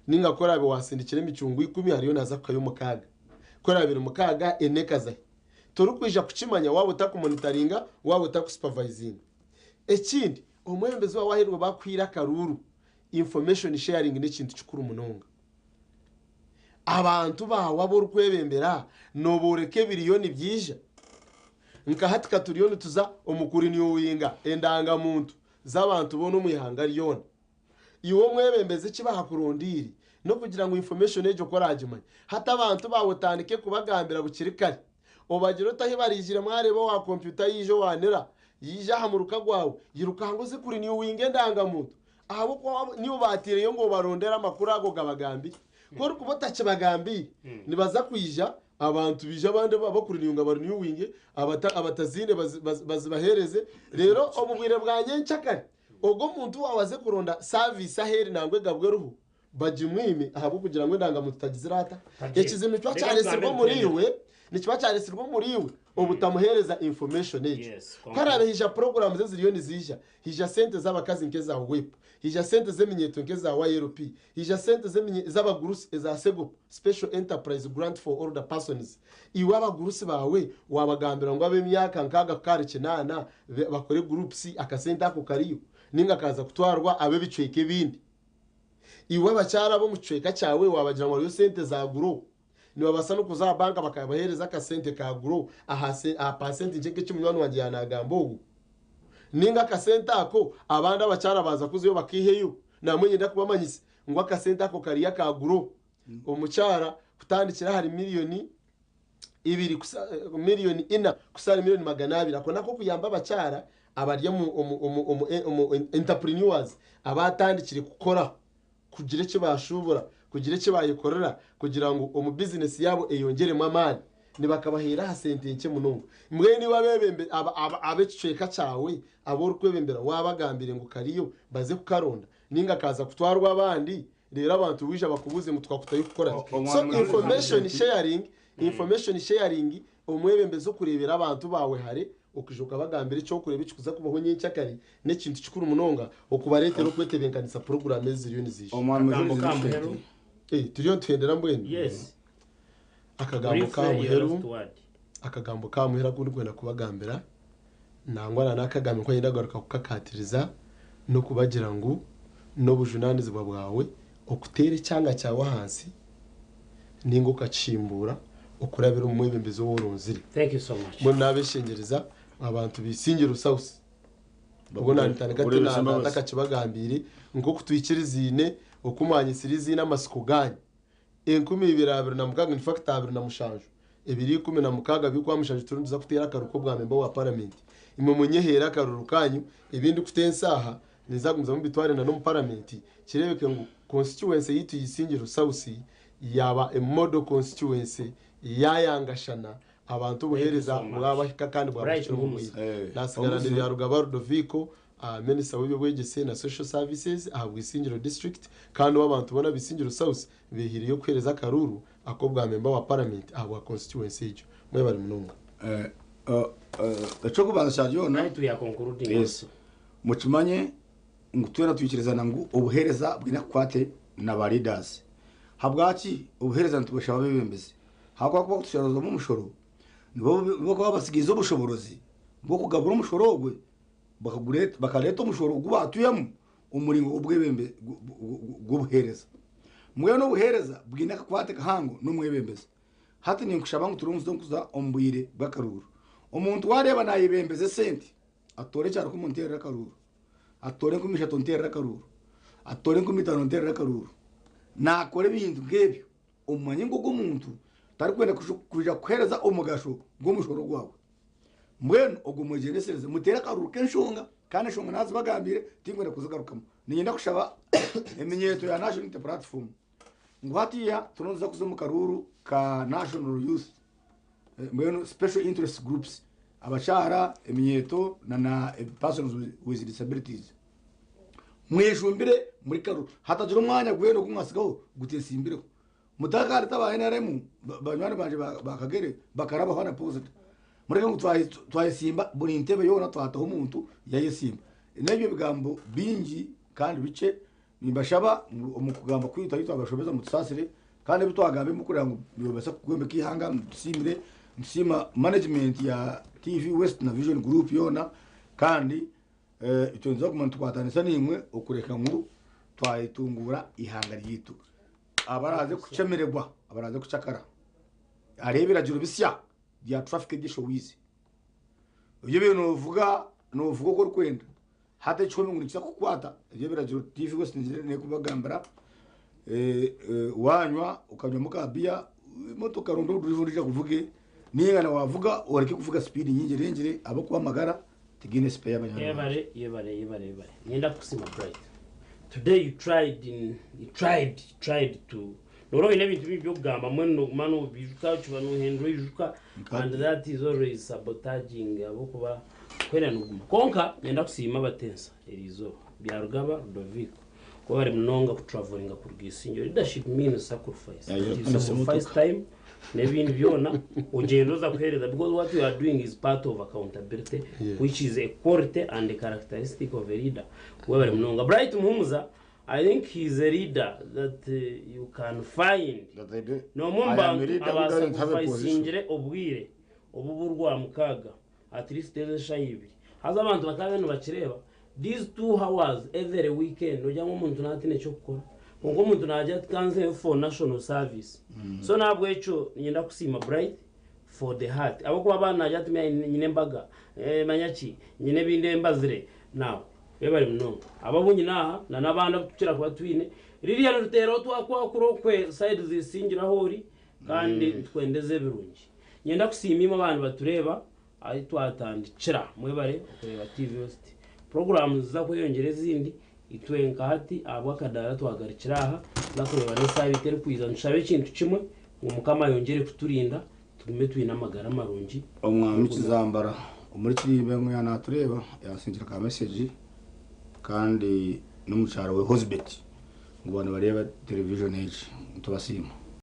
Nainga ku oraabe waasindikire emicungwa ikumi hariyo naaza kuhayo mukaaga. Ku eraabe eri mukaaga, ena ekaza hi? Torikwija kukimanya waaba otakumonitaringa, waaba otakusupervisinga. Ekindi, omwebembezi waawe waaheerwa baakuhaire akaruuru, information sharing n'ekintu kikuru munonga. Abantu baawe abu orikwebembera noobooreka ebiriyo nibyija? Nka hati ka turiyo nituza omu kurinewinga endangamuntu z'abantu boona omu ihanga ryona. Iwe omwebembezi eki baakurondeire n'okugira ngu information egyo ku oraagimanya, hati abantu baawe otandike kubagambira bukiri kare. Obagire oti ahi bariijire mwareeba owa kompyuta yaija owa nira, yaija aha muruka gwawe, irukanga oze kurinewinga endangamuntu. Ahabw'okuba niiwe obaataireyo ngu obarondere amakuru ago ogabagambire. Ku orikuba otakibagambiire, nibaza kwija abantu baije abandi abakuriniyunga bariniyuwinge, abataziine bazibaheereze. Reero omu bwire bwa nyenkyakare, ogwo omuntu waawe aze kuronda saviisi ahu eri nangwa egabwe eriho, bagimwime ahabw'okugira ngu endangamuntu tagizire ata? Ekizibu nikiba kyaretsirwe omuriiwe, nikiba kyaretsirwe omuriiwe obutamuheereza information egyo. Ku araabe haija programs eziriyo niziija, haija sente z'abakazi nk'eza WEP, haija sente z'eminyeeto nk'eza YLP, haija sente z'abagurusi eza SEGOP, Special Enterprise Grant for Older Persons, iwe abagurusi baawe waabagambira ngu ab'emyaka nkaaga kuhika ahari kinaana bakore groups akasente ako kariyo, nainga kaaza kutwarwa ab'ebicweka ebindi. Iwe abakyara ab'omu kicweka kyawe waabagira ngu hariyo sente za Grow, nibabaasa n'okuza aha banka bakabaheereza akasente ka Grow aha paasenti nkye nk'eki munywani wangye yaanaagamba ogu. Nainga akasente ako abandi abakyara baaza kuzayo bakaiheyo. Namwe niinyenda kubamanyisa ngu akasente ako kariyo aka Grow. Omukyara kutandikira ahari miriyoni ibiri miriyoni ina kuhitsya ahari miriyoni 200. Ako n'ak'okuyamba abakyara abari omu entrepreneurs abaatandikire kukora kugira eki baashuubura, kugira eki baayekorera kugira ngu omu bizinesi yaabo eyongyeremu amaani. Nibakabaheera aha sente nkye munonga. Mbwenu iwe ab'ekicweka kyawe abu orikwebembera waabagambire ngu kariyo baze kukaronda nainga kaaza kutwarwa abandi reero abantu baija bakubuuze ngu twakutayo kukora ki? So information sharing, information sharing omwebembezi okureebera abantu baawe hare okaija okabagambira eky'okureeba ekikuza kubaho nyenkyakare n'ekintu kikuru munonga okubareetera okwetebeekanisa puroguraamu ezi ziriyo niziija. Akagambo ka muheru. Eh, turiyo nituhendera mbwenu? Yes. Akagambo ka Briefly, your muheru, last word. akagambo ka muheru aku ndikwenda kubagambira nangwa na n'akagambo aku niinyenda kugaruka kukakaatiriza n'okubagira ngu n'obujunaanizibwa bwawe okuteera ekyanga kyawe ahansi nainga okakihimbuura okurabira omu mwebembezi ou oronzire. Thank you so much. Mbwenu naabeshengyereza abantu ba Isingiro South, obwo naanitandika Bakureebesa nti embabazi. ntakakibagambire, nk'oku twikiriziine, oku mwanyitsire eiziina amatsiko gaanyu, 2026, in fact 27, 2016 by'Okwamushanju turiyo nituza kuteera akaruru k'obwa memba wa paramenti. Imwe munyeheere akaruru kaanyu, ebi ndikutensa aha ninza kugumizamu mbitware na n'omu paramenti kireebeke ngu constituency yaitu ya Isingiro South yaaba a model constituency yaayangashana abantu Thank you obuheereza so much. bwabahika kandi Bright bwabahikira omu Muhumuza. bwire. Naasigara ndi Omuze. Byarugaba Rudoviko, Minisita w'eby'obwegyese na Social Services aha Bwisingiro District kandi ou abantu boona Bisingiro South behiireyo kuheereza akaruuru ak'obwa memba wa paramenti ahabwa constituency egyo. Mwebare munonga. Eky'okubanza kya byona, Right, we are concluding yes, also. mukimanye ngu twena twikirizana ngu obuheereza bwine akakwate na ba leaders. Habwaki obuheereza nitubushaba abeebembezi? Ahabw'okuba ku bakutushorozamu omushoro, nibo bakuba babatsigiize obushoborozi bw'okugabura omushoro ogwe bakareeta omushoro ogu baatwihamu omu muringo gw'obuheereza. Mbwenu obuheereza bwine akakwate kahango n'omwebembezi. Hati ninkushaba ngu turungize kuza omu bwire bw'akaruuru. Omuntu waareeba naayebembeza esente, atoore ekyarukumi onteerere akaruuru, atoore 3000 onteerere akaruuru, atoore 5000 onteerere akaruuru. Naakora ebintu nk'ebyo, omanye ngu ogwo omuntu tarikwenda kwija kukuheereza omugasho gw'omushoro gwawe. Mbwenu ogwo mwegyendesereze muteere akaruuru k'enshonga kandi enshonga naazibagambiire tinkwenda kuzigarukamu. Niinyenda kushaba eminyeeto ya National Unity Platform ngu hatiiya turiyo nituza kuza omu karuuru ka National Youth mbwenu Special Interest Groups abakyara, eminyeeto na na persons with disabilities. Mwejumbire muri karuuru hatagira omwanya gwena ogu mwatsigaho guteesimbireho. Mutakaareta aba NRM banywani bangye ba Kagere bakarabaho unopposed. Mureke ngu twayesimba buri ntebe yoona twataho omuntu yayesimba. N'ebyo ebigambo bingi kandi bikye nimbashaba ngu omu kugamba kwaitu ahu twabashobeza mutusaasire kandi ebi twagamba ebi murikureba ngu nibibaasa kwombeka eihanga mutusiimire. Nitusiima management ya TV West na Vision Group yoona kandi itwe nituza kuguma nitukwatanisa naimwe okureka ngu twayetunguura eihanga ryaitu. Abaraaze kushemererwa, abaraaze kucakara, hariho ebiragiro bisya bya traffic eby'eshowize. Ebyo ebi noovuga, noovuga oku orikwenda. Hati ekihumi ngu nikiza kukukwata, ebyo ebiragiro TV West neekubagambira, waanywa okanywamu ka biya, emotoka ronda orundi ondiijo akuvuge, nainga na waavuga oreke kuvuga sipiidi nyingi erengire ahabw'okuba amagara tigaine sipeya banywani bangye. Yebare, yebare, yebare, yebare. Niinyenda kukusiima Bright. Today you tried in, you tried, you tried to nora oyine ebintu bingi byokugamba mbwenu noguma nobijuka okiba nohendera oijuka and that is always sabotaging ahabw'okuba kwenda noguma kwonka nyenda kusiima abatensa eriizooba Byarugaba Ludovico kuba bari munonga kutravelinga kuruga Isingiro leadership means sacrifice Yeah, you sacrifice time n'ebindi byona ogyenda oza kuheereza because what you are doing is part of accountability which is a quality and a characteristic of a leader webare munonga Bright Muhumuza I think he is a leader that you can find n'omwe omu I am a bantu leader who doesn't have a position. abasacrificingire obwire obu bw'orwamukaaga at least ezo eshaaha ibiri haza abantu bakaba nibakireeba these 2 hours every weekend ogira ngu omuntu naatiine eky'okukora kwonka omuntu naagira ati kanzeyo for national service. So nahabwekyo niinyenda kusiima Bright for the heart ahabw'okuba abaana naagira ati nyine embaga, manya ki, nyine ebindi embazire now webare munonga. Abo abu nyine aha na n'abandi abu tukira kuba twine ririya niruteeraho twakwakura okwe side zisingire ahu ori kandi nitukwendeza ebirungi. Niinyenda kusiima imwe abaana nibatureeba ahu twatandikira mwebare okureeba TV West. Puroguraamu niziza kweyongyera ezindi itwe nka hati ahabw'akadaara twagarukira aha tuza kureeba n'esaabiiti erikwija nitushabe ekintu kimwe ngu Mukama ayongyere kuturinda tugume twine amagara marungi. Omwami Kizambara omuri Kirimba ngu yaaba natureeba yansindikira ka message kandi n'omukyara we Hosbet ngu baaba nibareeba television egi nitubasiima.